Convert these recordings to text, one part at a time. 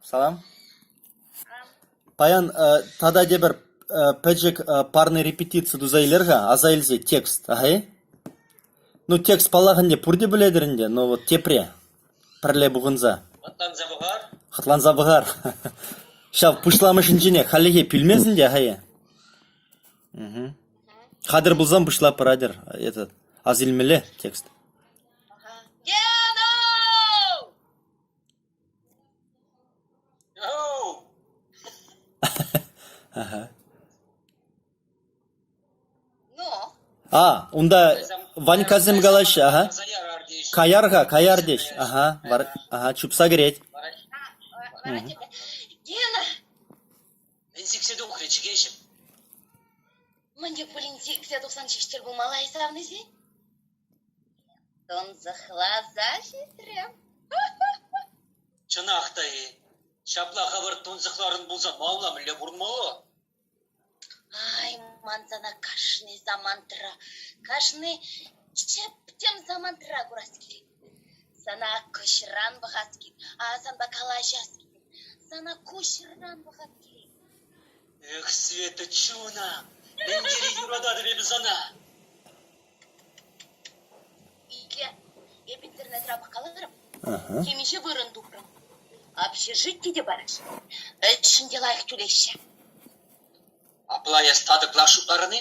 Салам. Паян тата тепӗр пӗчӗк парный репетици туса илер-ха, аса илсе текст, ага-и? Ну, текст, паллах ӗнтӗ, пурте пӗлетӗр ӗнтӗ, но вот тепре, пӗрле пухӑнса. Хӑтланса пӑхар. Хӑтланса пӑхар. Ҫав пуҫламӑшӗнченех хальлӗхе пӳлмесен те, ага-и? Угу. Хатӗр пулсан пуҫлатпӑр, атьӑр, этот, ас илмелле текст. Гена! Ага. Ну? А, унта Ванькасем калаҫҫӗ, ага. Каяр-ха, каяр теҫ. Ага, вар, ага, чупса кӗрет. Гена! Мӗн сиксе тухрӗ, чӗкеҫӗм? Мӗн те пулин сиксе тухсан ҫеҫ тӗл пулмалла-и савнисен? Тунсӑхласа ҫитрӗм. Чӑнах та-и? Ҫапла хӑвӑрт тунсӑхларӑн пулсан малалла мӗнле пурӑнмалла? Ай, ман сана кашни самантра, кашни чӗптӗм самантра курас килет. Сана куҫран пӑхас килет, а санпа калаҫас килет. Сана куҫран пӑхас килет. Эх, Света, чунам, мӗн тери юрататӑп эпӗ сана! Итле, эп интернетра пӑхкаларӑм, темиҫе вырӑн тупрӑм. Общежити те параҫҫӗ, ӗҫшӗн те лайӑх тӳлеҫҫӗ. Апла эс татӑклах шутларӑн-и?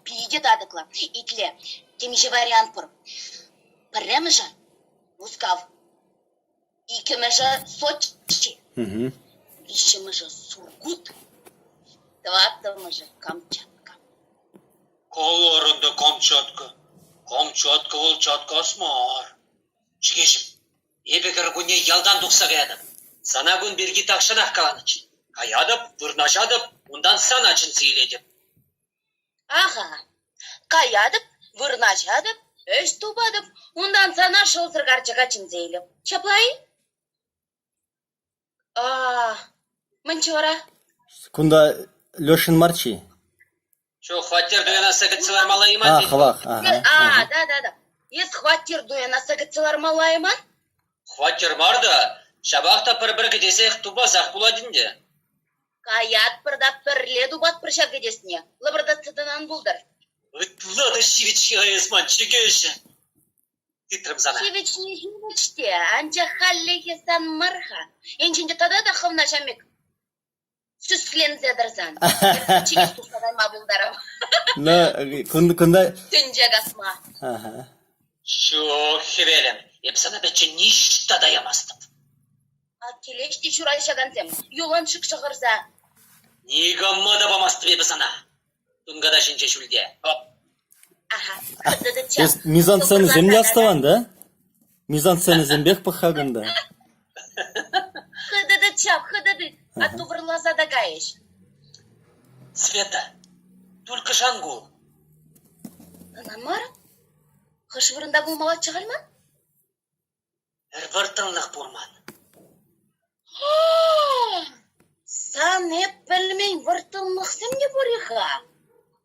Питӗ татӑклӑ. Итле, темиҫе вариант пур. Пӗрремӗшӗ — Мускав. Иккӗмӗшӗ — Сочи. Виҫҫӗмӗшӗ — Сургут. Тӑваттӑмӗшӗ — Камчатка. Каларӑн та Камчатка. Камчатка вӑл чаткас мар. Чӗкеҫӗм, эпӗ кӗркунне ялтан тухса каятӑп. Сана кун пирки тахҫанах каланӑччӗ. Каятӑп, вырнаҫатӑп, унтан сана чӗнсе илетӗп. Аха, каятӑп, вырнаҫатӑп, ӗҫ тупатӑп, унтан сана шӑлсӑр карчӑка чӗнсе илӗп. Ҫапла-и? А, мӗнччӗ вара? Кунта Лешин марччи? Ҫук, хваттер туянасса кӗтсе лармалла-и ман? А, хӑвах. Ага. А, да, да, да. Эс хваттер туянасса кӗтсе лармалла-и ман? Хваттер мар та, ҫапах та пӗр-пӗр кӗтесех тупасах пулать ӗнтӗ. Каятпӑр та пӗрле тупатпӑр ҫав кӗтесне, лӑпӑртатса тӑнӑ ан пултӑр. Ытла та ҫивӗч-ҫке эс ман чӗкеҫӗ. Тытрӑм сана. Ҫивӗчне ҫивӗч те, анчах хальлӗхе сан мар-ха. Енчен те тата та хӑвна ҫам пек сӳсленсе тӑрсан, чӗкеҫ тухса кайма пултарам. Но кунта... Тӗнче касма. Ага. Ҫук, хӗвелӗм, эп сана пӗччен ниҫта та ямастӑп. Килеҫ те ҫураҫакансем, юланшык шӑхӑрса. Никама та памастӑп эпӗ сана. Тунката ҫинче ҫӳлте. Оп. Аха. Эс мизансценӑсем те астӑван, да? Мизансценӑсемпех пӑх-ха кунта. Хытӑ ҫав, хытӑ тыт, атту вӑрласа та кайӗҫ. Света, только ан кул. Ӑна мар. Хӑш вырӑнта пулмаллаччӗ халь ман? Пӗр вӑрттӑнлӑх пур ман. Сан эп пӗлмен вӑрттӑнлӑхсем те пур-и-ха?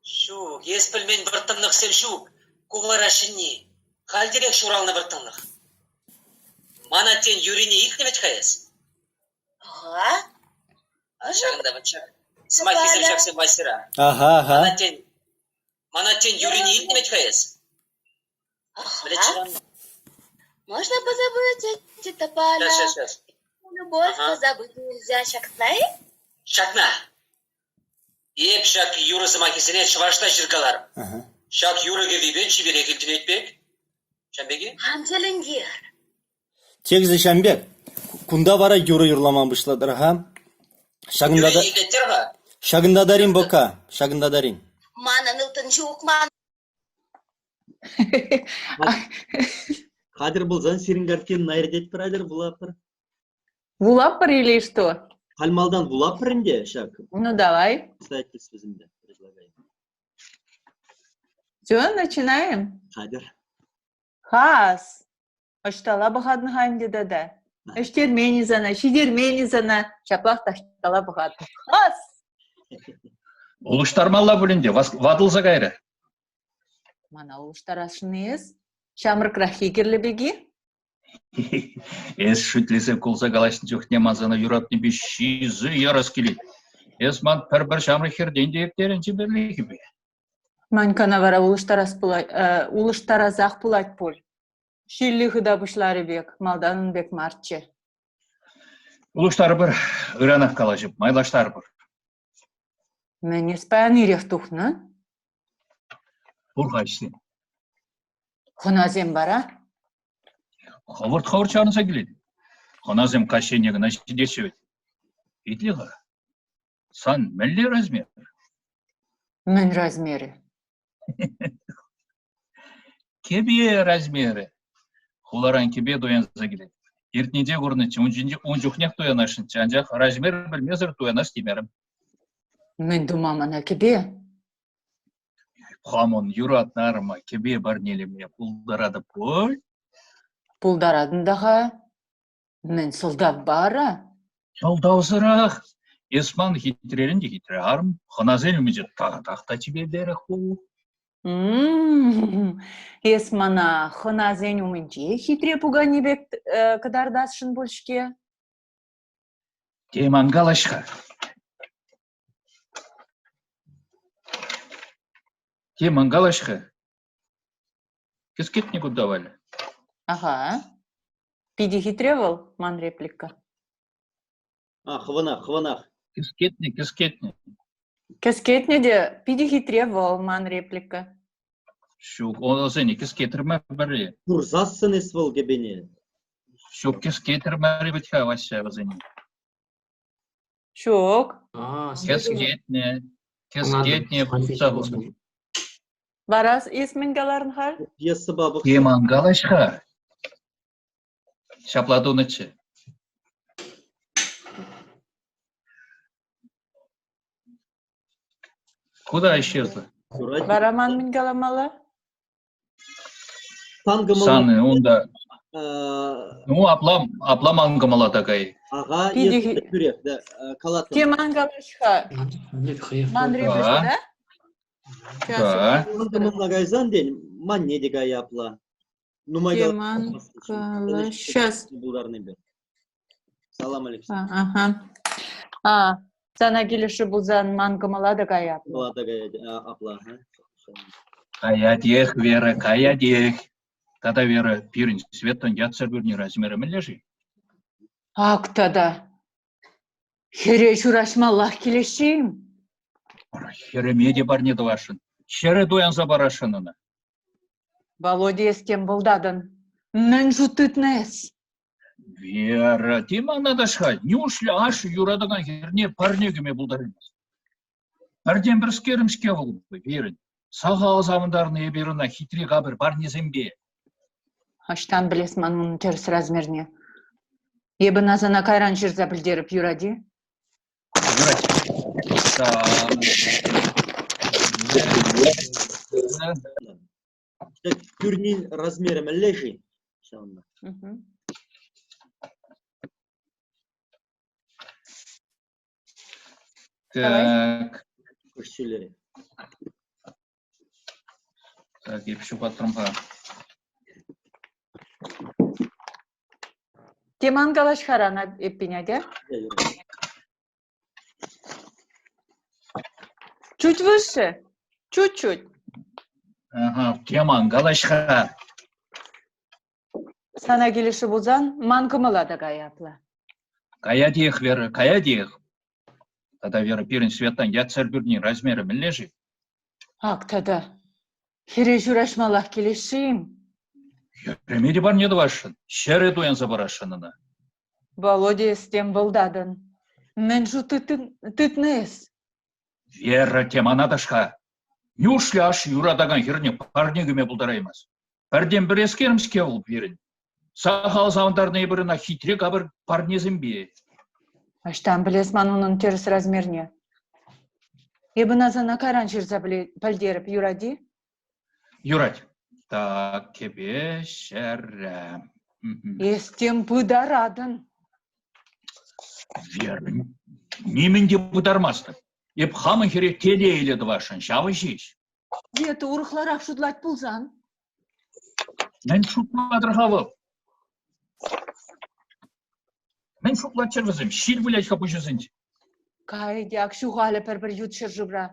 Ҫук, эс пӗлмен вӑрттӑнлӑхсем ҫук. Ку вара ҫӗнни. Хальтерех ҫуралнӑ вӑрттӑнлӑх. Ман аттен юрине илтнӗ вӗт-ха эс? Ага. Ҫакӑнта вӑт ҫак. Сӑмаххисем ҫаксем мастера. Ага, ага. Ман аттен, ман аттен юрине илтнӗ вӗт-ха эс? Ага. Можно позабыть эти тополя. Сейчас, сейчас, Любовь Ага. позабыть нельзя. Ҫакна-и? Ҫакна. Эп ҫак юрӑ сӑмахӗсене чӑвашла ҫыркаларӑм. Ага. Ҫак юрӑ кӗввипе чиперех илтӗнет пек. Ҫам пек-и? Ан тӗлӗнтер. Текстӗ ҫам пек. Кунта вара юрӑ юрлама пуҫлатӑр-ха. Ҫакӑнта та Юрри итлеттер-ха. Ҫакӑнта тарин пока. Ҫакӑнта тарин. Манӑн ылтӑн ҫук, ман Хатӗр пулсан сирӗн картинӑна иртетпӗр, атьӑр вулатпӑр. Вулатпӑр или что? Халь малтан вулатпӑр ӗнтӗ ҫак. Ну, давай. Обстоятельствӑсемпе предлагаю. Все, начинаем? Хатӗр. Хас! Ӑҫталла пӑхатӑн-ха ӗнтӗ тата? Ӗҫтермен-и сана, ҫитермен-и сана? Ҫаплах таҫталла пӑхатӑн. Хас! Улӑштармалла пуль ӗнтӗ, ватӑлса кайрӗ. Мана улӑштарасшӑн-и эс? Ҫамрӑкраххи кирлӗ пек-и? Эс шӳтлесе кулса калаҫнӑ чухне ман сана юратнипе ҫисе ярас килет. Эс ман пӗр-пӗр ҫамрӑк хӗртен те ирттерӗн чиперлӗхӗпе. Манькана вара улӑштарас пулать, улӑштарасах пулать пуль. Ҫилли хыта пуҫларӗ пек, малтан ун пек марччӗ. Улӑштарӑпӑр, ыранах калаҫӑп, майлаштарӑпӑр. Мӗн эс паян ирех тухнӑ? Пур-ха ӗҫсем. Хӑнасем вара? Хӑвӑрт-хӑвӑрт чарӑнса килет. Хӑнасем каҫ енне кӑна ҫитеҫҫӗ вӗт. Итле-ха, сан мӗнле размер? Мӗн размерӗ? Кӗпе размерӗ. Хуларан кӗпе туянса килет. Иртнинче курнӑччӗ, ун, ун чухнех туянасшӑнччӗ, анчах размер пӗлмесӗр туянас темерӗм. Мӗн тума мана кӗпе? Хамӑн юратнӑ арӑма кӗпе парнелеме пултаратӑп пуль? Пултаратӑн та-ха. Мӗн сӑлтавпа ара? Сӑлтавсӑрах. Эс ман хитререн те хитре арӑм. Хӑнасен умӗнче татах та чипертерех пул. Эс мана хӑнасен умӗнче хитре пукане пек кӑтартасшӑн пуль-ҫке? Тем ан калаҫ-ха. Тем ан калаҫ-ха. Кӗскетнӗ кунта, Валя. Аха. Питӗ хитре вӑл, ман реплика. А, хӑвӑнах, хӑвӑнах. Кӗскетнӗ, кӗскетнӗ. Кӗскетнӗ те питӗ хитре вӑл, ман реплика. Ҫук, олсене кӗскетрӗмӗр пӗрре. Курсассӑн эс вӑл кӗпене. Ҫук, кӗскетрӗмӗр вӗт-ха, Ваҫҫа, вӗсене. Ҫук. Кӗскетнӗ, кӗскетнӗ пулса хунӑ. Вара эс мӗн каларӑн халь? Пьесӑпа пӑхса. Тем ан калаҫ-ха. Ҫапла тунӑччӗ. Куда исчезла? Вара ман мӗн каламалла? Сан кӑмӑлна Сан унта Ну, апла, апла ман кӑмӑла та кай. Ага, Питӗ тӳрех, да, калаттӑм. Тем ан калаҫ-ха. Ман реплика, да? Да. Ман кӑмӑлна кайсан, тен, манне те кай апла. Нумай Тем ан калаҫ. Сейчас. Пултарнипе. Салам, Алексей. Ага. А, сана килӗшӳ пулсан ман кӑмӑла та кая. Кӑмӑла та каять, апла. Каятех, Вера, каятех. Тата, Вера, пирӗн Светӑн ятсӑр пӳрни размерӗ мӗнле-ши? Ак тата! Хӗре ҫураҫмаллах килеҫҫӗ-им? Хӗрӗме те парне тӑвасшӑн. Ҫӗрӗ туянса парасшӑн ӑна. Володя, эс тем вӑлтатӑн. Мӗн шут тытнӑ эс? Вера, тем ана та-ха, неужли ашшӗ юратакан хӗрне парне кӳме пултараймасть? Пӗртен-пӗрскерӗм-ҫке вӑл пирӗн. Сахал савӑнтарнӑ эпир ӑна хитре капӑр парнесемпе. Ӑҫтан пӗлес ман унӑн тӗрӗс размерне? Эпӗ ӑна сана кайран ҫырса пӗлтерӗп, юрать-и? Юрать. Пӳрнин размерӗ мӗнле-ши? Ҫавӑнпа. Так. Куҫҫулӗ. Так, эп ҫухатрӑм-ха. Тем ан калаҫ-ха эппин, атя. Чуть выше. Чуть-чуть. Ага, тем ан калаҫ-ха. Сана килӗшрӗ пулсан, ман кӑмӑла та кая апла. Каятех, Вера, каятех. Тата, Вера, пирӗн Светан ятсӑр пӳрнин размерӗ мӗнле-ши? Ак тата. Хӗре ҫураҫмаллах килес-ши-им? Хӗрӗме те парне тӑвасшӑн, ҫӗрӗ туянса парасшӑн ӑна. Володя, эс тем вӑлтатӑн. Мӗн шут тытнӑ эс? Вера, тем анаташ-ха. Нюшлӗ аш юратакан хӗрне парне кӳме пултараймасть? Пӗртен-пӗрескерӗм-ҫке вӑл пирӗн. Сахал савӑнтарнӑ эпир ӑна хитре капӑр парнесемпе. Ӑҫтан пӗлес ман унӑн тӗрӗс размерне? Эпӗ ӑна сана кайран ҫырса пӗлтерӗп, юрать-и? Юрать. Так, кӗпе ҫӗрӗ. Эс тем пытаратӑн. Вера, нимӗн те пытармастӑп. Эп хамӑн хӗре телейлӗ тӑвасшӑн, ҫавӑ ҫеҫ. Света урӑхларах шутлать пулсан? Мӗн шутлатӑр-ха вӑл? Мӗн шутлаччӑр вӗсем? Ҫил вылять-ха пуҫӗсенче. Кайӗ те ак ҫухалӗ пӗр-пӗр ют ҫӗршывра.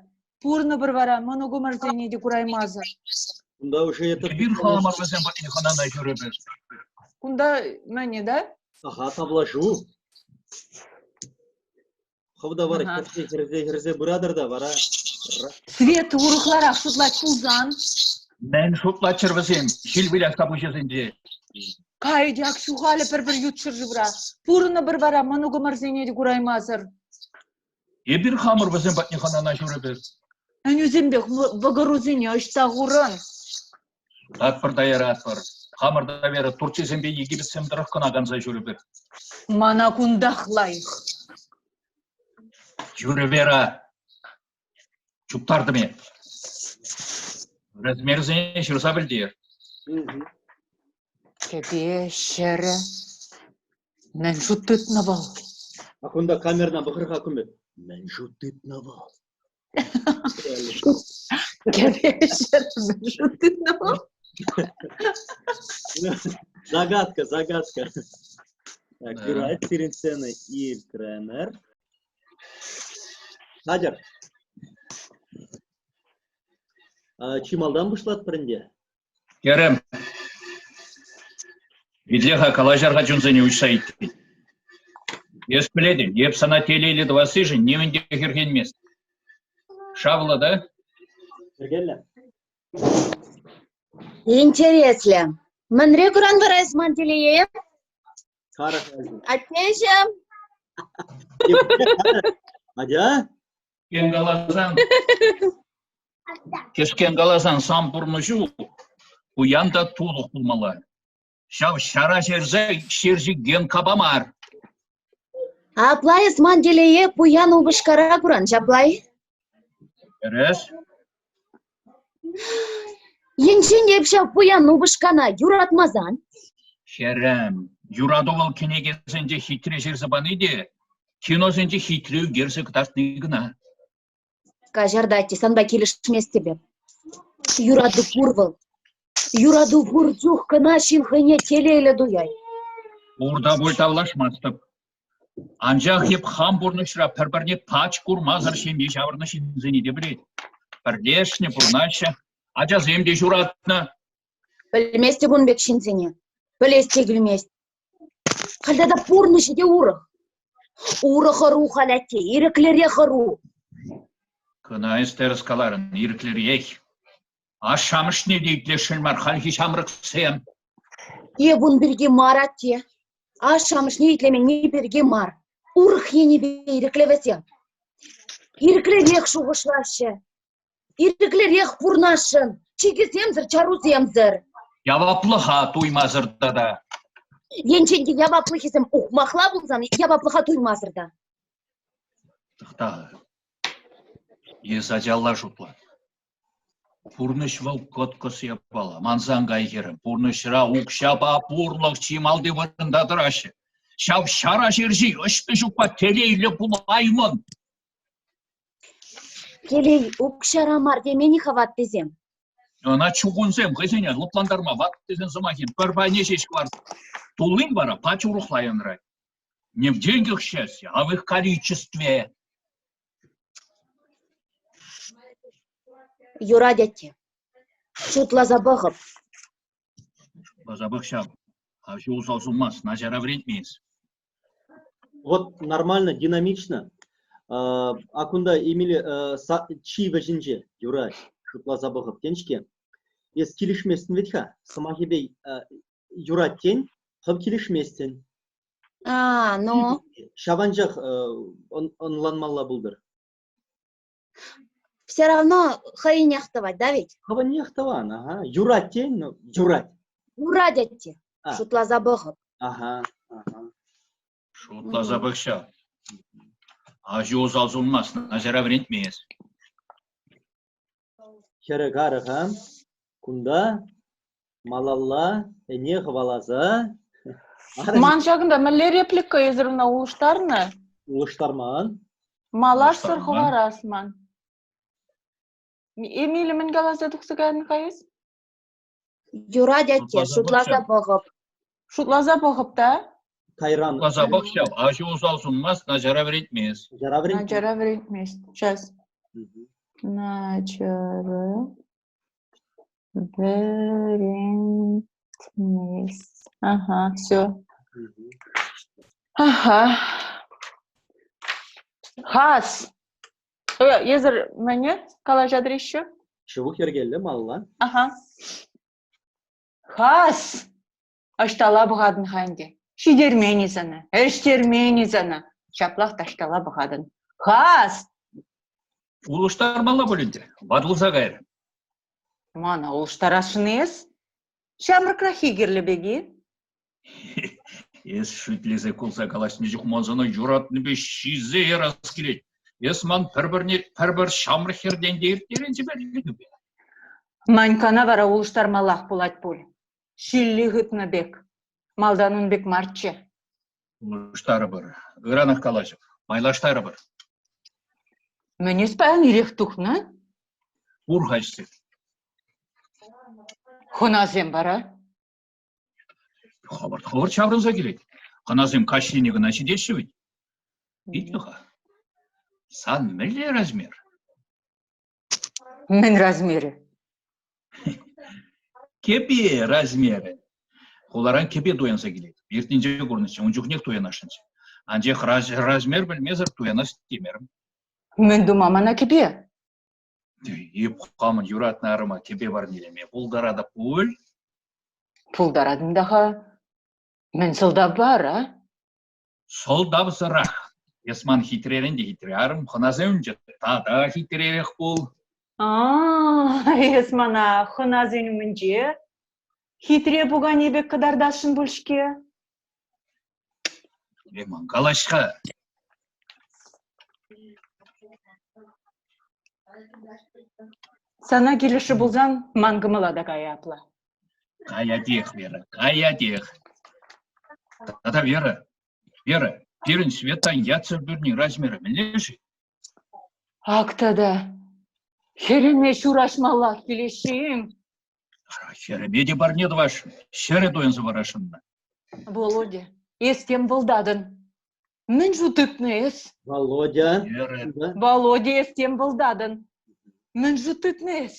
Пурӑнӑпӑр вара мӑнукӑмӑрсене те кураймасӑр. Кунта уже этот... Эпир хамӑр вӗсем патне хӑнана ҫӳрӗпӗр. Кунта мӗне, да? Ага, тавлашу. Хӑв та вара хӗрсе хӗрсе хӗрсе пыратӑр та вара. Свет урӑхларах шутлать пулсан. Мӗн шутлаччӑр вӗсем ҫил вылясса пуҫӗсенче? Кайӗ те ак ҫухалӗ пӗр-пӗр ют ҫӗршывра. Пурӑнӑпӑр вара мӑнукӑмӑрсене те кураймасӑр. Эпир хамӑр вӗсем патне хӑнана ҫӳрӗпӗр. Ӗнӳсемпех вӑкӑрусене ӑҫта хурӑн? Сутатпӑр та яратпӑр. Хамӑр та Вера Турцисемпе Египетсем тӑрӑх кӑна канса ҫӳрӗпӗр. Мана кунтах лайӑх. Ҫӳрӗ Вера. Чуптартӑм эп. Размерсене ҫырса пӗлтер. Кӗпе ҫӗрӗ. Мӗн шут тытнӑ вӑл? А кунта камерӑна пӑхӑр-ха кун пек. Мӗн шут тытнӑ вӑл? Загадка, загадка. Так, юрать сирӗн сцена илтрӗмӗр. Хатӗр. Чи малтан пуҫлатпӑр ӗнтӗ. Керем. Итле-ха, калаҫар-ха чунсене уҫса иккен. Эс пӗлетӗн, эп сана телейлӗ тӑвассишӗн нимӗн те хӗрхенмест. Шавлӑ та? Йӗркеллӗ. Интереслӗ. Мӗнре куран вара эс ман телее? Карӑх. Аттеҫӗм. Атя. Кӗскен каласан, кӗскен каласан, сан пурнӑҫу пуян та тулӑх пулмалла. Ҫав ҫара ҫерсе ҫерҫи Генкапа мар. Апла эс ман телее пуян упӑшкара куран, ҫапла-и? Тӗрӗс. Енчен эп ҫав пуян упӑшкана юратмасан? Хӗрӗм, юрату вӑл кӗнекесенче хитре ҫырса пани те, киносенче хитре ӳкерсе кӑтартни кӑна. Каҫар, атте, санпа килӗшместӗп эп. Юрату пур вӑл. Юрату пур чух кӑна ҫын хӑйне телейлӗ туять. Пур та пуль тавлашмастӑп. Анчах эп хам пурнӑҫра пӗр-пӗрне пач курмасӑр ҫемье ҫавӑрнӑ ҫынсене те пӗлет. Пӗрлешнӗ, пурӑнаҫҫӗ, ачасем те ҫуратнӑ. Пӗлместӗп ун пек ҫынсене. Пӗлес те килмест. Халь тата пурнӑҫӗ те урӑх. Урӑх ӑру халь атте, ирӗклӗрех ӑру. Кӑна эс тӗрӗс каларӑн, ирӗклӗрех. Ашшӗ-амӑшне те итлесшӗн мар хальхи ҫамрӑксем. Эп ун пирки мар, атте. Ашшӗ-амӑшне итлеменни пирки мар. Урӑх енӗпе ирӗклӗ вӗсем. Ирӗклӗрех шухӑшлаҫҫӗ. Ирӗклӗрех пурӑнасшӑн. Чикӗсемсӗр, чарусемсӗр. Яваплӑха туймасӑр тата. Енчен те яваплӑхӗсем ухмахла пулсан, яваплӑха туймасӑр та. Тӑхта. Эс ачалла шутла. Пурнӑҫ вӑл кӑткӑс япала. Мансан кай хӗрӗм, пурнӑҫра укҫапа пурлӑх чи малти вырӑнта тӑраҫҫӗ. Ҫав ҫара ҫерҫи ӑҫти-ҫукпа телейлӗ пулаймӑн. Телей укҫара мар темен-и-ха ваттисем? Ӑна чукунсем хӑйсене лӑплантарма ваттисен сӑмахӗн пӗр пайне ҫеҫ кӑларса. Туллин вара пач урӑхла янрать. Не в деньгах счастье, а в их количестве. Юрать, атте. Шутласа пӑхӑп. Шутласа пӑх ҫав. Аҫу усал сунмасть, начара вӗрентмест. Вот нормально, динамично. А кунта Эмиль чи вӗҫӗнче юрать, шутласа пӑхӑп тен-ҫке. Эс килӗшместӗн вӗт-ха, сӑмахӗпе юрать тен, хӑв килӗшместӗн. А, ну. Ҫаванчах ӑнланмалла пултӑр. Все равно хӑйӗнех тӑвать, да ведь? Хӑвӑннех тӑван, ага. Юрать тен, ну, юрать. Юрать атте. Шутласа пӑхӑп. Ага, ага. Шутласа пӑх ҫав. Аҫу усал сунмасть, начара вӗрентмест. Хӗрӗ карӑ-ха. Кунта малалла ӗне хӑваласа Ман ҫакӑнта мӗнле реплика эсир ӑна улӑштарнӑ? Улӑштарман. Малашсӑр хӑварас ман. Эмиле мӗн каласа тухса кайнӑ-ха эс? Юрать, атте, шутласа пӑхӑп. Шутласа пӑхӑп та? Кайран. Шутласа пӑх ҫав, аҫу усал сунмасть, начара вӗрентмест. Начара вӗрентмест. Начара вӗрентмест. Сейчас. Начара вӗрентмест. Ага, все. Ага. Хас. Эсӗр мӗне калаҫатӑр еще? Ҫывӑх йӗркеллӗ малалла. Ага. Хас! Ӑҫталла пӑхатӑн-ха ӗнтӗ? Ҫитермен-и сана, ӗҫтермен-и сана? Ҫаплах таҫталла пӑхатӑн. Хас! Улӑштармалла пуль ӗнтӗ. Ватӑлса кайрӗ. Мана улӑштарасшӑн-и эс? Ҫамрӑкраххи кирлӗ пек-и? Эс шӳтлесе кулса калаҫнӑ чух ман сана юратнипе ҫисе ярас килет. Эс ман пӗр-пӗрне пӗр-пӗр ҫамрӑк хӗртен те ирттерен чиперленӳпе. Манькана вара улӑштармаллах пулать пуль. Ҫилли хытнӑ пек. Малтан ун пек марччӗ. Улӑштарӑпӑр. Ыранах калаҫӑп. Майлаштарӑпӑр. Мӗн эс паян ирех тухнӑ? Пур-ха ӗҫсем. Хӑнасем вара? Хӑвӑрт-хӑвӑрт ҫаврӑнса килет. Хӑнасем каҫхине кӑна ҫитеҫҫӗ вӗт. Итле-ха. Сан мӗнле размер? Мӗн размерӗ? Кӗпе размерӗ. Хуларан кӗпе туянса килет. Иртнинче курнӑччӗ, ун чухнех туянасшӑнччӗ. Анчах размер пӗлмесӗр туянас темерӗм. Мӗн тума мана кӗпе? Эп хамӑн юратнӑ арӑма кӗпе парнелеме пултаратӑп пуль? Пултаратӑн та-ха. Мӗн сӑлтавпа ара? Сӑлтавсӑрах. Эс ман хитререн те хитре арӑм, хӑнасем умӗнче тата хитререх пул. А, эс мана хӑнасен умӗнче хитре пукане пек кӑтартасшӑн пуль-ҫке. Ман калаҫ-ха. Сана килӗшрӗ пулсан ман кӑмӑла та кайӗ апла. Каятех, Вера, каятех. Тата Вера, Вера, пирӗн Светан ятсӑр пӳрни размерӗ мӗнле-ши? Ак тата, хӗрӗме ҫураҫмаллах килеҫҫӗ-им? Хӗрӗме те парне тӑвасшӑн, ҫӗрӗ туянса парасшӑн. Володя, эс тем вӑлтатӑн. Мӗн шу тытнӑ эс? Володя. Володя, эс тем вӑлтатӑн. Мӗн шу тытнӑ эс?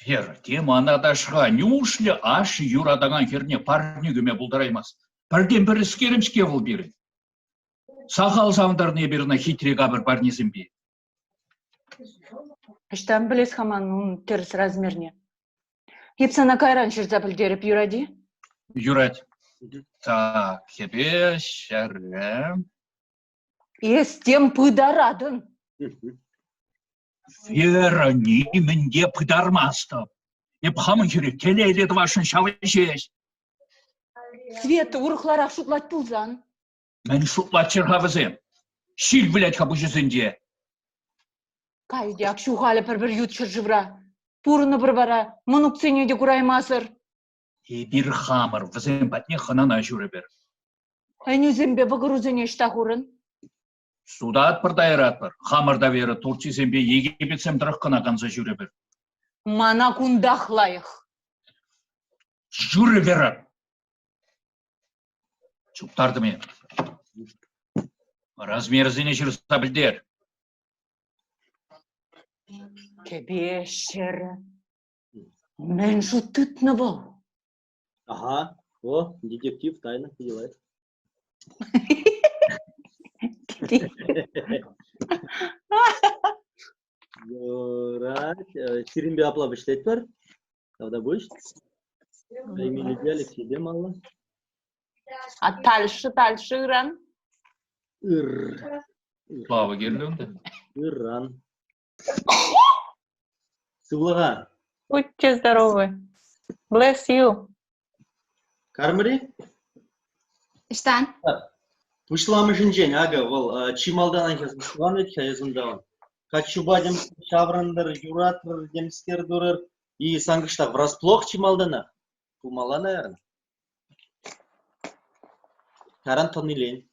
Вера, тем анаташха, неушлӗ ашшӗ юратакан хӗрне парне кӳме пултараймасть? Пӗртен-пӗрскерӗм-ҫке вӑл пирӗн. Сахал савӑнтарнӑ эпир ӑна хитре капӑр парнесемпе. Ӑҫтан пӗлес-ха ман ун тӗрӗс размерне? Эп сана кайран ҫырса пӗлтерӗп, юрать-и? Юрать. Так, хӗпе ҫӗрре. Эс тем пытаратӑн. Вера, нимӗн те пытармастӑп. Эп хамӑн хӗре телейлӗ тӑвасшӑн ҫавӑ ҫеҫ. Света урӑхларах шутлать пулсан? Мӗн шутлаччӑр-ха вӗсем? Ҫил вылять-ха пуҫӗсенче. Кайӗ ак ҫухалӗ пӗр-пӗр ют ҫӗршывра. Пурӑнӑпӑр вара, мӑнуксене те кураймасӑр. Эпир хамӑр вӗсем патне хӑнана ҫӳрӗпӗр. Ӗнӳсемпе вӑкӑрусене ӑҫта хурӑн? Сутатпӑр та яратпӑр. Хамӑр та Вера Турцисемпе Египетсем тӑрӑх кӑна канса ҫӳрӗпӗр. Мана кунтах лайӑх. Ҫӳрӗ, Вера! Чуптартӑм эп. Размерсене ҫырса пӗлтер. Кӗпе ҫӗрӗ. Мӗн шут тытнӑ вӑл? Ага. О, детектив, тайна, делает. Юрать. Сирӗнпе апла вӗҫлетпӗр. Тавтапуҫ. Эмилипе Алексейпе малла. А дальше, дальше ыран? Ыр. Слава кирлӗ унта. Ыран. Сывлӑха. Будьте здоровы. Bless you. Кармӑр-и? Ӑҫтан? Пуҫламӑшӗнчен, акӑ, вӑл чи малтанах эс пуҫланӑ вӗт-ха эс унта. Каччупа ҫаврӑнтӑр, юратрӑр, темскер турӑр. И сан кӑштах врасплох чи малтанах. Пулмалла, наверное. Каран тӑн илен.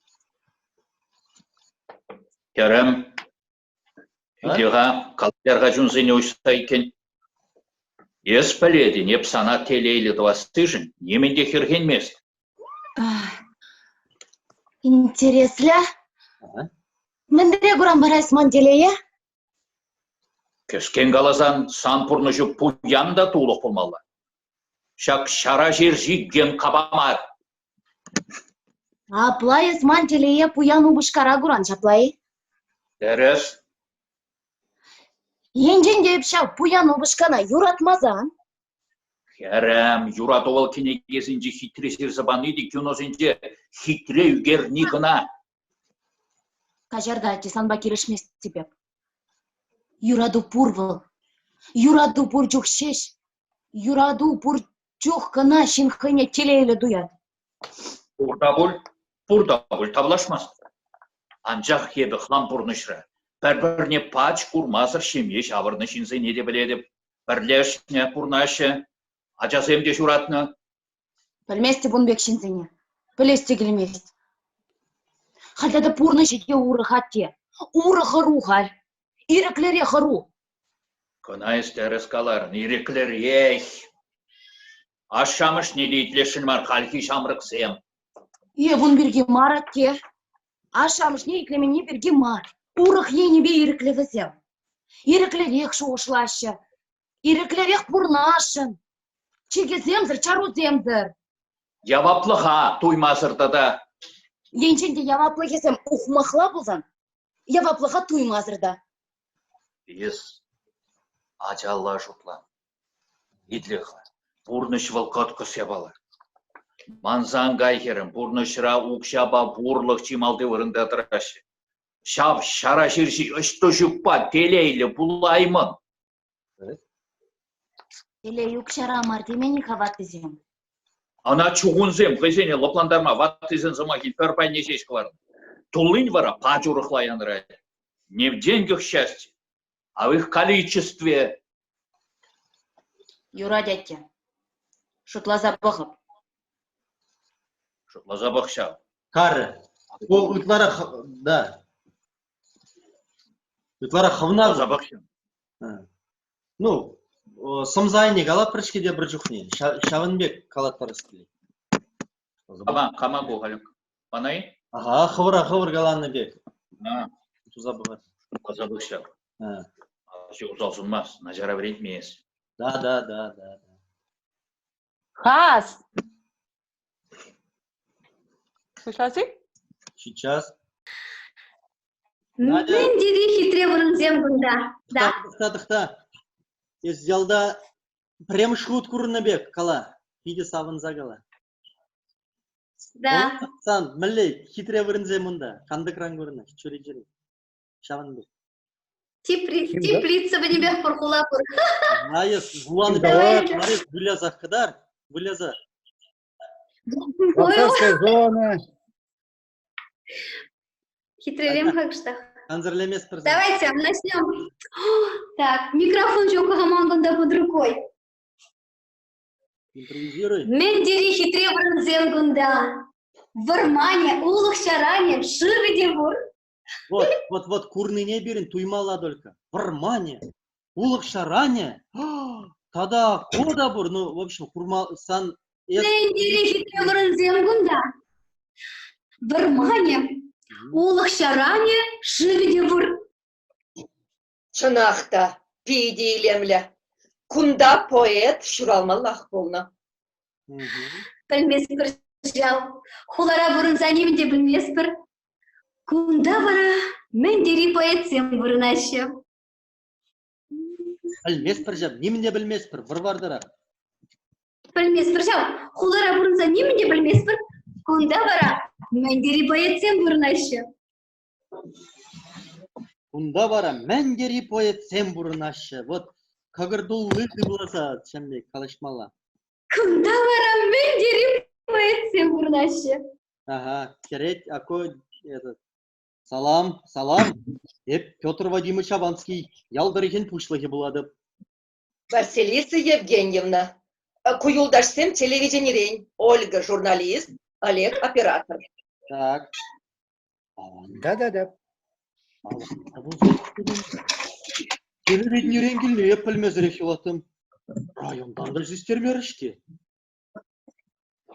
Хӗрӗм, Итле-ха, калчарха чунсене уҫса иккен. Эс пӗлетӗн, эп сана телейлӗ тӑвассишӗн нимӗн те хӗрхенмест. Интереслӗ. Мӗнре куран вара эс ман телее? Кӗскен каласан, сан пурнӑҫу пуян та тулӑх пулмалла. Ҫак ҫара ҫерҫи Генкапа мар. Апла эс ман телее пуян упӑшкара куран ҫапла-и? Тӗрӗс. Енчен те эп ҫав пуян упӑшкана юратмасан? Хӗрӗм, юрату вӑл кӗнекесенче хитре ҫырса пани те киносенче хитре ӳкерни кӑна. Каҫар та, атте, санпа килӗшместӗп эп. Юрату пур вӑл. Юрату пур чух ҫеҫ. Юрату пур чух кӑна ҫын хӑйне телейлӗ туять. Пур та пуль, пур та пуль тавлашмастӑп. Анчах эпӗ хам пурнӑҫра пӗр-пӗрне пач курмасӑр ҫемье ҫавӑрнӑ ҫынсене те пӗлетӗп. Пӗрлешнӗ, пурӑнаҫҫӗ, ачасем те ҫуратнӑ. Пӗлместӗп ун пек ҫынсене. Пӗлес те килмест. Халь тата пурнӑҫӗ те урӑх, атте. Урӑх ӑру халь. Ирӗклӗрех ӑру. Кӑна эс тӗрӗс каларӑн, ирӗклӗрех. Ашшӗ-амӑшне те итлесшӗн мар хальхи ҫамрӑксем. Е ун пирки мар, атте. Ашшӗ-амӑшне итлеменни пирки мар. Урӑх енӗпе ирӗклӗ вӗсем. Ирӗклӗрех шухӑшлаҫҫӗ. Ирӗклӗрех пурӑнасшӑн. Чикӗсемсӗр, чарусемсӗр. Яваплӑха туймасӑр тата. Енчен те яваплӑхӗсем ухмахла пулсан, яваплӑха туймасӑр та. Эс ачалла шутлан. Итле-ха, пурнӑҫ вӑл кӑткӑс япала. Мансан кай, хӗрӗм, пурнӑҫра укҫапа пурлӑх чи малти вырӑнта тӑраҫҫӗ. Ҫав ҫара ҫерҫи ӑҫта ҫукпа телейлӗ пулаймӑн. Телей укҫара мар темен-и-ха ваттисем? Ӑна чухӑнсем хӑйсене лӑплантарма ваттисен сӑмахӗн пӗр пайне ҫеҫ хӑварнӑ. Туллин вара пач урӑхла янӑрать. Не в деньгах счастье, а в их количестве. Юрать, атте. Шутласа пӑхӑп. Шутласа пӑх ҫав. Карӗ. Ку ытларах, да. Ытларах хӑвна. Шутласа пӑх ҫав. Ну, сӑмса айне калатпӑр-ҫке тепӗр чухне. Ҫавӑн пек калаттарас килет. Кама, кама ку, Халюк? Мана-и? Ага, хӑвӑра хӑвӑр каланӑ пек. Туса пӑхать. Туса пӑх ҫав. Усал сунмас, начара вӗрентмест. Да, да, да, да. Хас! Слышать? Сейчас. Мӗн тери хитре вырӑнсем кунта. Да. Тӑхта, тӑхта. Эс ялта пӗрремӗш хут курнӑ пек кала. Питӗ савӑнса кала. Да. Сан мӗнле хитре вырӑнсем унта? Кантӑкран курӑнать, чӳречерен. Ҫавӑн пек. Теплица пӗтӗмпех пур, хула пур. Айӑс, вуланӑ пек вылясах кӑтар, выляса. Вокзальская зона. Хитрелем кӑштах. Кансӗрлеместпӗр. Давайте начнем. Так, микрофон ҫук хаман кунта под рукой. Импровизируй. Мӗн тери хитре вырӑнсем кунта. Вӑрманӗ, улӑх-ҫаранӗ, шывӗ те пур. Вот, вот, вот, курнине пирӗн туймалла только. Вӑрманӗ, улӑх-ҫаранӗ, тата ку та пур. Ну, в общем, курма сан... Мӗн тери хитре вырӑнсем кунта. Вӑрманӗ, улӑх-ҫаранӗ, шывӗ те пур. Чӑнах та, питӗ илемлӗ. Кунта поэт ҫуралмаллах пулнӑ. Пӗлместпӗр ҫав. Хулара пурӑнса нимӗн те пӗлместпӗр. Кунта вара мӗн тери поэтсем пурӑнаҫҫӗ. Пӗлместпӗр ҫав, нимӗн те пӗлместпӗр, вӑр-вартарах. Пӗлместпӗр ҫав. Хулара пурӑнса нимӗн те пӗлместпӗр. Кунта вара мӗн тери поэтсем пурӑнаҫҫӗ. Кунта вара мӗн тери поэтсем пурӑнаҫҫӗ. Вот кӑкӑр тулли сывласа ҫавӑн пек калаҫмалла. Кунта вара мӗн тери поэтсем пурӑнаҫҫӗ. Ага, кӗрет ако этот. Салам, салам. Эп Петр Вадимович Аванский, ял тӑрӑхӗн пуҫлӑхӗ пулатӑп. Василиса Евгеньевна, ку юлташсем телевиденирен. Ольга журналист, Олег оператор. Так. Да-да-да. Телевиденирен килнӗ эп пӗлмесӗрех юлаттӑм. Районтан та систермерӗҫ-ҫке.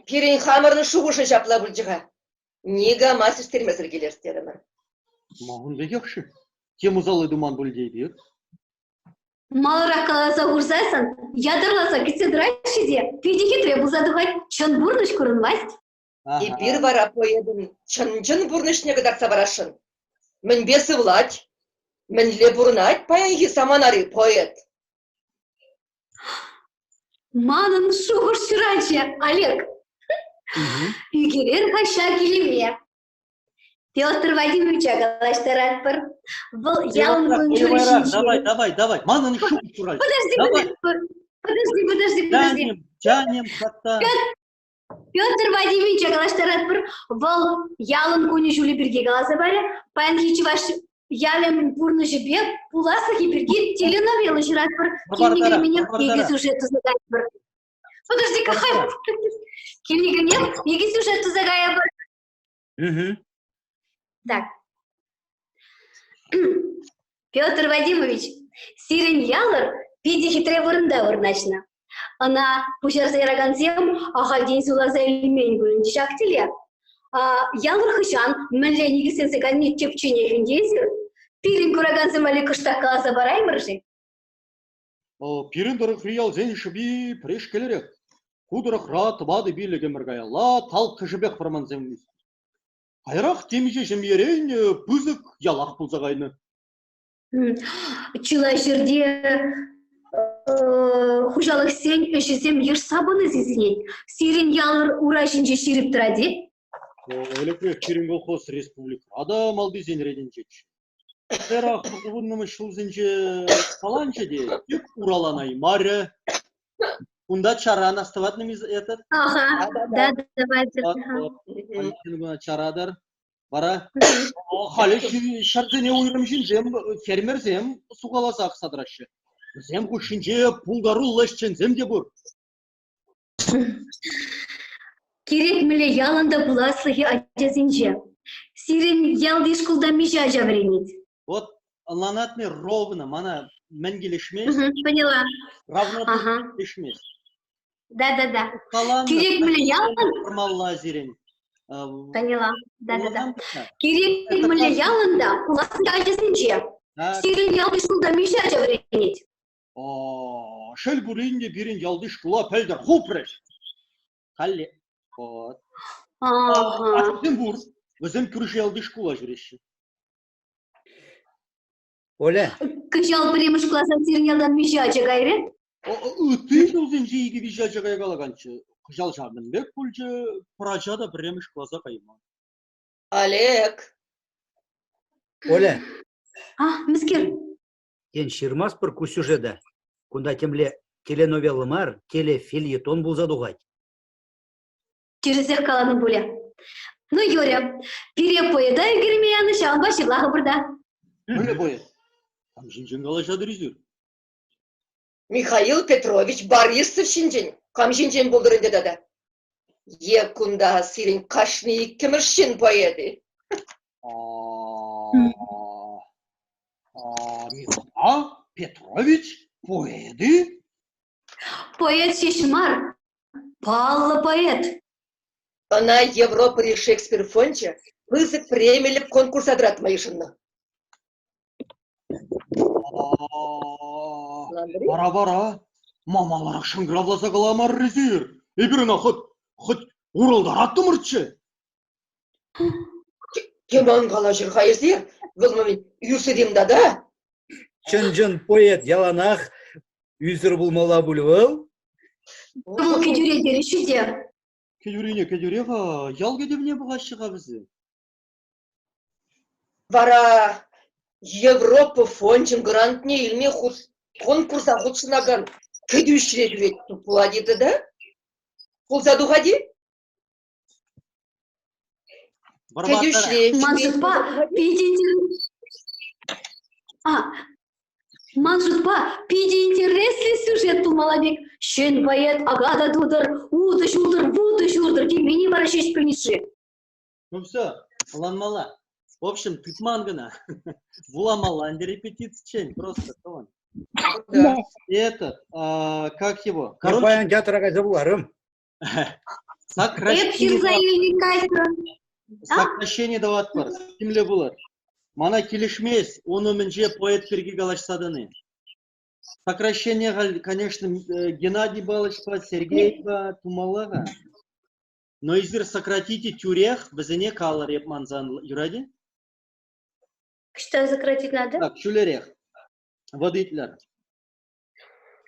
Пирӗн хамӑрӑн шухӑшӗ ҫапла пулчӗ-ха. Никама систермесӗр килес терӗмӗр. Ма ун пекех-ши? Тем усалли туман пуль те эпир. Маларах каласа хурсассӑн ятарласа кӗтсе тӑраҫҫӗ те питӗ хитре пулса тухать, чӑн пурнӑҫ курӑнмасть. Эпир вара поэтӑн чӑн-чӑн пурнӑҫне кӑтартса парасшӑн. Мӗнпе сывлать, мӗнле пурӑнать паянхи саманари поэт? Манӑн шухӑш ҫуралчӗ, Олег. Ӳкерер-ха ҫак илеме. Петр Вадимовича калаҫтаратпӑр. Вӑл ялӑн кун-ҫулӗ ҫинчен. Давай, давай, давай. Манӑн шухӑш ҫуралчӗ. Подожди, подожди, подожди, подожди. Тянем, тянем, хатта. Петр Вадимовича калаҫтаратпӑр. Вӑл ялӑн кунӗ-ҫулӗ пирки каласа парӗ. Паянхи чӑваш ялӗн пурнӑҫӗпе пуласлӑхӗ пирки теленовелла ҫыратпӑр. Килнӗ-килменех икӗ сюжет туса кайӑпӑр. Подожди, какая? Килнӗ-килменех икӗ сюжет туса кайӑпӑр. Так. Петр Вадимович, сирӗн ялӑр питӗ хитре вырӑнта вырнаҫнӑ. Ӑна пуҫарса яракансем ахальтен суйласа илмен пулин ҫак тӗле. Ялӑр хӑҫан мӗнле никӗсленсе кайни тӗпченех ӗнтӗ эсир. Пирӗн куракансем валли кӑштах каласа параймӑр-ши? Пирӗн тӑрӑхри ялсен шӑпи пӗрешкелрех. Ку тӑрӑхра тӑватӑ-пилӗк ӗмӗр каялла талккӑшӗпех вӑрмансем ӳснӗ. Каярах темиҫе ҫемьерен пысӑк ялах пулса кайнӑ. Чылай ҫӗрте хуҫалӑхсен ӗҫӗсем йӑшса пыни сисӗнет. Сирӗн ялӑр ура ҫинче ҫирӗп тӑрать-и? Ӗлӗкрех пирӗн колхоз республикӑра та малтисен ретӗнчеччӗ. Каярах вуннӑмӗш ҫулсенче саланчӗ те тек ураланаймарӗ. Кунта чаран астӑватнӑ этот? Ага, да, давайте. Чаратӑр. Вара халӗ ҫӗрсене уйрӑм ҫынсем, фермерсем сухаласа акса тӑраҫҫӗ. Вӗсем хушшинче пултаруллӑ ӗҫченсем те пур. Кирек мӗнле ялӑн та пуласлӑхӗ ачасенче. Сирӗн ялти шкулта миҫе ача вӗренет? Вот ӑнланатни ровно мана мӗн килӗшмест. Поняла. Равно килӗшмест. Да-да-да. Кирек мӗнле ялӑн Формалла сирӗн. Поняла. Да-да-да. Кирек мӗнле ялӑн та пуласлӑхӗ ачасенче. Сирӗн ялти шкулта миҫе ача вӗренет? Шел пулин те пирӗн ялти шкула пӗлтӗр хупрӗҫ. Халле. Вот. Ачасем пур. Вӗсем кӳршӗ ялти шкула ҫӳреҫҫӗ. Оля. Кӑҫал пӗрремӗш класа сирӗн ялтан миҫе ача кайрӗ? Ытти ҫулсенче икӗ-виҫӗ ача кайкалаканччӗ. Кӑҫал ҫавӑн пек пулчӗ, пӗр ача та пӗрремӗш класа кайман. Олег. Оля. А, мӗскер? Тен, ҫырмастпӑр ку сюжета? Кунта темле теленовелла мар, телефельетон пулса тухать. Тӗрӗсех каланӑ пулӗ. Ну, Юря, пире поэта ӳкерме янӑ, ҫавӑнпа ҫырлахӑпӑр та. Мӗнле поэт? Кам ҫинчен калаҫатӑр эсир? Михаил Петрович Борисов ҫинчен кам ҫинчен пултӑр ӗнтӗ тата? Е кунта сирӗн кашни иккӗмӗш ҫын поэт-и? Михаил Петрович поэт-и? Поэт ҫеҫ мар, паллӑ поэт. Ӑна Европӑри Шекспир фончӗ пысӑк премиллӗ конкурса тӑратма йышӑннӑ. Вара-вара, ма маларах шӑнкӑравласа каламарӑр эсир? Эпир ӑна хӑть, хӑть урӑлтараттӑмӑрччӗ. Тем ан калаҫӑр-ха эсир, вӑл ман ӳсӗрем тата. Чӑн-чӑн поэт яланах ӳсӗр пулмалла пуль вӑл. Вӑл кӗтӳре терӗҫ те. Кӗтӳрине кӗтӳре-ха, ял кӗтӗвне пӑхаҫҫӗ-ха вӗсем. Вара Европа фончӗн грантне илме конкурса хутшӑнакан кӗтӳҫре ҫӳрет пулать-и тата? Пулса тухать-и? Кӗтӳҫре Ман шутпа, питӗ А, ман шутпа, питӗ интереслӗ сюжет пулмалла пек. Ҫӗн поэт ака та тутӑр, утӑ ҫултӑр, вутӑ ҫуртӑр теменни вара ҫеҫ пӗлнӗ-ши? Ну все, ӑнланмалла. В общем, тытман кӑна. Вуламалла ӗнтӗ репетициччен, просто тӑван. Этот, как его? Короче, паян театра кайса вуларӑм. Эп ҫырса илнӗ кайрӑм. Сокращение тӑватпӑр, тимлӗ пулӑр. Мана килӗшмест ун умӗнче поэт пирки калаҫса тӑни. Сокращение халь, конечно, Геннадий Павловичпа, Сергейпа тумалла-ха. Но эсир сократите тӳрех, вӗсене калӑр эп мансан, юрать-и? Что сократить надо? Так, ҫӳлерех. Вот итлӗр.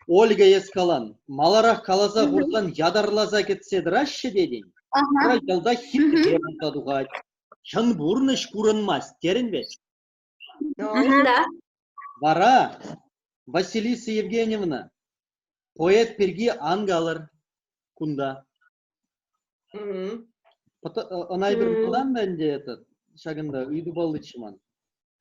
Ольга эс калан, маларах каласа хурсан ятарласа кӗтсе тӑраҫҫӗ тетӗн. Вара ялта хитре пулса тухать. Чӑн пурнӑҫ курӑнмасть терӗн вӗт. Да. Вара, Василиса Евгеньевна, поэт пирки ан калӑр кунта. Ӑна эпир малтан та ӗнтӗ этот, ҫакӑнта ыйту палличчӗ ман.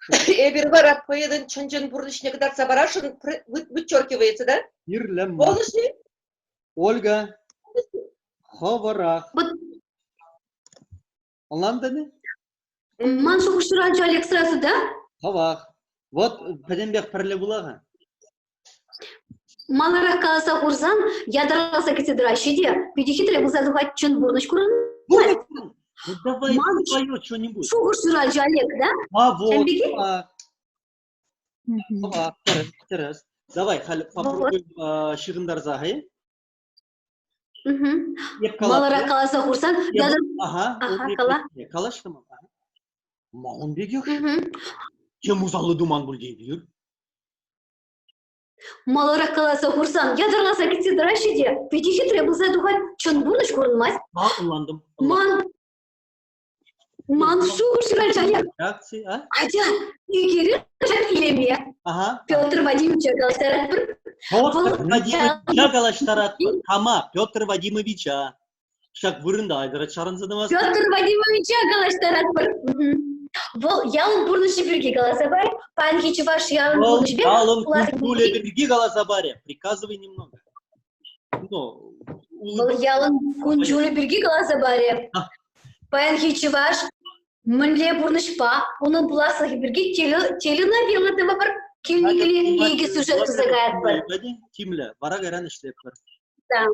Эпир вара поэтӑн чӑн-чӑн пурнӑҫне кӑтартса парасшӑн вычеркивается, да? Кирлӗ мар. Полностью? Ольга, хӑвӑрах. Ӑнлантӑн-и? Ман шухӑш ҫуралчӗ Олег сразу, да? Хӑвах. Вот пӗтӗмпех пӗрле вула-ха. Маларах каласа хурсан, ятарласа кӗтсе тӑраҫҫӗ те, питӗ хитре пулса тухать, чӑн пурнӑҫ курӑнмасть. Ну давай Ман свое что-нибудь. шухӑш ҫуралчӗ Олег, да? А вот, Ҫавӑн пекех? а, тӗрӗс, тӗрӗс. Давай, халь попробуем ҫыхӑнтарса, хай. Эп калап. Маларах каласа хурсан, ятар... Ага, Ага, кала. Калаҫрӑм. Ма ун пекех. Тем усаллӑ туман пуль тейпӗр. Маларах каласа хурсан, ятарласа кӗтсе тӑраҫҫӗ те, питӗ хитре пулса тухать, чӑн пурнӑҫ курӑнмасть. А, ӑнлантӑм. Ман ман шухӑш ҫуралчӗ. Реакци, а? Атя, ӳкерӳ илеме. Ага. Петр Вадимовича калаҫтаратпӑр. Петр Вадимовича калаҫтаратпӑр. Кама? Петр Вадимовича. Ҫак вырӑнта айтӑр чарӑнса тӑмасть. Петр Вадимовича калаҫтаратпӑр. Вӑл ялӑн пурнӑҫӗ пирки каласа парӗ. Паянхи чӑваш ялӑн Вӑл пурнӑҫӗпе ялӑн культури пирки каласа парӗ. Приказывай немного. Ну, Вӑл ялӑн кун-ҫулӗ пирки каласа парӗ. Паянхи чӑваш мӗнле пурнӑҫпа, унӑн пуласлӑхӗ пирки теленовелла тӑвӑпӑр. Килне-киле икӗ сюжет туса каятпӑр. Тимлӗ, вара кайран ӗҫлетпӗр. Да.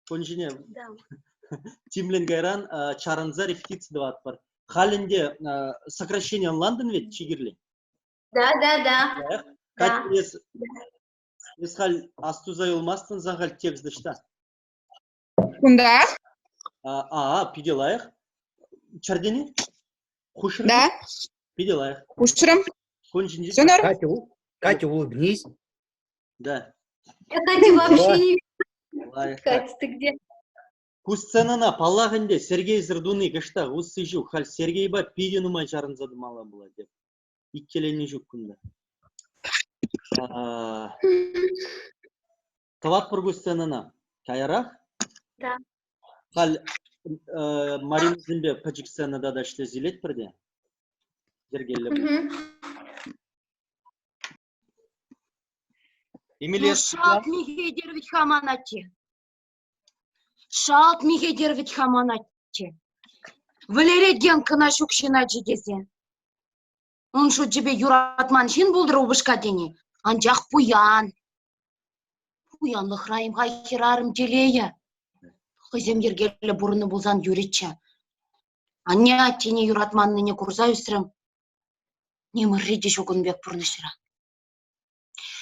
Кун ҫине тимлӗн кайран чарӑнса репетици тӑватпӑр. Халь ӗнтӗ сокращение ӑнлантӑн вӗт чи кирли? Да, да, да. Катя, эс, эс халь астуса юлмастӑн сан халь текст ӑҫта? Кунта. А, питӗ лайӑх. Чӗртӗн-и? Хушрӑн? Да. Питӗ лайӑх. Хушрӑм. Кун ҫинче... Все норм? Катя, Катя, улыбнись. Да. Я, Катя, вообще не Лайӑх. Катя, ты где? Ку сценӑна, паллах ӗнтӗ, Сергейсӗр туни кӑштах усси ҫук. Халь Сергейпа питӗ нумай чарӑнса тӑмалла пулать. Иккӗленни ҫук кунта. Тӑватпӑр ку сценӑна. Каярах? Да. Халь Маринӑсемпе пӗчӗк сцена тата ӗҫлесе илетпӗр те. Йӗркеллӗ. Эмилия Ну, шалт михетер вӗт-ха ман атте. Шалт михетер вӗт-ха ман атте. Вӗлерет Генкӑна ҫук ҫын ачи тесе. Ун шучӗпе юратман ҫын пултӑр упӑшка тени, анчах пуян. Пуянлӑхра-им-ха хӗрарӑм телейӗ? Хӑйсем йӗркеллӗ пурӑннӑ пулсан юрӗччӗ. Анне аттене юратманнине курса ӳсрӗм. Ним ырри те ҫук ун пек пурнӑҫра.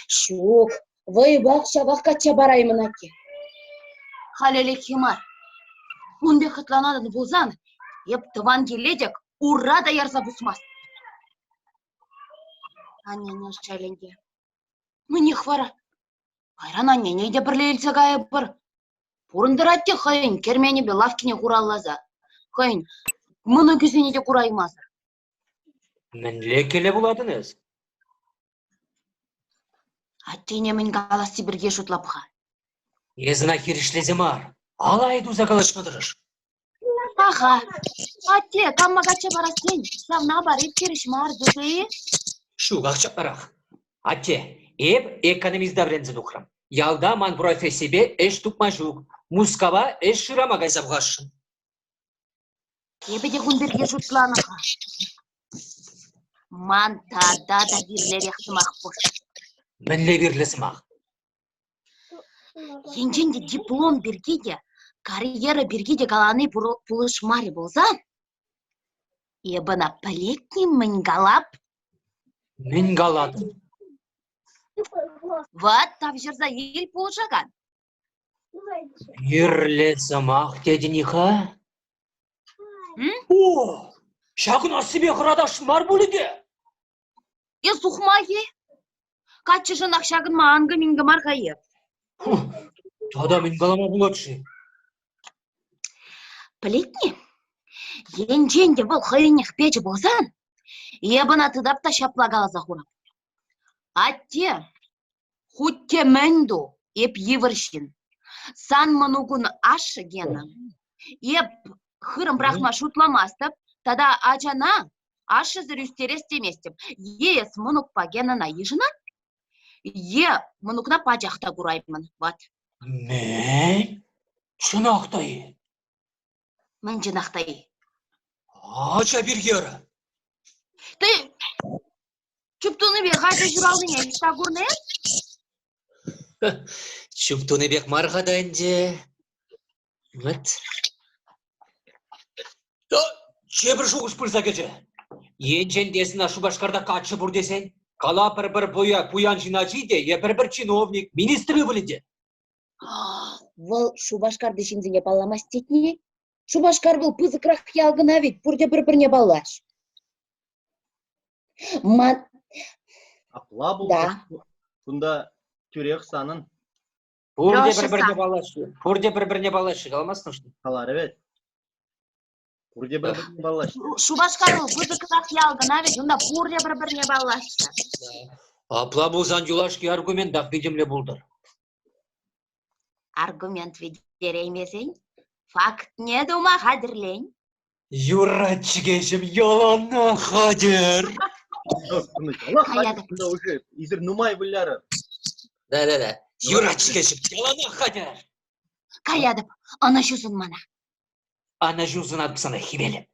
Ҫук, вӑйпах ҫавах качча параймӑн атте. Халь ӗлӗкхи мар. Ун пек хӑтланатӑн пулсан, эп тӑван киле тек ура та ярса пусмастӑп. Аннене шелӗнте. Мӗнех вара? Кайран аннене те пӗрле илсе кайӑпӑр. Пурӑнтӑр атте хӑйӗн керменӗпе лавккине хуралласа, хӑйӗн мӑнукӗсене те кураймасӑр. Мӗнле кӗлӗ вулатӑн эс? Аттене мӗн каласси пирки шутлап-ха. Эс ӑна хирӗҫлесе мар, алай туса калаҫма тӑрӑш. Аха, атте, кама качча парас тен, ҫавна пар, эп хирӗҫ мар, тесе-и? Ҫуках ҫапларах. Атте, эп экономиста вӗренсе тухрӑм. Ялта ман профессипе ӗҫ тупма ҫук. Мускава ӗҫ шырама кайса пӑхасшӑн. Эпӗ те кун пирки шутланӑ-ха. Ман тата та вирлӗрех сӑмах пур. Мӗнле вирлӗ сӑмах? Енчен те диплом пирки те, карьера пирки те калани пулӑшмарӗ пулсан... Эп ӑна пӗлет-и мӗн калап? Мӗн калатӑн? Вӑт тавҫӑрса ил пулӑшакан. Кирлӗ сӑмах тетӗн-и-ха? О, ҫакӑн ассипе хӑратас мар пулӗ те? Эс ухмах-и? Каччӑшӑнах ҫакӑнма анкӑ-минкӗ мар-ха эп. Тата мӗн калама пулать-ши? Пӗлетни? Енчен те вӑл хӑйӗнех печӗ пулсан, эп ӑна тытап та ҫапла каласа хурап. Атте, хуть те мӗн ту, эп йывӑр ҫын. Сан мӑнукун ашшӗ Гена. Эп хырӑм пӑрахма шутламастӑп тата ачана ашшӗсӗр ӳстерес теместӗп. Е эс мӑнукпа Генӑна йышӑнан, е мӑнукна пачах та кураймӑн, ват. Мӗн? Чӑнах та-и? Мӗн чӑнах та-и? Ача пирки ара. Ты чуптунипех ача ҫуралнине ӑҫта курнӑ эс? Чуптунипех мар-ха та ӗнтӗ. Вӑт. Тепӗр шухӑш пырса кӗчӗ. Енчен те эс ӑна Шупашкарта каччӑ пур тесен, кала пӗр-пӗр пуян ҫын ачи те е пӗр-пӗр чиновник, министр ывӑлӗ те. Вӑл Шупашкарти ҫынсене палламасть тетни? Шупашкар вӑл пысӑкрах ял кӑна вӗт, пурте пӗр-пӗрне паллаҫ. Ман... Апла пулсан, кунта тӳрех санӑн. Пурте пӗр-пӗрне паллаҫҫӗ. Пурте пӗр-пӗрне паллаҫҫӗ, каламастӑн-ши? Каларӗ вӗт. Пурте пӗр-пӗрне паллаҫҫӗ. Шупашкар вӑл пысӑкрах ял кӑна вӗт, унта пурте пӗр-пӗрне паллаҫҫӗ. Апла пулсан юлашки аргументах витӗмлӗ пултӑр. Аргумент витереймесен фактне тума хатӗрлен. Юрать, чӗкеҫӗм, яланах хатӗр. Уже эсир нумай вылярӑр. Да-да-да. Юрать, чӗкеҫӗм, яланах хатӗр. Каятӑп, ӑнӑҫу сун мана. Ӑнӑҫу сунатӑп сана, хӗвелӗм.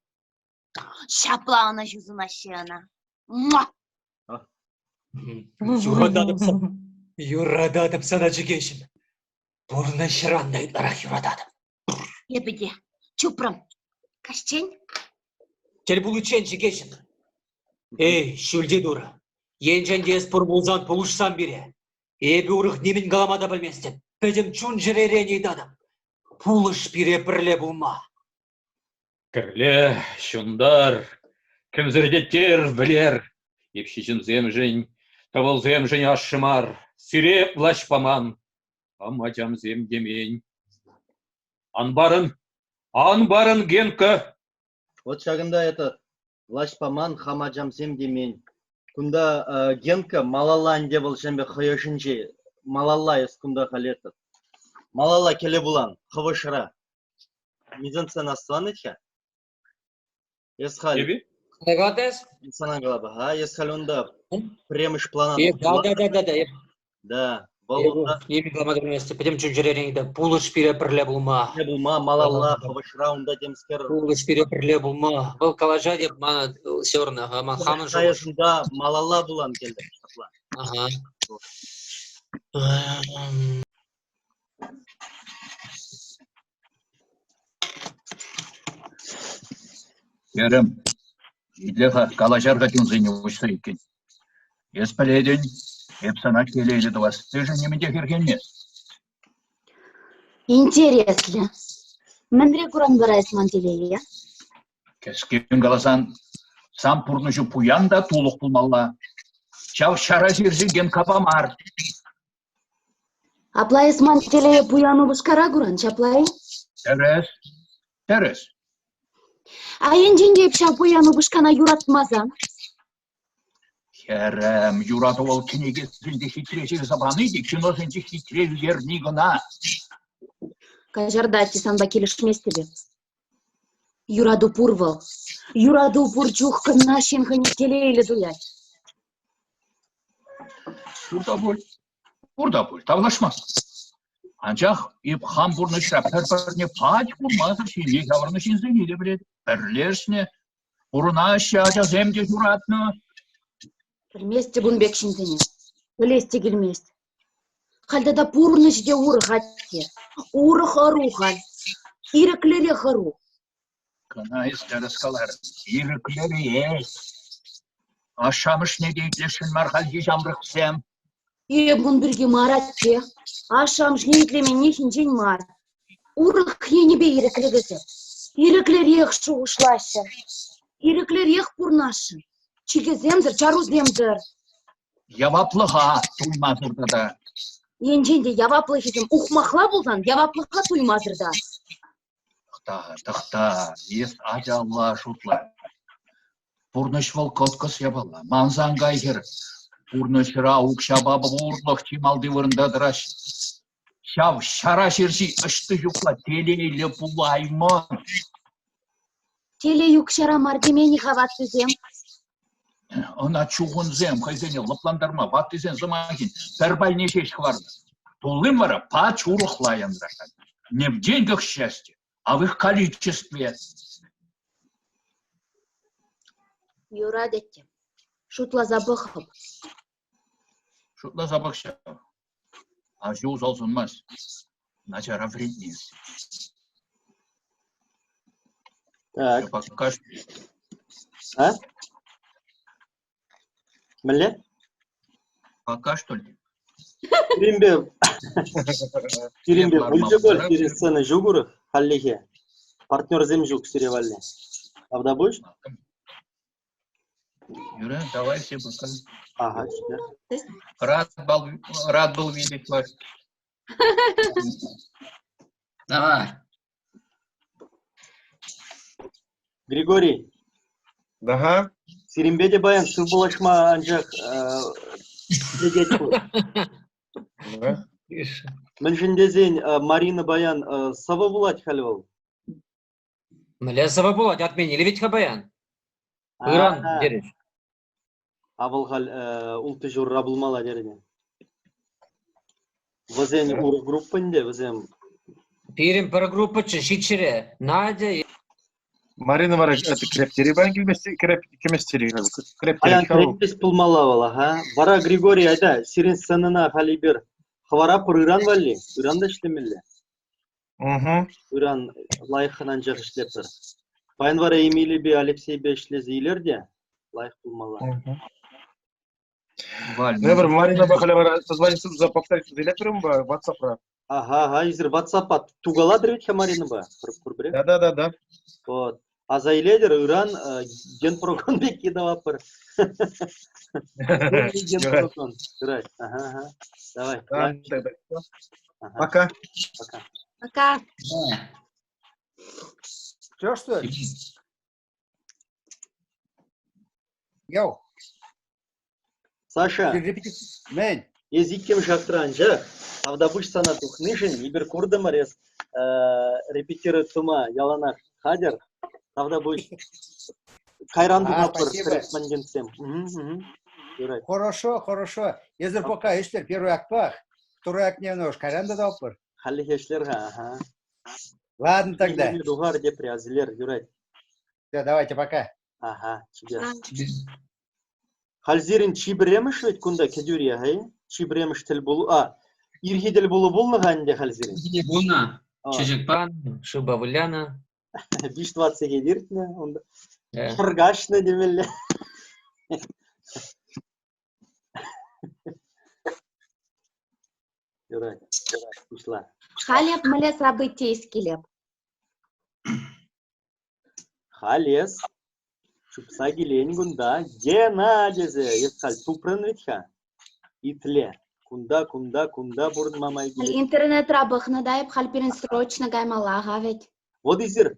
Ҫапла ӑнӑҫу сунаҫҫӗ ӑна. Муа! Юрататӑп сана. Юрататӑп сана, чӗкеҫӗм. Пурнӑҫран та ытларах юрататӑп. Эпӗ те чупрӑм. Каҫчен. Тӗл пуличчен, чӗкеҫӗм. Эй, ҫӳлти Турӑ, енчен те эс пур пулсан пулӑшсам пире. Эпӗ урӑх нимӗн калама та пӗлместӗп. Пӗтӗм чун-чӗререн ыйтатӑп. Пулӑш пире пӗрле пулма. Кӗрле, ҫунтар, кӗмсӗртеттер, вӗлер. Эп ҫынсемшӗн, тӑвӑлсемшӗн ашшӗ мар, сире влаҫ паман. Хам ачамсем темен. Ан парӑн, ан парӑн, Генка! Вот ҫакӑнта это влаҫ паман, хам ачамсем темен. Кунта Генка малалла ӗнтӗ вӑл ҫемпе хӑй ӑшӗнче. Малалла эс кунта халь этот. Малалла кӗлӗ вулан, хӑв ӑшра. Мизансцена астӑван-ха? Эс халь... Эпи? Калатас? Сана калапа, а? Эс халь унта пӗрремӗш плана... Да, да, да, да, да. Да, вӑл унта... Эпи калама пӗлместӗп. Пӗтӗм чун-чӗререн те пулӑш пире пӗрле пулма. Пӗрле пулма, малалла, хӑвӑшра унта темскер... Пулӑш пире пӗрле пулма. Вӑл калаҫать, эп мана все равно, ман хамӑн шухӑш. Унта малалла пулан келтӗм, ҫапла. Ага. Хӗрӗм, итле-ха, калаҫар-ха чунсене уҫса иккен. Эс пӗлетӗн, эп сана телейлӗ тӑвассишӗн нимӗн те хӗрхенмест. Интереслӗ. Мӗнре куран вара эс ман телее? Кӗскен каласан, сан пурнӑҫу пуян та тулӑх пулмалла. Ҫав ҫара сирсе Генкапа мар. Апла эс ман телее пуян упӑшкара куран, ҫапла-и? Тӗрӗс, тӗрӗс. А енчен те эп ҫав пуян упӑшкана юратмасан? Хӗрӗм, юрату вӑл кӗнекесенче хитре ҫырса пани те киносенче хитре ӳкерни кӑна. Каҫар та, атте санпа килӗшместӗп эп. Юрату пур вӑл. Юрату пур чух кӑна ҫын хӑйне телейлӗ туять. Пур та пуль, пур та пуль, тавлашмастӑп. Анчах эп хам пурнӑҫра пӗр-пӗрне пач курмасӑр ҫемье ҫавӑрнӑ ҫынсене те пӗлетӗп. Пӗрлешнӗ, пурӑнаҫҫӗ, ачасем те ҫуратнӑ. Пӗлместӗп ун пек ҫынсене. Пӗлес те килмест. Халь тата пурнӑҫӗ те урӑх, атте. Урӑх ӑру халь. Ирӗклӗрех ӑру. Кӑна эс тӗрӗс каларӑн. Ирӗклӗрех. Ашшӗ-амӑшне те итлесшӗн мар хальхи ҫамрӑксем. Эп ун пирки мар, атте. Ашшӗ-амӑшне итлеменни ҫинчен мар. Урӑх енӗпе ирӗклӗ вӗсем. Ирӗклӗрех шухӑшлаҫҫӗ. Ирӗклӗрех пурӑнасшӑн. Чикӗсемсӗр, чарусемсӗр. Яваплӑха туймасӑр тата. Енчен те яваплӑхӗсем ухмахла пулсан, яваплӑха туймасӑр та. Тӑхта, тӑхта, эс ачалла шутла. Пурнӑҫ вӑл кӑткӑс япала. Мансан кай хӗр. Пурнӑҫра укҫапа пурлӑх чи малти вырӑнта тӑраҫҫӗ. Ҫав ҫара ҫерҫи ӑҫти ҫукла телейлӗ пулаймӑн. Телей укҫара мар темен-и-ха ваттисем? Ӑна чухӑнсем хӑйсене лӑплантарма ваттисен сӑмахӗн пӗр пайне ҫеҫ хӑварнӑ. Туллин вара пач урӑхла янрашать. Не в деньгах счастье, а в их количестве. Юрать, атте. Шутласа пӑхӑп. Шутласа пӑх ҫав. Аҫу усал сунмасть. Начара вӗрентмест. Так. Пока А? Мӗнле? Пока, что ли? Пирӗнпе пирӗнпе пулчӗ пуль, пирӗн сцена ҫук урӑх хальлӗхе. Партнерсем ҫук сире валли. Тавтапуҫ. Юра, давай все пока. Ага, Рад был, рад был видеть вас. Давай. Григорий. Ага. Сирӗнпе те паян сывпуллашма анчах лекет пуль. Мӗншӗн тесен Марина паян сӑвӑ вулать халь вӑл. Мӗнле сӑвӑ пулать, отменили ведь-ха паян. Ыран терӗҫ. А вӑл халь улттӑ ҫурра пулмалла терӗ. Вӗсен урӑх группа ӗнтӗ, вӗсем. Пирӗн пӗр группӑччӗ, ҫиччӗре. Надя. Марина вара это крептери паян килмест, кӗмест Паян кӗртмест пулмалла вӑл, аха. Вара Григорий, айта, сирӗн сценӑна халь эпир хӑварапӑр ыран валли. Ыран та ӗҫлемелле. Ыран лайӑххӑн анчах ӗҫлетпӗр. Паян вара Эмилипе Алексейпе ӗҫлесе илер те лайӑх пулмалла. Валь, Маринапа халӗ вара созвониться туса повторить туса илетпӗр унпа WhatsApp-ра. Ага, ага, эсир WhatsApp-па тугалатӑр ведь-ха Маринӑпа пурпӗрех? Да, да, да, да. Вот. Аса илетӗр, ыран генпрогон пекки тӑватпӑр. Генпрогон. Юрать. Ага, ага. Давай. Пока. Пока. Пока. Все, что ли? Йоу. Саша. Мӗн? Эс иккӗмӗш актра анчах Тавтапуҫ сана тухнишӗн эпир куртӑмӑр эс репетировать тума яланах хатӗр. Тавтапуҫ. Кайран тухатпӑр корреспондентсем. Юрать. Хорошо, хорошо. Эсир пока ӗҫлер первый актпах. Второй актне уж кайран та тӑватпӑр. Хальлӗхе ӗҫлер-ха, ага. Ладно тогда. Тухар тепре азилер, юрать. Все, давайте, пока. Ага, чипер. Халь сирӗн чи пӗрремӗш вӗт кунта кӗтӳре, хӑй? Чи пӗрремӗш тӗлпулу. А, ирхи тӗлпулу пулнӑ-ха ӗнтӗ халь сирӗн. Ирхине пулнӑ. Чечек панӑ, шывпа вылянӑ. Виҫ-тӑват сехет иртнӗ унта. Шӑркашнӑ темелле. Юрать. Пуҫла. Халь эп мӗнле событие ис килеп? Халь эс чупса килен кунта, Гена тесе эс халь тупрӑн вӗт-ха. Итле, кунта, кунта, кунта пурӑнма май килет. Интернетра пӑхнӑ та эп халь пирӗн срочно каймалла-ха вӗт. Вот эсир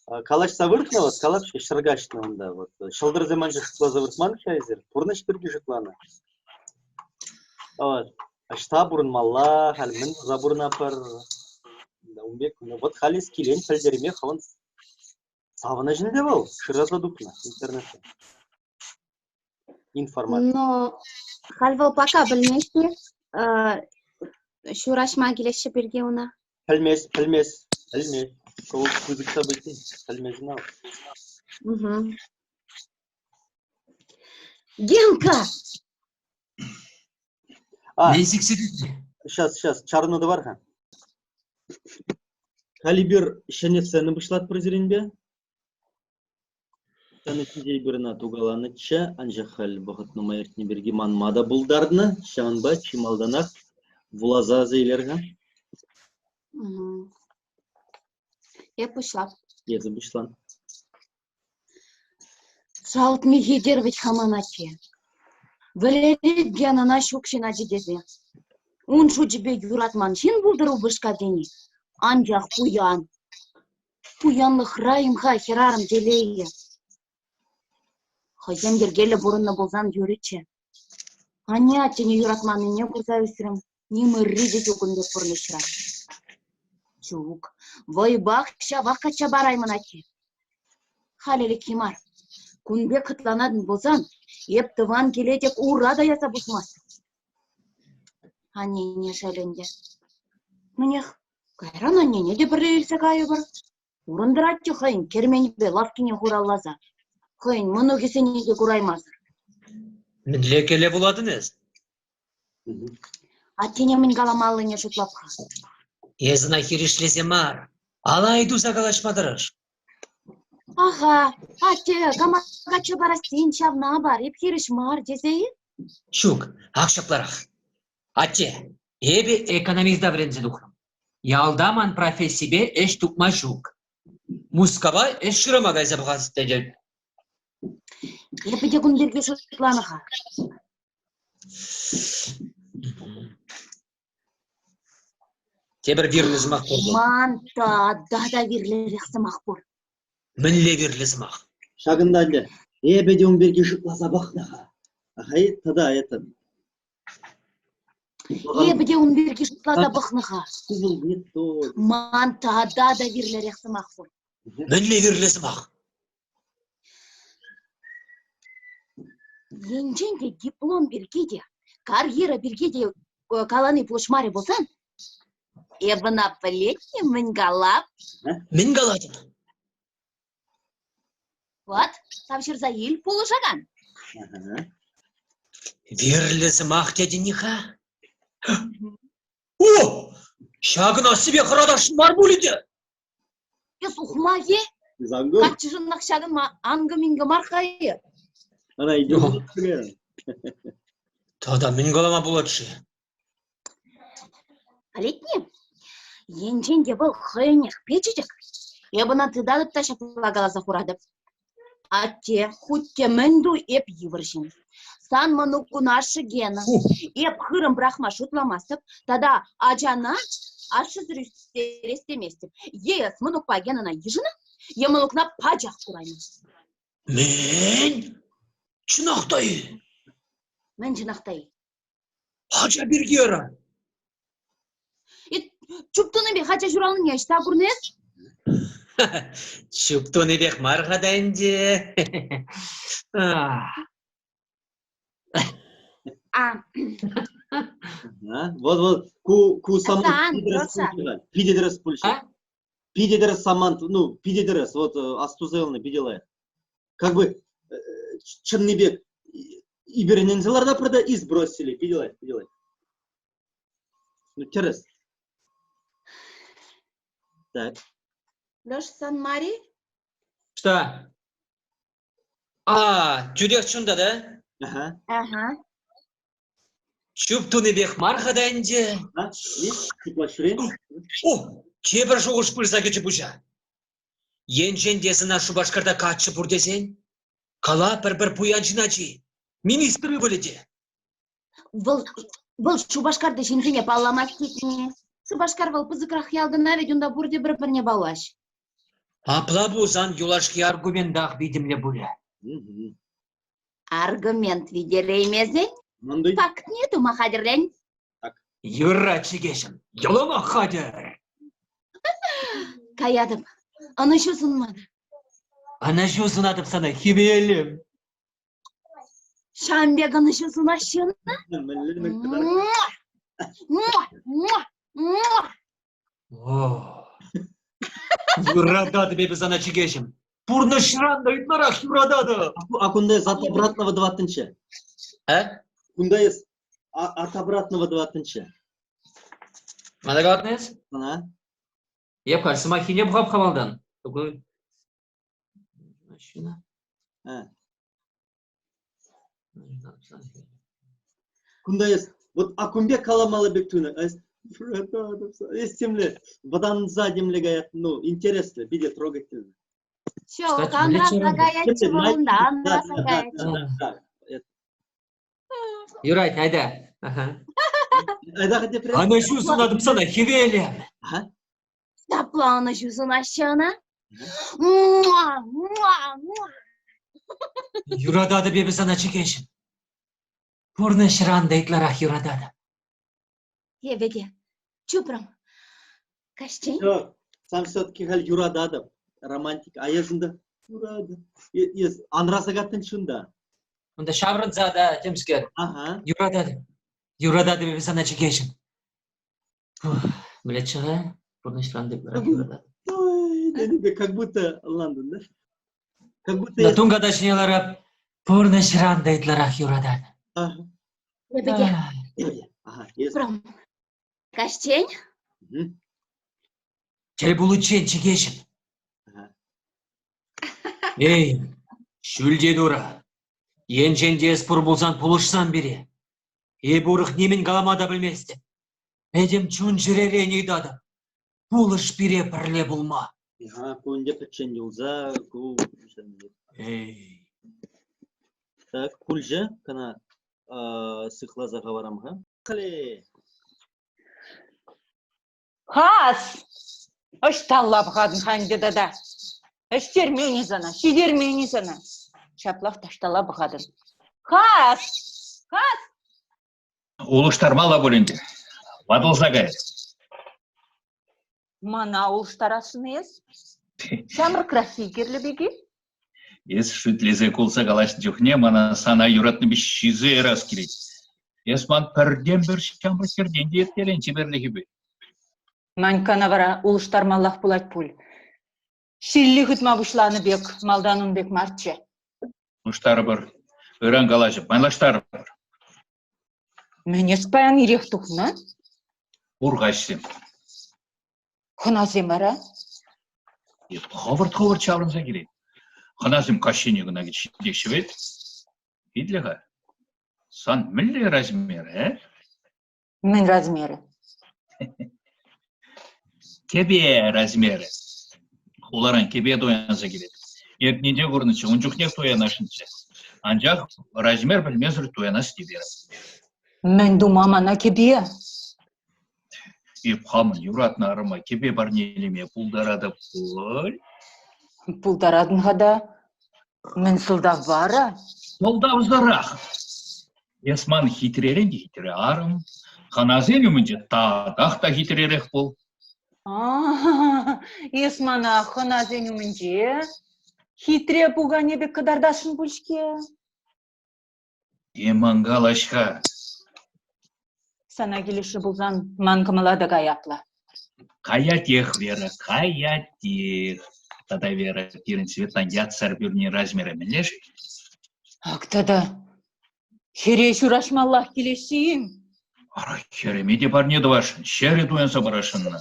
калаҫса выртнӑ вот, калаҫ-ҫке ҫӗр каҫнӑ унта вот. Ҫӑлтӑрсем анчах шутласа выртман-ха эсир, пурнӑҫ пирки шутланӑ. Вот. Ӑҫта пурӑнмалла, халь мӗн туса пурӑнатпӑр? Ун пек, вот халь эс килен пӗлтерме хӑвӑн савӑнӑҫ ӗнтӗ вӑл, шыраса тупнӑ интернетре. Информаци. Но халь вӑл пока пӗлмест-и, ҫураҫма килеҫҫӗ пирки уна. Пӗлмест, пӗлмест, пӗлмест. Вӑл пысӑк событи, пӗлмест ӑна. Генка! А, сейчас, сейчас, чарӑну тӑвар-ха. Халь эпир ҫӗнӗ сцена пуҫлатпӑр сирӗнпе. Сцена ҫинче эпир ӑна тукаланӑччӗ, анчах халь вӑхӑт нумай иртнӗ пирки манма та пултарнӑ, ҫавӑнпа чи малтанах вуласа аса илер-ха. Эп пуҫлап. Эсӗ пуҫлан. Шалт михетер вӗт-ха ман атте. Вӗлерет Генӑна ҫук ҫын ачи тесе. Ун шучӗпе юратман ҫын пултӑр упӑшка тени, анчах пуян. Пуянлӑхра-им-ха хӗрарӑм телейӗ? Хӑйсем йӗркеллӗ пурӑннӑ пулсан юрӗччӗ. Анне аттене юратманнине курса ӳсрӗм. Ним ырри те ҫук ун пек пурнӑҫра. Ҫук, вӑйпах ҫавах качча параймӑн атте. Халь ӗлӗкхи мар. Кун пек хӑтланатӑн пулсан, эп тӑван киле тек ура та ярса пусмастӑп. Аннене шел ӗнтӗ. Мӗнех, кайран аннене те пӗрле илсе кайӑпӑр. Пурӑнтӑрать те хӑйӗн керменӗпе лавккине хуралласа, хӑйӗн мӑнукӗсене те кураймасӑр. Мӗнле кӗлӗ вулатӑн эс? Аттене мӗн каламаллине шутлап-ха. Эс ӑна хирӗҫлесе мар, алай туса калаҫма тӑрӑш. Аха, атте, кама качча парас тен, ҫавна пар, эп хирӗҫ мар тесе-и? Ҫук, ак ҫапларах. Атте, эпӗ экономиста вӗренсе тухрӑм. Ялта ман профессипе ӗҫ тупма ҫук. Мускава ӗҫ шырама кайса пӑхас тетӗп. Эпӗ те кун пирки шутланӑ-ха. Тепӗр вирлӗ сӑмах пур. Ман тата та вирлӗрех сӑмах пур. Мӗнле вирлӗ сӑмах? Ҫакӑнта ӗнтӗ эпӗ те ун пирки шутласа пӑхнӑ-ха. Ахай тата это. Эпӗ те ун пирки шутласа пӑхнӑ-ха. Ман тата та вирлӗрех сӑмах пур. Мӗнле вирлӗ сӑмах? Енчен те диплом пирки те, карьера пирки те калани пулӑшмарӗ пулсан, эп ӑна пӗлет-и мӗн калап? Мӗн калатӑн? Вӑт, тавҫӑрса ил пулӑшакан. Вирлӗ сӑмах тетӗн-и-ха? О! Ҫакӑн ассипе хӑратасшӑн мар пулӗ те? Эс ухмах-и? Зангур. Каччӑшӑнах ҫакӑнма анкӑ-минкӗ мар-ха-и? Ана идем. Тата мӗн калама пулать-ши? Пӗлетне, енчен те вӑл хӑйӗнех печӗ-тӗк, эп ӑна тытатӑп та ҫапла каласа хуратӑп. Атте, хуть те мӗн ту, эп йывӑр ҫын. Сан мӑнукун ашшӗ Гена. Эп хырӑм пӑрахма шутламастӑп тата ачана ашшӗсӗр ӳстерес теместӗп. Е эс мӑнукпа Генӑна йышӑнӑн, е мӑнукна пачах кураймӑн. Мӗн? Чӑнах та-и? Мӗн чӑнах та-и? Ача пирки ара. Чуптунипех ача ҫуралнине ӑҫта курнӑ эс? Чуптунипех мар-ха та ӗнтӗ. А. Вот, вот, ку, ку самант питӗ тӗрӗс пулчӗ. Питӗ тӗрӗс самант, ну, питӗ тӗрӗс, вот, астуса юлнӑ, питӗ лайӑх. Как бы чӑннипе иберененсе лартапӑр та и сбросили. Питӗ лайӑх, питӗ лайӑх. Ну, тӗрӗс. Так. Леш сан мар-и? Что? А, тӳрех чунта, да? Ага. Ага. Чуп тунипех мар-ха та ӗнтӗ. А, и? О, тепӗр шухӑш пырса кӗчӗ пуҫа. Енчен те сана Шупашкарта каччӑ пур тесен, кала пӗр-пӗр пуян ҫын ачи, министр ывӑлӗ те. Вӑл, вӑл Шупашкарти ҫынсене палламасть тетне. Шупашкар вӑл пысӑкрах ял кӑна вӗт унта пурте пӗр-пӗрне паллаҫ. Апла пулсан юлашки аргументах витӗмлӗ пулӗ. Аргумент витереймесен фактне тума хатӗрлен. Юра, чӗкеҫӗм, йӑлӑмах хатӗр. Каятӑп. Ӑнӑҫу сунман. Ӑнӑҫу сунатӑп сана, хӗвелӗм. Ҫавӑн пек ӑнӑҫу сунаҫҫӗ ӑна? Юрататӑп эпӗ сана, чӗкеҫӗм. Пурнӑҫран та ытларах юрататӑп. А кунта эс от обратного тӑваттӑнччӗ. А? Кунта эс от обратного тӑваттӑнччӗ. Мана калатнӑ эс? Ана. Эп халь сӑмаххине пӑхап-ха малтан. Такой... Кунта эс вот а кун пек каламалла пек тунӑ. Эс эс темле вӑтанса темле каять, ну, интересно, питӗ трогательно. Ҫок, анраса каятчӗ вӑл унта, анраса каятчӗ. Юрать, айда. Ага. Айда тепре. Ӑнӑҫу сунатӑп сана, хӗвелӗм. Ҫапла ӑнӑҫу сунаҫҫӗ ӑна. Муа, муа, муа. Юрататӑп эпӗ сана, чӗкеҫӗм. Пурнӑҫран та ытларах юрататӑп. Эпӗ те чупрӑм. Каҫчен. Все, сам все-таки халь юрататӑп. Романтик. А эс унта юратӑп. Эс анраса каттӑн чунта. Унта ҫаврӑнса та темскер. Ага. Юрататӑп. Юрататӑп эпӗ сана, чӗкеҫӗм. Мӗнлеччӗ-ха? Пурнӑҫран та ытларах юрататӑп. Ой, как будто Лондон, да? Как будто... На тунката ҫине ларап, пурнӑҫран та ытларах юрататӑп. Ага. Эпӗ те. Ага, эс. Каҫчен? Тӗл пуличчен, чӗкеҫӗм. Эй, ҫӳлте Турӑ, енчен те эс пур пулсан пулӑшсам пире. Эпӗ урӑх нимӗн калама та пӗлместӗп. Пӗтӗм чун-чӗререн ыйтатӑп. Пулӑш пире пӗрле пулма. Ага, ку ӗнтӗ пӗччен юлса, ку... Эй. Так, кулчӗ кӑна сыхласа хӑварам-ха. Хле! Хас! Ӑҫталла пӑхатӑн-ха ӗнтӗ тата? Ӗҫтермен-и сана, ҫитермен-и сана? Ҫаплах таҫталла пӑхатӑн. Хас! Хас! Улӑштармалла пуль ӗнтӗ. Ватӑлса каять. Мана улӑштарасшӑн эс? Ҫамрӑкраххи кирлӗ пек-и? Эс шӳтлесе кулса калаҫнӑ чухне мана сана юратнипе ҫисе ярас килет. Эс ман пӗртен-пӗр ҫамрӑк хӗртен те ирттерен чиперлӗхӗпе. Маньккана вара улӑштармаллах пулать пуль. Ҫилли хытма пуҫланӑ пек, малтан ун пек марччӗ. Улӑштарӑпӑр. Ыран калаҫӑп, майлаштарӑпӑр. Мӗн эс паян ирех тухнӑ? Урхаҫсем. Хӑнасем вара? Хӑвӑрт-хӑвӑрт ҫаврӑнса килет. Хӑнасем каҫхине кӑна ҫитеҫҫӗ вӗт. Итле-ха, сан мӗнле размер, э? Мӗн размерӗ? Кӗпе размерӗ. Хуларан кӗпе туянса килет. Эрнинче курнӑччӗ, ун чухнех туянасшӑнччӗ. Анчах размер пӗлмесӗр туянас темерӗм. Мӗн тума мана кӗпе? Эп хамӑн юратнӑ арӑма кӗпе парнелеме пултаратӑп пуль? Пултаратӑн-ха та. Мӗн сӑлтав вара? Сӑлтавсӑрах. Эс ман хитререн те хитре арӑм. Хӑнасен умӗнче татах та хитререх пул. Эс мана хӑнасен умӗнче хитре пукане пек кӑтартасшӑн пуль-ҫке. Тем ан калаҫ-ха. Сана килӗшрӗ пулсан ман кӑмӑла та каятла. Каятех, Вера, каятех. Тата, Вера, пирӗн Светлан ятсӑр пӳрни размерӗ мӗнле-ши? Ак тата хӗре ҫураҫмаллах килеҫҫӗ-им? Ара, хӗрӗме те парне тӑвасшӑн, ҫӗрӗ туянса парасшӑн-на.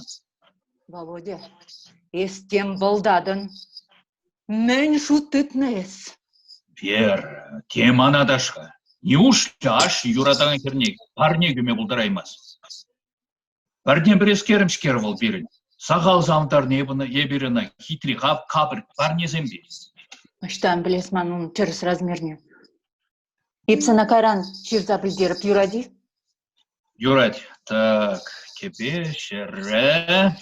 Володя, эс тем вӑлтатӑн. Мӗн шут тытнӑ эс? Вера, тем ан аташ-ха. Неужто ашшӗ юратакан хӗрне парне кӳме пултараймасть? Пӗртен-пӗрескерӗм-ҫке вӑл пирӗн. Сахал савӑнтарнӑ эпир ӑна хитре капӑр парнесемпе. Ӑҫтан пӗлес ман ун тӗрӗс размерне? Эп сана кайран ҫырса пӗлтерӗп, юрать-и? Юрать. Так, кӗпе, ҫӗрре.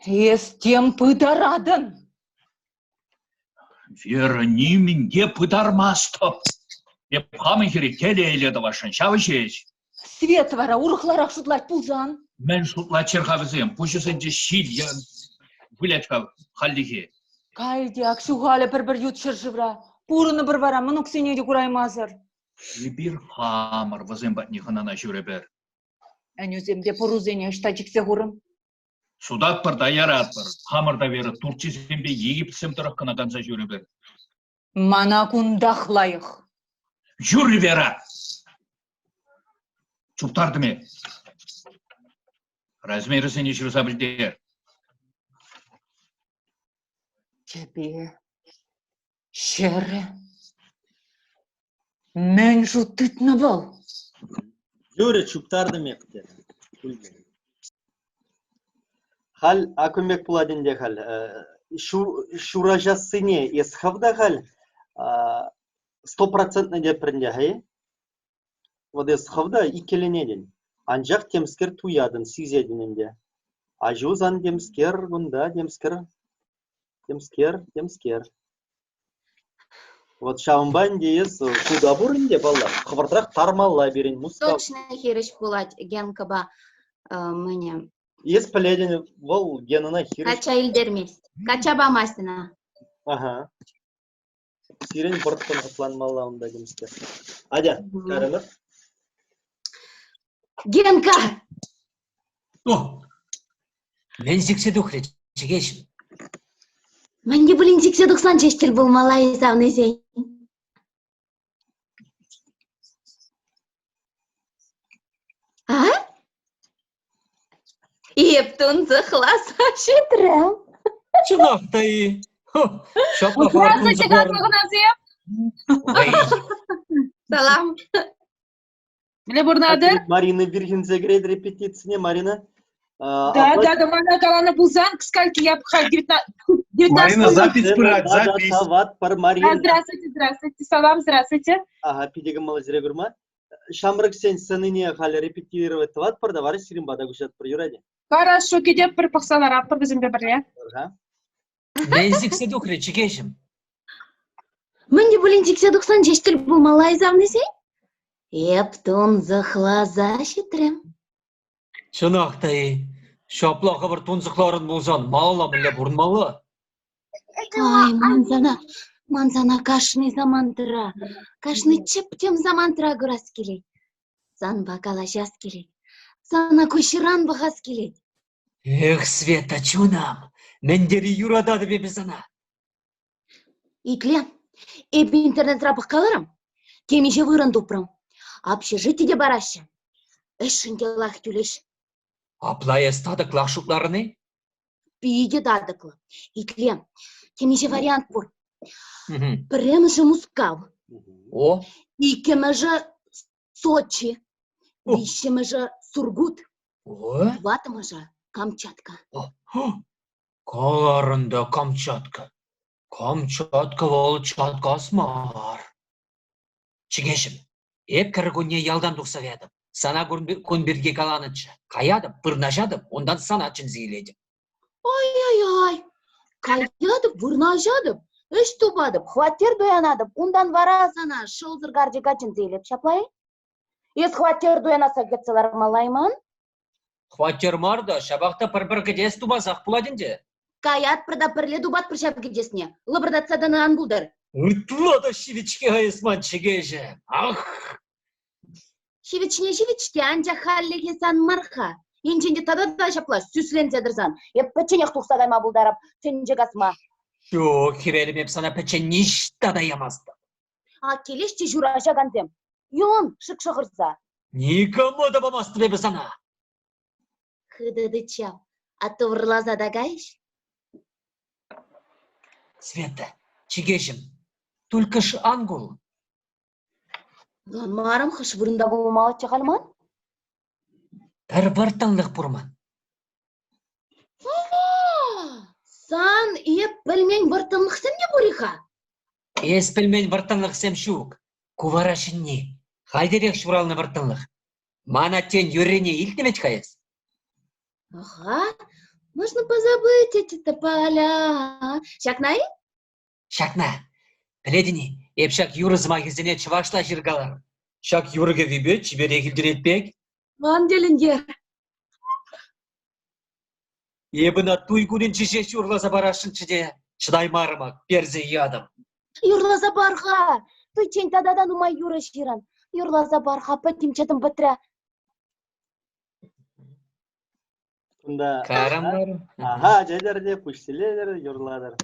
Эс тем пытаратӑн. Вера нимӗн те пытармастӑп. Эп хамӑн хӗре телейлӗ тӑвасшӑн, ҫавӑ ҫеҫ. Света вара урӑхларах шутлать пулсан? Мӗн шутлаччӑр-ха вӗсем? Пуҫӗсенче ҫил вылять-ха хальлӗхе. Кай те ак ҫухалӗ пӗр-пӗр ют ҫӗршывра. Пурӑнӑпӑр вара мӑнуксене те кураймасӑр. Эпир хамӑр вӗсем патне хӑнана ҫӳрӗпӗр. Ӗнӳсемпе пӑрусене ӑҫта чиксе хурӑн? Сутатпӑр та яратпӑр. Хамӑр та Вера Турцисемпе Египтсем тӑрӑх кӑна канса ҫӳрӗпӗр. Мана кунтах лайӑх. Юрӗ, Вера! Чуптартӑм эп. Размерӗсене ҫырса пӗлтер. Кӗпе, ҫӗрӗ. Мӗн шут тытнӑ вӑл? Юрӗ, чуптартӑм эп, терӗ. Халь акӑ пек пулать ӗнтӗ халь. Ҫураҫассине эс хӑв та халь стопроцентно тепӗр ӗнтӗ-ха-и? Вот эс хӑв та иккӗленетӗн, анчах темскер туятӑн, сисетӗн ӗнтӗ. Аҫу сан темскер кунта, темскер, темскер, темскер. Вот ҫавӑнпа ӗнтӗ эс кута пур ӗнтӗ, паллах. Хӑвӑртрах тармалла пирӗн Мускав. Точно хирӗҫ пулать Генкӑпа мӗне. Эс пӗлетӗн, вӑл Генӑна хирӗҫ. Качча илтермест. Качча памасть ӑна. Ага. Сирӗн вӑрттӑн хӑтланмалла унта темскер. Атя, карӑмӑр. Генка! О! Мӗн сиксе тухрӗ, чӗкеҫ? Мӗн те пулин сиксе тухсан ҫеҫ тӗл пулмалла-и савнисен? А? Эп тунсӑхласа ҫитрӗм. Чӑнах та-и? Ҫапла Здравствуйте, хӑнасем! Салам. Мӗнле пурӑнатӑр? Марина вирхӗнсе кӗрет репетицине. Марина, Да, да, да, мана каланӑ пулсан, скольки я 19 Марина, запись пырать, запись. Таватпӑр, Марина. Здравствуйте, здравствуйте, салам, здравствуйте. Ага, питӗ кӑмӑллӑ сире курма. Ҫамрӑксен сценине халӗ репетировать тӑватпӑр та вара сирӗн пата куҫатпӑр, юрать-и? Хорошо, кӗтетпӗр, пӑхса ларатпӑр вӗсемпе пӗрле. Ага. Мӗн сиксе тухрӗ, чӗкеҫӗм? Мӗн те пулин сиксе тухсан ҫеҫ тӗл пулмалла-и савнисен? Эп тунсӑхласа ҫитрӗм. Чӑнах та-и? Ҫапла хӑвӑрт тунсӑхларӑн пулсан малалла мӗнле пурӑнмалла? Ай, ман сана, ман сана кашни самантра, кашни чӗптӗм самантра курас килет. Санпа калаҫас килет. Сана куҫран пӑхас килет. Эх, Света, чунам, мӗн тери юрататӑп эпӗ сана. Итле, эпӗ интернетра пӑхкаларӑм, темиҫе вырӑн тупрӑм. Общежити те параҫҫӗ. Ӗҫшӗн те лайӑх тӳлеҫ. Апла эс татӑклах шутларӑн-и? Питӗ татӑклӑ. Итле, темиҫе вариант пур. Пӗрремӗшӗ Мускав. О. Иккӗмӗшӗ Сочи. Виҫҫӗмӗшӗ Сургут. О. Тӑваттӑмӗшӗ Камчатка. Каларӑн та Камчатка. Камчатка вӑл чаткас мар. Чӗкеҫӗм, эп кӗркунне ялтан тухса каятӑп. Сана кун пирки каланӑччӗ. Каятӑп, вырнаҫатӑп, унтан сана чӗнсе илетӗп. Ай-яй-яй! Каятӑп, вырнаҫатӑп, ӗҫ тупатӑп, хваттер туянатӑп, унтан вара сана шӑлсӑр карчӑка чӗнсе илеп, ҫапла-и? Эс хваттер туянасса кӗтсе лармалла-и ман? Хваттер мар та, ҫапах та пӗр-пӗр кӗтес тупасах пулать ӗнтӗ. Каятпӑр та пӗрле тупатпӑр ҫав кӗтесне. Лӑпӑртатса тӑнӑ ан пултӑр. Ытла та ҫивӗч-ҫке-ха эс ман чӗкеҫӗ. Ах! Ҫивӗчне ҫивӗч те, анчах хальлӗхе сан мар-ха. Енчен те тата та ҫапла сӳсленсе тӑрсан, эп пӗчченех тухса кайма пултарап тӗнче касма. Ҫук, хӗвелӗм, эп сана пӗччен ниҫта та ямастӑп. А килӗҫ те ҫураҫакансем. Юн, шӑк шӑхӑрса. Никому та памастӑп эпӗ сана. Хытӑ тытҫав, атту вӑрласа та кайӗҫ. Света, чӗкеҫӗм, только ж ан кул. Ӑнланмарӑм, хӑш вырӑнта пулмаллаччӗ халь ман? Пӗр вӑрттӑнлӑх пур ман. Сан эп пӗлмен вӑрттӑнлӑхсем те пур-и-ха? Эс пӗлмен вӑрттӑнлӑхсем ҫук. Ку вара ҫӗнни. Хальтерех ҫуралнӑ вӑрттӑнлӑх. Ман аттен юррине илтнӗ вӗт-ха эс? Ага, можно позабыть эти тополя. Ҫакна-и? Ҫакна. Пӗлетӗн-и, эп ҫак юрӑ сӑмахӗсене чӑвашла ҫыркаларӑм. Ҫак юрӑ кӗввипе чиперех илтӗнет пек. Ман тӗлӗнтер. Эп ӑна туй кунӗнче ҫеҫ юрласа парасшӑнччӗ те, чӑтаймарӑм ак, персе ятӑм. Юрласа пар-ха! Туйччен тата та нумай юрӑ ҫырӑн. Юрласа пар-ха, пӗтӗм чӑтӑм пӗтрӗ. Кунта Карамар. Аха, тетӗр те, пуҫсилетӗр, юрлатӑр.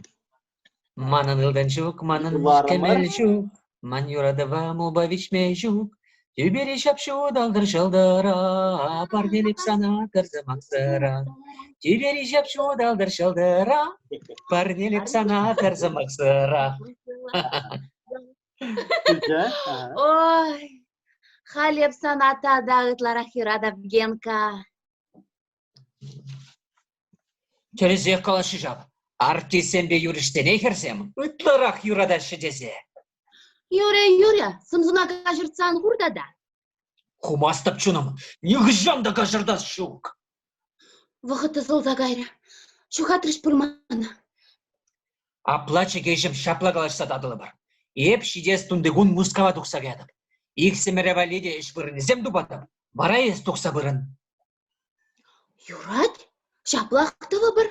Манӑн ылтӑн ҫук, манӑн кӗмӗл ҫук, ман юратӑва мулпа виҫме ҫук. Тӳпери ҫап-ҫуталтӑр ҫӑлтӑра, парнелеп сана тӑрса максӑра. Тӳпери ҫап-ҫуталтӑр ҫӑлтӑра, парнелеп сана тӑрса максӑра. Пулчӗ, а? Ой, халь эп сана тата ытларах юратап, Генка. Тӗрӗсех калаҫҫӗ ҫав. Артистсемпе юрӑҫсене хӗрсем ытларах юратаҫҫӗ тесе. Юрӗ, юрӗ, сӑмсуна каҫӑртса ан хур тата. Хумастӑп чунӑм, нихӑҫан та каҫӑртас ҫук. Вӑхӑт тӑсӑлса кайрӗ. Ҫухатрӗҫ пуль мана. Апла чӗкеҫӗм ҫапла калаҫса татӑлӑпӑр. Эп ҫитес тунтикун Мускава тухса каятӑп. Иксӗмӗре валли те ӗҫ вырӑнӗсем тупатӑп. Вара эс тухса пырӑн. Юрать, ҫаплах тӑвӑпӑр.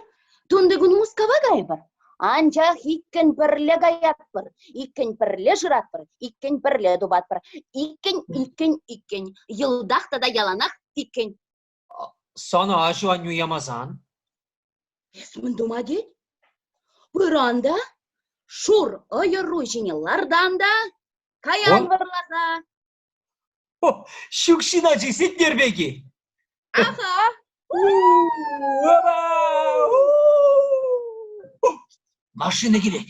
Тунтикун Мускава кайӑпӑр. Анчах иккӗн пӗрле каятпӑр, иккӗн пӗрле шыратпӑр, иккӗн пӗрле тупатпӑр. Иккӗн, иккӗн, иккӗн. Йӑлтах тата яланах иккӗн. Сана аҫу-аннӳ ямасан? Эс мӗн тума тет? Пыран та, шур ӑйӑру ҫине лартан та, каян вӑрласа. Ҫук ҫын ачи Сетнер пек-и? Аха. Машина килет.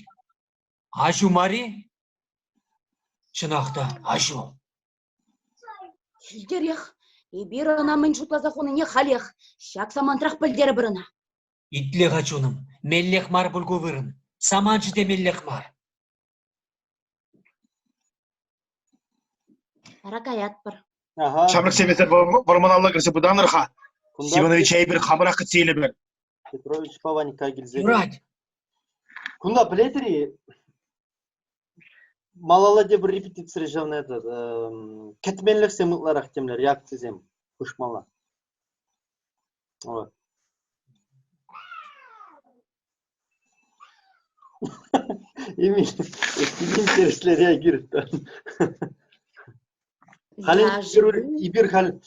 Аҫу мар-и? Чӑнах та, аҫу. Килтерех. Эпир ӑна мӗн шутласа хунине халех, ҫак самантрах пӗлтерӗпӗр ӑна. Итле-ха, чунӑм, меллех мар пуль ку вырӑн. Саманчӗ те меллех мар. Вара каятпӑр. Ҫамрӑксем эсир вӑрманалла кӗрсе пытанӑр-ха. Семеновича эпир хамӑрах кӗтсе илӗпӗр. Петровичпа Ванька килсе. Юрать. Кунта пӗлетӗр-и, малалла тепӗр репетицире ҫавна этот, кӗтменлӗхсем ытларах темле, реакцисем хушмалла. Вот. Эмиль, интереслӗ реагирует. Халь эпир халь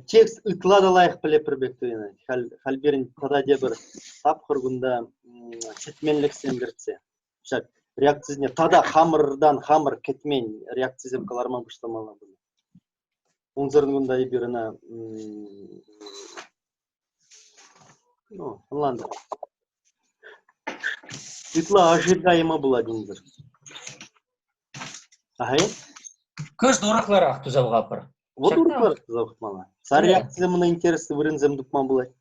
текст ытла та лайӑх пӗлетпӗр пек туйӑнать. Халь халь пирӗн тата тепӗр тапхӑр кунта кӗтменлӗхсем кӗртсе. Ҫак реакцисене тата хамӑртан хамӑр кӗтмен реакцисем кӑларма пуҫламалла пулӗ. Унсӑрӑн кунта эпир ӑна ну, ӑнлантӑм. Ытла ожидаемо пулать унсӑр. Ага. Кӑшт урӑхларах туса пӑхатпӑр. Вот урӑхларах туса пӑхмалла. Сан реакцисем мана интереслӗ вырӑнсем тупма пулать.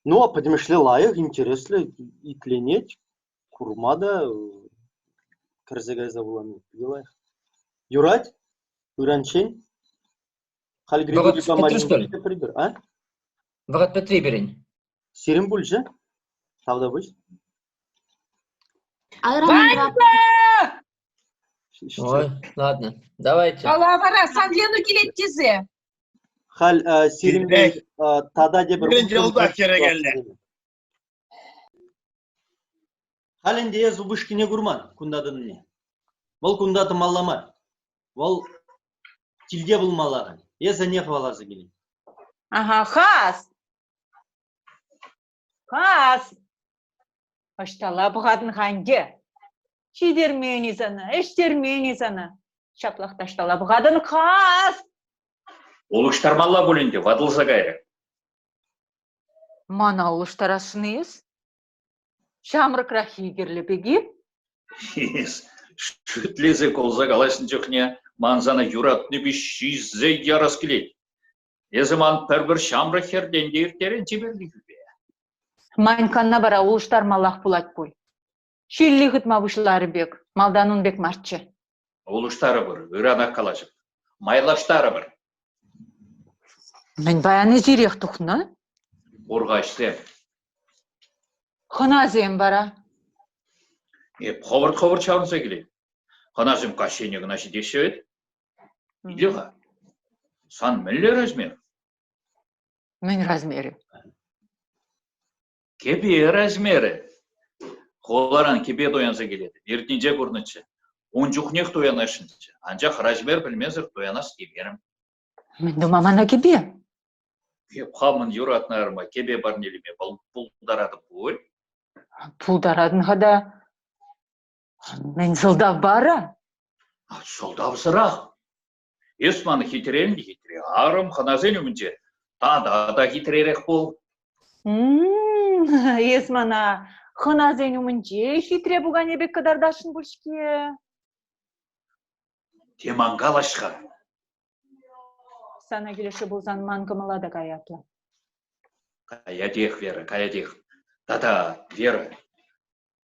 Ну, а пӗтӗмӗшле лайӑх, интереслӗ итленет, курма та кӗрсе кайса вулани питӗ лайӑх. Юрать, ыранччен. Халь Григорийпа Марина пӗрпӗр, а? Вӑхӑт пӗтри пирӗн. Сирӗн пулчӗ. Тавтапуҫ. Ванька! Ой, ладно, давайте. Кала вара, сан Лену килет тесе. Халь сирӗнпе тата тепӗр... Пирӗн йӑлтах йӗркеллӗ. Халь ӗнтӗ эс упӑшкине курман кунта тӑнине. Вӑл кунта тӑмалла мар. Вӑл килте пулмалла халь. Эс ӗне хӑваласа килен. Ага, хас! Хас! Ӑҫталла пӑхатӑн-ха ӗнтӗ? Ҫитермен-и сана, ӗҫтермен-и сана? Ҫаплах таҫталла пӑхатӑн, хас! Улӑштармалла пуль ӗнтӗ, ватӑлса кайрӗ. Мана улӑштарасшӑн-и эс? Ҫамрӑкраххи кирлӗ пек-и? Эс шӳтлесе кулса калаҫнӑ чухне ман сана юратнипе ҫисе ярас килет. Эсӗ ман пӗр-пӗр ҫамрӑк хӗртен те ирттерен чиперлӗхӳпе. Манькана вара улӑштармаллах пулать пуль. Ҫилли хытма пуҫларӗ пек, малтан ун пек марччӗ. Улӑштарӑпӑр, ыранах калаҫӑп. Майлаштарӑпӑр. Мӗн паян эсирех тухнӑ? Урхаҫсем. Хӑнасем вара? Эп хӑвӑрт-хӑвӑрт ҫаврӑнса килет. Хӑнасем каҫченне кӑна ҫитеҫҫӗ вӗт. Итле-ха, сан мӗнле размер? Мӗн размерӗ? Кӗпе размерӗ. Хуларан кӗпе туянса килет. Иртнинче курнӑччӗ. Ун чухнех туянасшӑнччӗ. Анчах размер пӗлмесӗр туянас темерӗм. Мӗн тума мана кӗпе? Эп хамӑн юратнӑ арӑма кӗпе парнелеме пултаратӑп пуль. Пултаратӑн-ха та. Мӗн сӑлтав вара? Сӑлтавсӑрах. Эс ман хитрен хитре арӑм хӑнасен умӗнче тата та хитререх пул. Эс мана хӑнасен умӗнче хитре пукане пек кӑтартасшӑн пуль-ҫке. Тем ан калаҫ-ха. Сана килӗшрӗ пулсан ман кӑмӑла та каятлӑ. Каятех, Вера, каятех. Тата, Вера,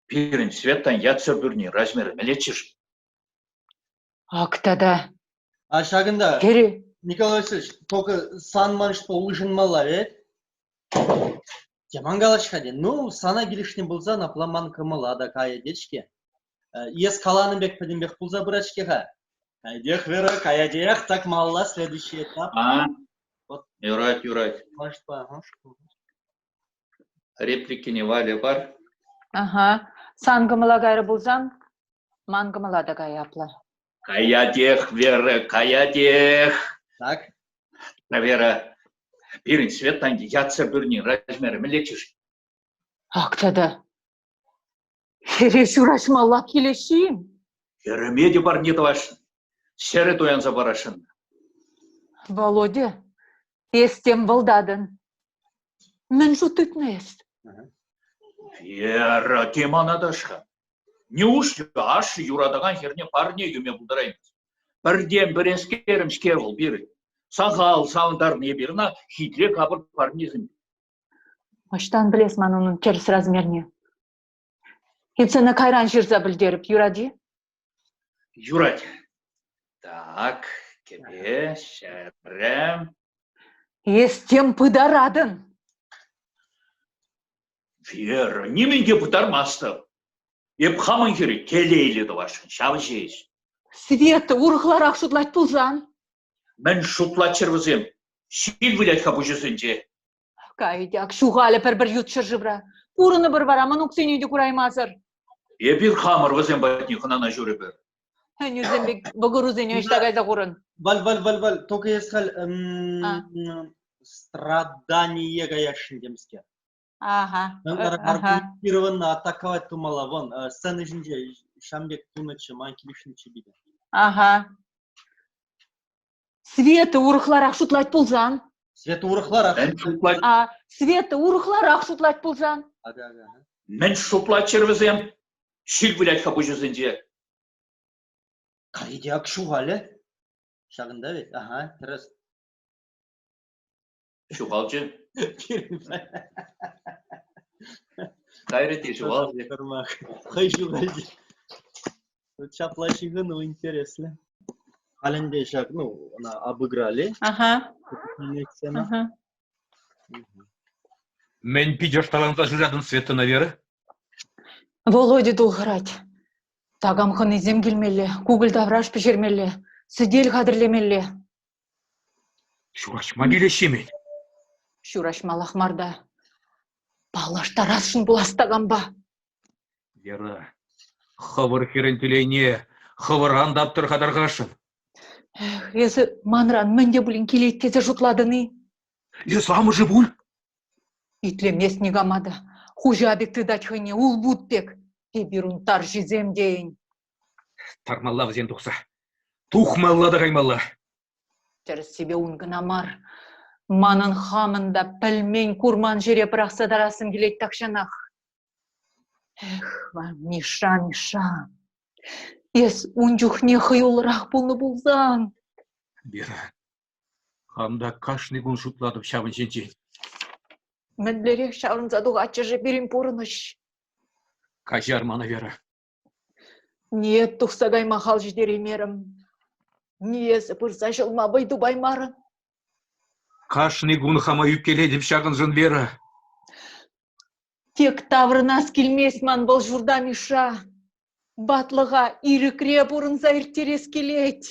пирӗн Светан ятсӑр пӳрни размерӗ мӗнлеччӗ-ши? Ак тата. А ҫакӑнта, Николай Васильевич, только сан маншпа улшӑнмалла, вӗт? Тем ан калаҫ-ха те. Ну, сана килӗшнӗ пулсан, апла ман кӑмӑла та кайӗ тет-ҫке. Эс каланӑ пек пӗтӗмпех пулса пырать-ҫке-ха. Каятех, Вера, каятех, так малалла, следующий этап. А, вот. Юрать, юрать. Маншпа, ага. Репликине Валя пар. Ага. Сан кӑмӑла кайрӗ пулсан, ман кӑмӑла та кайӗ апла. Каятех, Вера, каятех. Так. Вера, пирӗн Светан ятсӑр пӳрни размерӗ мӗнлеччӗ-ши? Ак тата. Хӗре ҫураҫмалла килеҫҫӗ-им? Хӗрӗме те парне тӑвасшӑн. Ҫӗрӗ туянса парасшӑн. Володя, эс тем вӑлтатӑн. Мӗн шут тытнӑ эс? Вера, тем ан аташ-ха. Неужто ашшӗ юратакан хӗрне парне кӳме пултараймасть? Пӗртен-пӗрескерӗм-ҫке вӑл пирӗн. Сахал савӑнтарнӑ эпир ӑна хитре капӑр парнесемпе. Ӑҫтан пӗлес ман унӑн тӗрӗс размерне? Эп сана кайран ҫырса пӗлтерӗп, юрать-и? Юрать. Так, кӗпе, ҫӗрӗ. Эс тем пытаратӑн. Вера, нимӗн те пытармастӑп. Эп хамӑн хӗре телейлӗ тӑвасшӑн, ҫав ҫеҫ. Света урӑхларах шутлать пулсан? Мӗн шутлаччӑр вӗсем? Ҫил вылять-ха пуҫӗсенче. Кайтак, ҫухалӗ пӗр-пӗр ют ҫӗршывра. Пурӑнӑпӑр вара мӑнуксене те кураймасӑр. Эпир хамӑр вӗсем патне хӑнана ҫӳрӗпӗр. Ӗнӳсем пек вӑкӑрусене ӑҫта кайса хурӑн? Валь, валь, валь, валь, только эс халь страдание каясшӑн темскер. Ага. Аргументированно атаковать тумалла. Вон, сцена ҫинче ҫам пек тунӑччӗ, ман килӗшнӗччӗ питӗ. Ага. Света урӑхларах шутлать пулсан? Света урӑхларах. Мӗн шутлать? А, Света урӑхларах шутлать пулсан? Ага, ага. Мӗн шутлаччӑр вӗсем? Ҫил вылять-ха пуҫӗсенче. Кайӗ ак ҫухалӗ. Ҫакӑнта вӗт. Ага, тӗрӗс. Ҫухалчӗ. Кайрӗ те ҫухалчӗ. Хӑй ҫухалчӗ. Ҫапла ҫыхӑну интереслӗ. Халь ӗнтӗ ҫак, ну, ӑна обыграли. Ага. Ага. Мӗн питӗ ӑшталанса шыратӑн Светӑна, Вера? Володя тулхӑрать. Такам хӑнисем килмелле, кукӑль тавраш пӗҫермелле, сӗтел хатӗрлемелле. Ҫураҫма килеҫҫӗ-мӗн? Ҫураҫмаллах мар та. Паллаштарасшӑн пулас такампа. Вера, хӑвӑр хӗрӗн телейне хӑвӑр ан таптӑр-ха тархасшӑн. Эх, эсӗ манран мӗн те пулин килет тесе шутлатӑн-и? Эс амӑшӗ пуль? Итлемест никама та. Хуҫа пек тытать хӑйне, улпут пек. Эпир ун тарҫисем тейӗн. Тармалла вӗсен тухса. Тухмалла та каймалла. Тӗрӗссипе ун кӑна мар. Манӑн хамӑн та пӗлмен-курман ҫӗре пӑрахса тарассӑм килет тахҫанах. Эх, Миша, Миша, эс ун чухне хӑюллӑрах пулнӑ пулсан. Вера, хам та кашни кун шутлатӑп ҫавӑн ҫинчен. Мӗнлерех ҫаврӑнса тухатчӗ-ши пирӗн пурнӑҫ? Каҫар мана, Вера. Ниет тухса кайма хал ҫитереймерӗм. Ни эсӗ пырса ҫӑлма вӑй тупаймарӑн. Кашни кун хама ӳпкелетӗп ҫакӑншӑн, Вера. Тек таврӑнас килмест ман вӑл ҫурта, Миша. Ватлӑха ирӗкре пурӑнса ирттерес килет.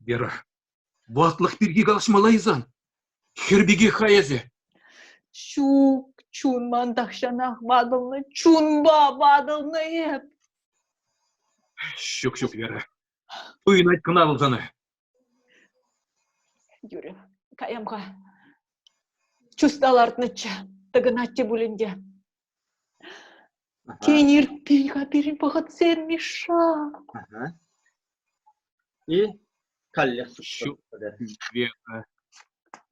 Вера, ватлӑх пирки калаҫмалла-и сан? Хӗр пекех-ха эсӗ. Ҫук, чун ман тахҫанах ватӑлнӑ, чунпа ватӑлнӑ эп. Ҫук, ҫук, Вера. Туйӑнать кӑна вӑл сана. Юрӗ, каям-ха. Чуста лартнӑччӗ, тӑкӑнать те пуль ӗнтӗ. Тен, иртмен-ха пирӗн вӑхӑтсем, Миша. Ага. И каллех Ҫук, Вера,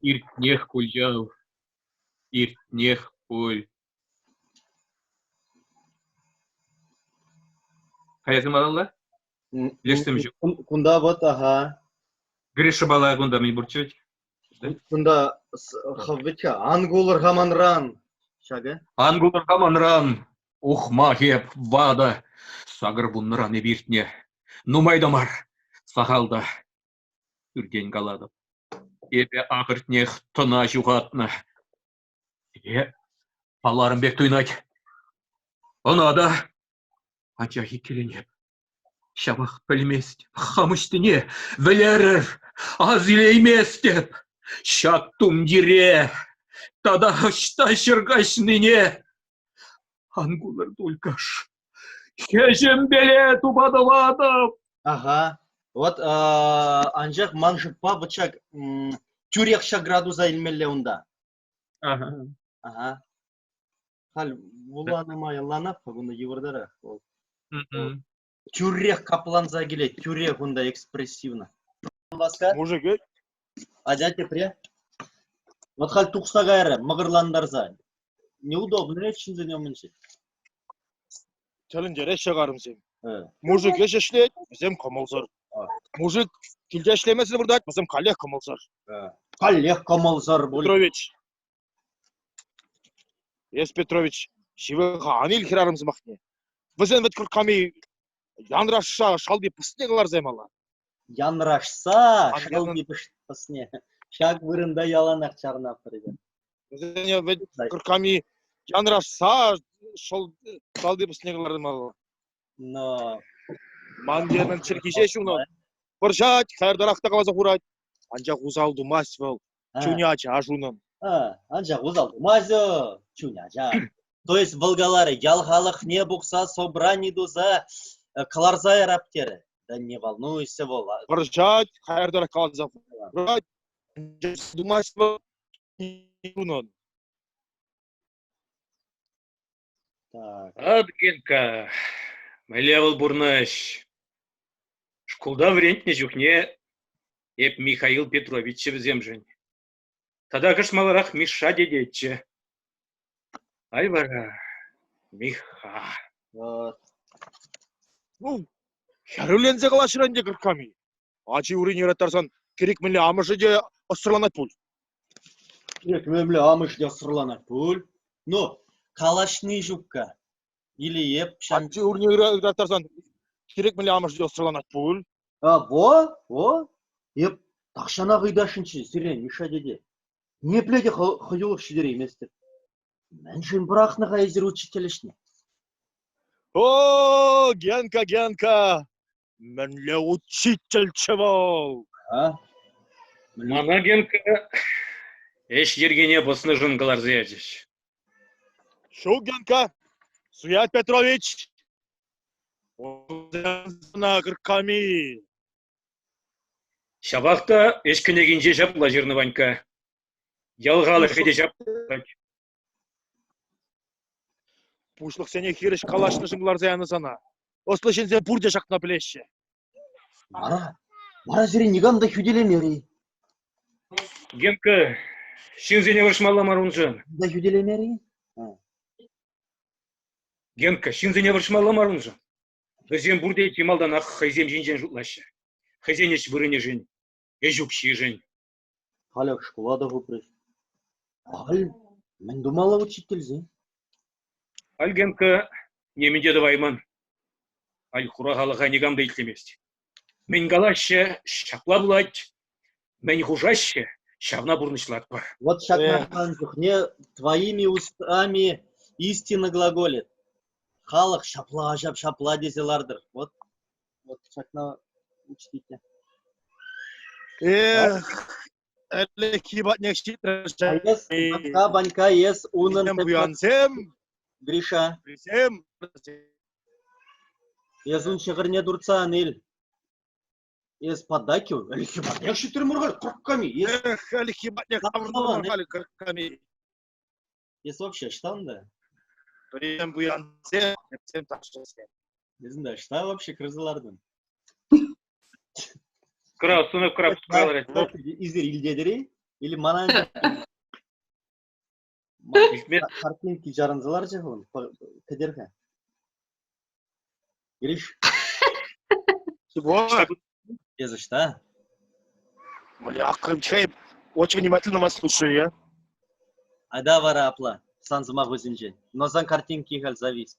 иртнех пуль ҫав, иртнех пуль. Каясем малалла? Лешсем ҫук. Кунта вот, ага. Гриша бала кунта мӗн пурччӗ вӗт? Кунта хӑв вӗт-ха, ан кулӑр-ха манран. Ҫакӑ. Ан кулӑр-ха манран. Ухмах эп, ватӑ. 80-ран эп иртнӗ. Нумай та мар, сахал та. Пӳртен калатӑп. Эпӗ ахӑртнех тӑна ҫухатнӑ. Е палларӑм пек туйӑнать. Ӑна та. Анчах иккӗленеп. Ҫавах пӗлмест хам ӑҫтине. Вӗлерӗр, ас илейместӗп. Ҫак тумтире тата ӑҫта ҫӗр каҫнине. Ан кулӑр, тульккӑш. Хӗҫӗмпеле тупа тӑватӑп. Ага. Вот, анчах ман шутпа вот ҫак тӳрех ҫак градуса илмелле унта. Ага. Ага. Халь вуланӑ май ӑнланап-ха, кунта йывӑртарах. Вӑл тӳрех капланса килет, тӳрех унта экспрессивно. Васка. Мужик, Атя тепре. Вот халь тухса кайрӗ, мӑкӑрлантарса. Неудобно ведь ҫынсене умӗнче. Тӗлӗнтереҫҫӗ карӑмсем. Мужик ӗҫ ӗҫлет, вӗсем кӑмӑлсӑр. Мужик килте ӗҫлемесӗр выртать, вӗсем каллех кӑмӑлсӑр. Каллех кӑмӑлсӑр пуль. Петрович. Эс, Петрович, ҫывӑха ан ил хӗрарӑм сӑмахне. Вӗсен вӗт кӑркками янрашса шалти пӑсне кӑларса ямалла. Янрашса шалти пӑсне. Ҫак вырӑнта яланах чарӑнатпӑр эпир. Вӗсене вӗт кӑркками янрашса шалти пӑсне кӑлармалла. Но Ман Ленӑн чӗлхи ҫеҫ унӑн. Вӑрҫать, хаяртарах та каласа хурать. Анчах усал тумасть вӑл. Чунӗ ачаш унӑн. Анчах усал тумасть чунӗ ача. То есть вӑл каларӗ, ял халӑхне пухса собрани туса кӑларса ярап терӗ. Да не волнуйся вӑл. Вӑрҫать, хаяртарах каласа хурать. Тумасть вӑл унӑн. Так. Ат, Генка, мӗнле вӑл пурнӑҫ? Шкулта вӗрентнӗ чухне эп Михаил Петровиччӗ вӗсемшӗн. Тата кӑшт маларах Мишша тететчӗ. Ай вара, Михха. Вот. Ну, хӗрӳленсе калаҫрӗ ӗнтӗ кӑркками. Ачи урине ыраттарсан кирек мӗнле амӑшӗ те ӑссӑрланать пуль. Кирек мӗнле амӑшӗ те ӑссӑрланать пуль. Ну, калаҫни ҫукка. Или эп ҫак... Ачи урине ыраттарсан кирек мӗнле амӑшӗ те ӑссӑрланать пуль. А, во, во. Эп тахҫанах ыйтасшӑнччӗ сире, Миша тете. Ниепле те хӑюлӑх ҫитерейместӗп. Мӗншӗн пӑрахнӑ-ха эсир учитель ӗҫне? О, Генка, Генка, Мӗнле учительччӗ вӑл? А? Мана Генка ӗҫ йӗркине пӑснӑшӑн кӑларса ячӗҫ. Ҫук, Генка, суять Петрович. Ӑна кӑркками. Ҫапах та ӗҫ кӗнекинче ҫапла ҫырнӑ Ванькка. Ял халӑхӗ те ҫапла. Пуҫлӑхсене хирӗҫ калаҫнӑшӑн кӑларса янӑ сана. Ӑслӑ ҫынсем пурте ҫакна пӗлеҫҫӗ. Вара, вара сире никам та хӳтӗлемерӗ-и? Генка, ҫынсене вӑрҫмалла мар уншӑн. Та хӳтӗлемерӗ-и? Генка, ҫынсене вӑрҫмалла мар уншӑн. Вӗсем пурте чи малтанах хӑйсем ҫинчен шутлаҫҫӗ. Хӑйсен ӗҫ вырӑнӗшӗн, ӗҫ укҫишӗн. Халех шкула та хупрӗҫ. Халь мӗн тумалла учительсен? Халь Генка нимӗн те тӑвайман. Халь хура халӑха никам та итлемест. Мӗн калаҫҫӗ, ҫапла пулать. Мӗн хушаҫҫӗ, ҫавна пурнӑҫлатпӑр. Вот ҫакна чухне твоими устами истина глаголит. Халӑх ҫапла ҫап ҫапла тесе лартӑр. Вот, вот ҫакна учтите. Эх, ӗлӗкхи патнех ҫитрӗ. Эс, Банька, Банька, эс унӑн пуянсем, Гриша. Вӗсем. Эс ун ҫӑкӑрне туртса ан ил. Эс поддакив, ӗлӗкхи патнех ҫитрӗмӗр халь, кӑркками. Эх, ӗлӗкхи патнех таврӑнтӑмӑр халь, кӑркками. Эс вообще ӑҫта унта? Пӗрисем пуянсем, теприсем ташшӑсем. Эс унта ӑҫта вообще кӗрсе лартӑн? Красунов крап ларать. Эсир илтетӗр-и? Или мана картинки чарӑнса ларчӗ вӑл. Кӗтер-ха. Гриш. Чего? Эсӗ ӑҫта? Бля, Крымчай, очень внимательно вас слушаю я. Айда вара апла, сан сӑмахусенчен. Но сан картинки халь завис.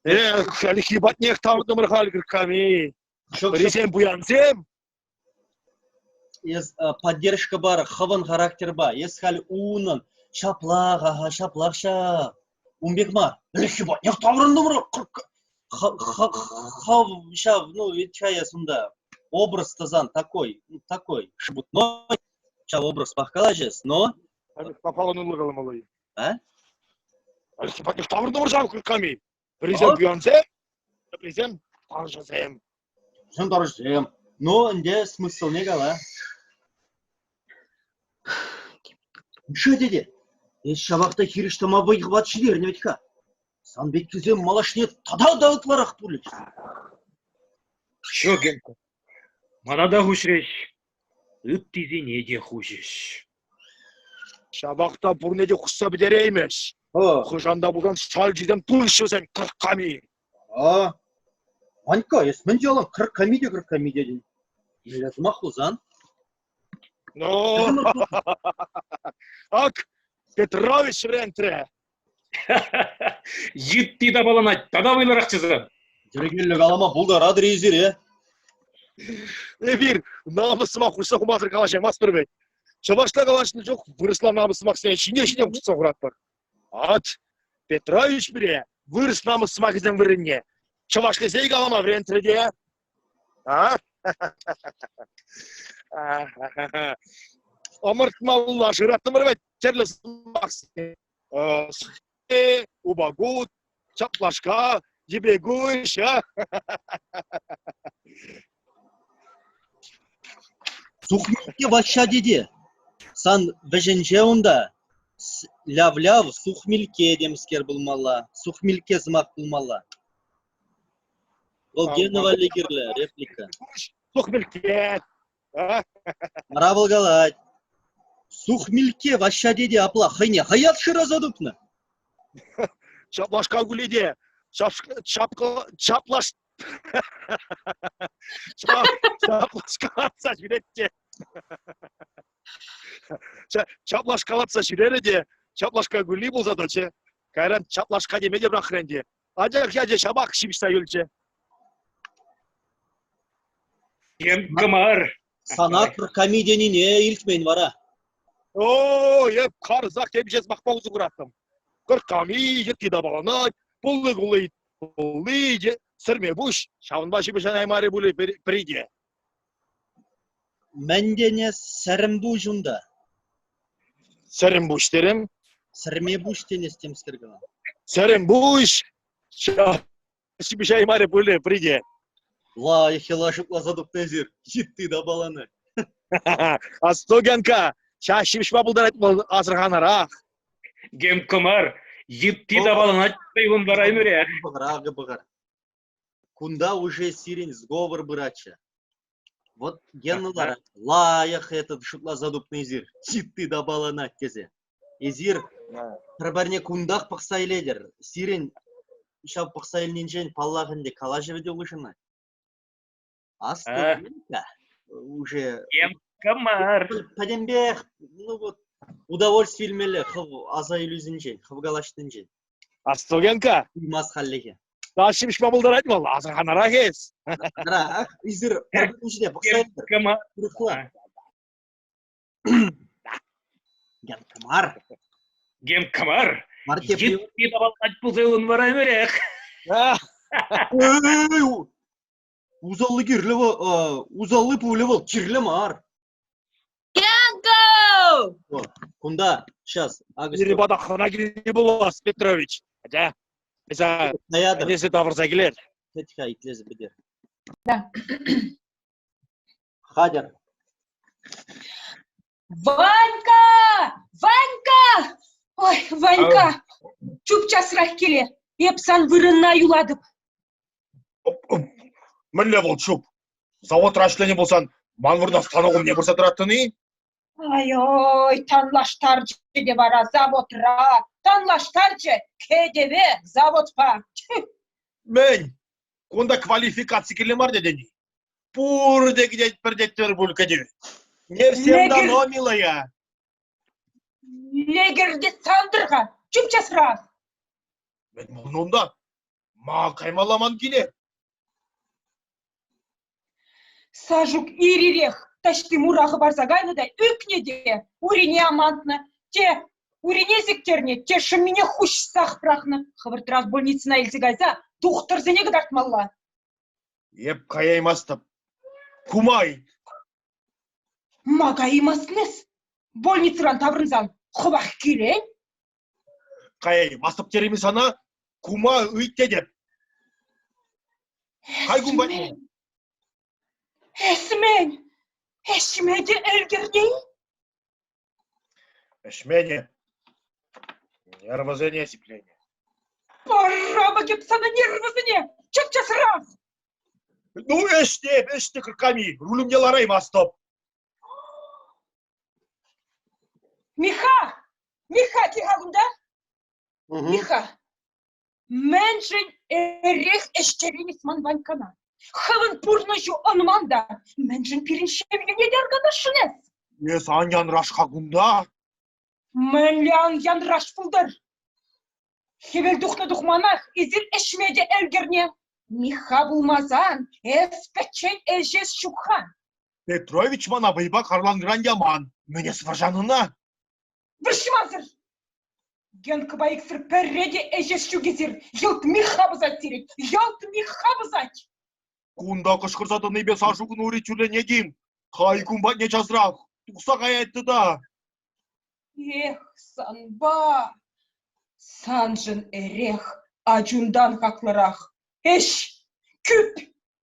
Эх, ӗлӗкхи патнех таврӑнтӑмӑр халь кыркками. Пӗрисем пуянсем. Эс поддержка бар хӑвӑн характерпа. Эс халь унӑн ҫаплах, ага, ҫаплах ҫав. Ун пек мар. Ӗлӗкхи патнех таврӑнтӑмӑр. Хӑв ҫав, ну, ведь эс унта образ тӑсан такой, ну, такой, шебутной. Ҫав образпах калаҫас, но... Папалануллӑ каламалла. А? Ӗлӗкхи патнех таврӑнтӑмӑр ҫав кыркками. Пӗрисем пуянсем, теприсем тарҫӑсем. Вӗсем тарҫӑсем. Ну, ӗнтӗ смыслне кала. Миша тете, эс ҫавах та хирӗҫ тӑма вӑй-хӑват ҫитернӗ вӗт-ха. Сан пеккисем малашне тата та ытларах пулӗҫ. Ҫук, Генка, мана та хуҫрӗҫ, ыттисене те хуҫӗҫ. Ҫапах та пурне те хушса пӗтереймӗҫ. Хӑҫан та пулсан шалчисем тулӗҫ вӗсен кӑркками. А, Ванька, эс мӗн ялан кӑркками те кӑркками тетӗн? Мӗнле сӑмах пулсан? Ну, ак, Петрович вӗрентрӗ. Йытти тапаланать, тата вӑйлӑрах чысан. Йӗркеллӗ калама пултаратӑр-и эсир, Эпир намӑс сӑмах хушса хумасӑр калаҫаймастпӑр вӗт. Чӑвашла калаҫнӑ чух вырӑсла намӑс сӑмахсене ҫине-ҫине хушса хуратпӑр. Ат, Петрович пире вырӑс намӑс сӑмахӗсем вырӑнне чӑвашлесе калама вӗрентрӗ те. А? Ӑмӑртмалла шыраттӑмӑр вӗт тӗрлӗ сӑмахсене. Упакут, чаплашка, йӗпекуҫ, а? Сухмикке Ваҫҫа тете, сан вӗҫӗнче унта ляв-ляв сухмилкке темскер пулмалла, сухмилкке сӑмах пулмалла. Вӑл Гена валли кирлӗ реплика. Сухмилкке. Вара вӑл калать: Сухмилкке Ваҫҫа тете апла хӑйне хӑят шыраса тупнӑ. Чаплашка кулите. Чаплаш Чаплашкалатса ҫӳрет те. Чаплашкалатса ҫӳрерӗ те, чаплашка кулли пулса тӑчӗ. Кайран чаплашка теме те пӑрахрӗ ӗнтӗ. Анчах ячӗ ҫапах ҫыпҫса юлчӗ. Емккӗ мар. Сана кӑрками тенине илтмен вара. О, эп харӑсах темиҫе сӑмахпа усӑ кураттӑм. Кӑркками, йытти тапаланать, пулли-кулли пулли, сӗрме пуҫ. Ҫавӑнпа ҫыпӑҫанаймарӗ пулӗ пӗри те. Мӗн тенӗ сӗрӗм пуҫ унта? Сӗрӗм пуҫ терӗм. Сӗрме пуҫ тенес темскер кӑна. Сӗрӗм пуҫ! Ҫыпӑҫаймарӗ пулӗ пӗри те. Лайӑх йӑла шутласа тупнӑ эсир. Йытти тапаланать. Асту, Генка, ҫак ҫыпӑҫма пултарать вӑл асӑрханарах. Генка мар, йытти тапаланать ун вара ӗмӗре. Пӑхӑр, акӑ пӑхӑр. Кунта уже сирӗн сговор пыратчӗ. Вот Гена ларать. Лайӑх этот шутласа тупнӑ эсир. Йытти тапаланать тесе. Эсир пӗр-пӗрне кунтах пӑхса илетӗр. Сирӗн ҫав пӑхса илнинчен паллах ӗнтӗ калаҫӑвӗ те улшӑнать. Асту-ка, уже Генка мар. Пӗтӗмпех, ну вот, удовольствие илмелле хӑв аса илӳсенчен, хӑв калаҫнинчен. Асту, Генка. Туймас хальлӗхе. Ҫимӗҫ пултарать вӑл, асӑрханарах эс. Ах, эсир пӗр-пӗрин ҫине пӑхса илтӗр. Урӑхла. Генка мар. Генка мар. Йытти таваллать пулса юлӑн вара ӗмӗрех. Усалли кирлӗ вӑл, усалли пулӗ вӑл, кирлӗ мар. Генка! Кунта, сейчас. Пирӗн хӑна килни пулас, Петрович. Атя. Эсӗ ӗнесе тавӑрса килер. Кӗт-ха, итлесе пӗтер. Да. Хатӗр. Ванька! Ванька! Ой, Ванька, чуп часрах киле. Эп сан вырӑнна юлатӑп. Мӗнле вӑл чуп? Заводра ӗҫленӗ пулсан ман вырӑна станок умне пырса тӑраттӑн-и? Ай-ой, танлаштарчӗ те вара заводра, танлаштарчӗ кӗтӗве заводпа. Мӗн? Кунта квалификаци кирлӗ мар тетӗн-и? Пурте кӗтетпӗр теттӗр пуль кӗтӳ. Не всем дано, милая. Легерде сантӑр-ха, чуп часрах. Мӗн пулнӑ унта? Ма каймалла ман киле? Сашук ир-ирех таҫти мура хӑпарса кайнӑ та ӳкнӗ те урине амантнӑ, те урине сиктернӗ, те шӑммине хуҫсах пӑрахнӑ. Хӑвӑртрах больницӑна илсе кайса тухтӑрсене кӑтартмалла. Эп каяймастӑп. Кумай! Ма каяймастӑн эс? Больницӑран таврӑнсан хӑвах килен. Каяймастӑп терӗм-и сана? Кума ыйт тетӗп. Кай кум патне. Эс мӗн? Ӗҫме те ӗлкӗрнӗ-и? Ӗҫмене. Нервӑсене сипленӗ. Пора кеп сана нервӑсене! Чап-часрах! Ну, ӗҫ те, ӗҫ те кӑрками, рулӗмне лараймастӑп. Миха! Миха, кил-ха кунта! Миха, мӗншӗн эрех ӗҫтерен ман Ваньккана? Хӑвӑн пурнӑҫу ӑнман та, мӗншӗн пирӗн ҫемьене те аркатасшӑн эс? Эс ан янраш-ха кунта. Мӗнле ан янраш пултӑр? Хӗвел тухнӑ-тухманах эсир ӗҫме те ӗлкӗрнӗ. Михха пулмасан эс пӗччен ӗҫес ҫук-ха. Петрович мана вӑйпа карланкӑран яман. Мӗн эс вӑрҫан ӑна? Вӑрҫмасӑр! Генкӑпа иксӗр пӗрре те ӗҫес ҫук эсир. Йӑлт Михха пӑсать сирӗн. Йӑлт Михха пӑсать. Кунта кӑшкӑрса тӑнипе Сашукӑн ури тӳрленет-им? Хай кун патне часрах. Тухса каять тата. Эх, санпа! Саншӑн эрех ачунтан хаклӑрах. Ӗҫ! Кӳп!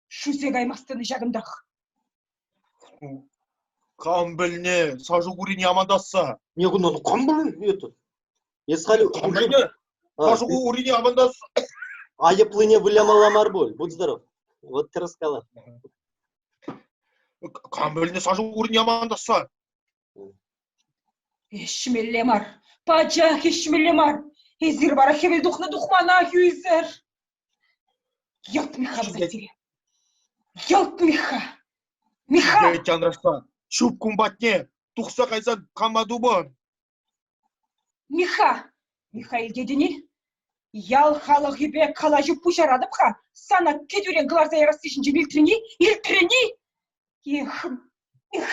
Шӳсе каймастӑн-и ҫакӑнтах? Кам пӗлнӗ Сашук урине амантасса? Не, ну кам пӗлнӗ это? Эс халь Кам пӗлнӗ? Сашук урине амантасса. Айӑплине вылямалла мар пуль. Будь здоров. Вот тӗрӗс кала. Кам пӗлнӗ Сашук урине амантасса? Ӗҫмелле мар, пачах ӗҫмелле мар. Эсир вара хӗвел тухнӑ тухманах ӳсӗр. Йӑлт Михха пӑсать сире. Йӑлт Михха. Михха! Янрашса, чуп кун патне, тухса кайсан кама тупӑн? Михха! Михха илтетӗн-и? Ял халӑхӗпе калаҫу пуҫаратӑп-ха. Сана кӗтӳрен кӑларса ярасси ҫинчен илтрӗн-и? Илтрӗн-и? Эх, эх.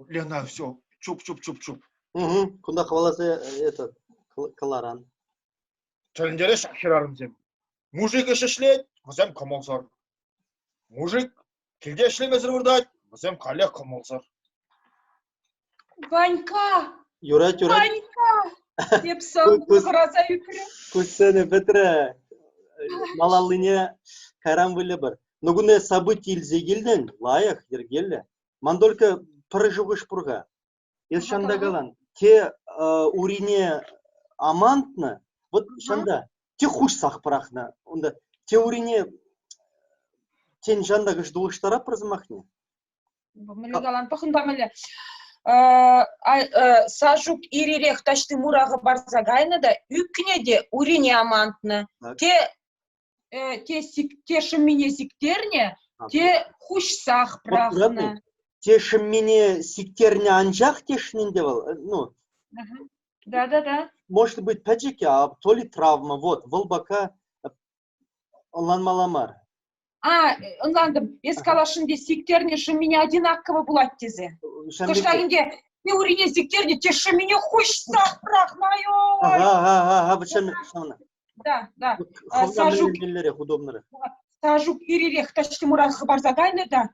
Лена, все, чуп, чуп, чуп, чуп. Угу. Кунта хӑваласа этот кӑларан. Тӗлӗнтереҫ хӗрарӑмсем. Мужик ӗҫ ӗҫлет, вӗсем кӑмӑлсӑр. Мужик килте ӗҫлемесӗр выртать, вӗсем каллех кӑмӑлсӑр. Ванька! Юрать, юрать. Ванька! Эп сан хӑраса ӳкрӗм. Ку сцена пӗтрӗ. Малаллине кайран выльӑпӑр. Ну кунта событи илсе килтӗн, лайӑх, йӗркеллӗ. Ман только пӗр шухӑш пур-ха. Эс ҫанта калан, те урине амантнӑ, вот ҫанта, те хушсах пӑрахнӑ. Унта те урине тен ҫанта кӑшт улӑштарап пӗр сӑмахне. Мӗнле калан, пӑхӑнпа мӗнле. Сашук ир-ирех таҫти мурахӑ парса кайнӑ та ӳкнӗ те урине амантнӑ. Те те, те шӑммине сиктернӗ, те хуҫсах пӑрахнӑ. Те шӑммине сиктернӗ анчах тешнӗ ӗнтӗ вӑл. Ну, Да-да-да. Может быть, пӗчӗккӗ, а то ли травма. Вот, вӑл пока ӑнланмалла мар. А, ӑнлантӑм. Эс каласшӑн те сиктернӗ шӑммине одинаково пулать тесе. Кӑштах ӗнтӗ те урине сиктернӗ, те шӑммине хуҫсах пӑрахнӑ. Ай-ой! Ага, ага, ага, ҫавна. Да, да. Хӑвна мӗнлерех удобнӑрах. Сашук ир-ирех таҫти муран хӑпарса кайнӑ та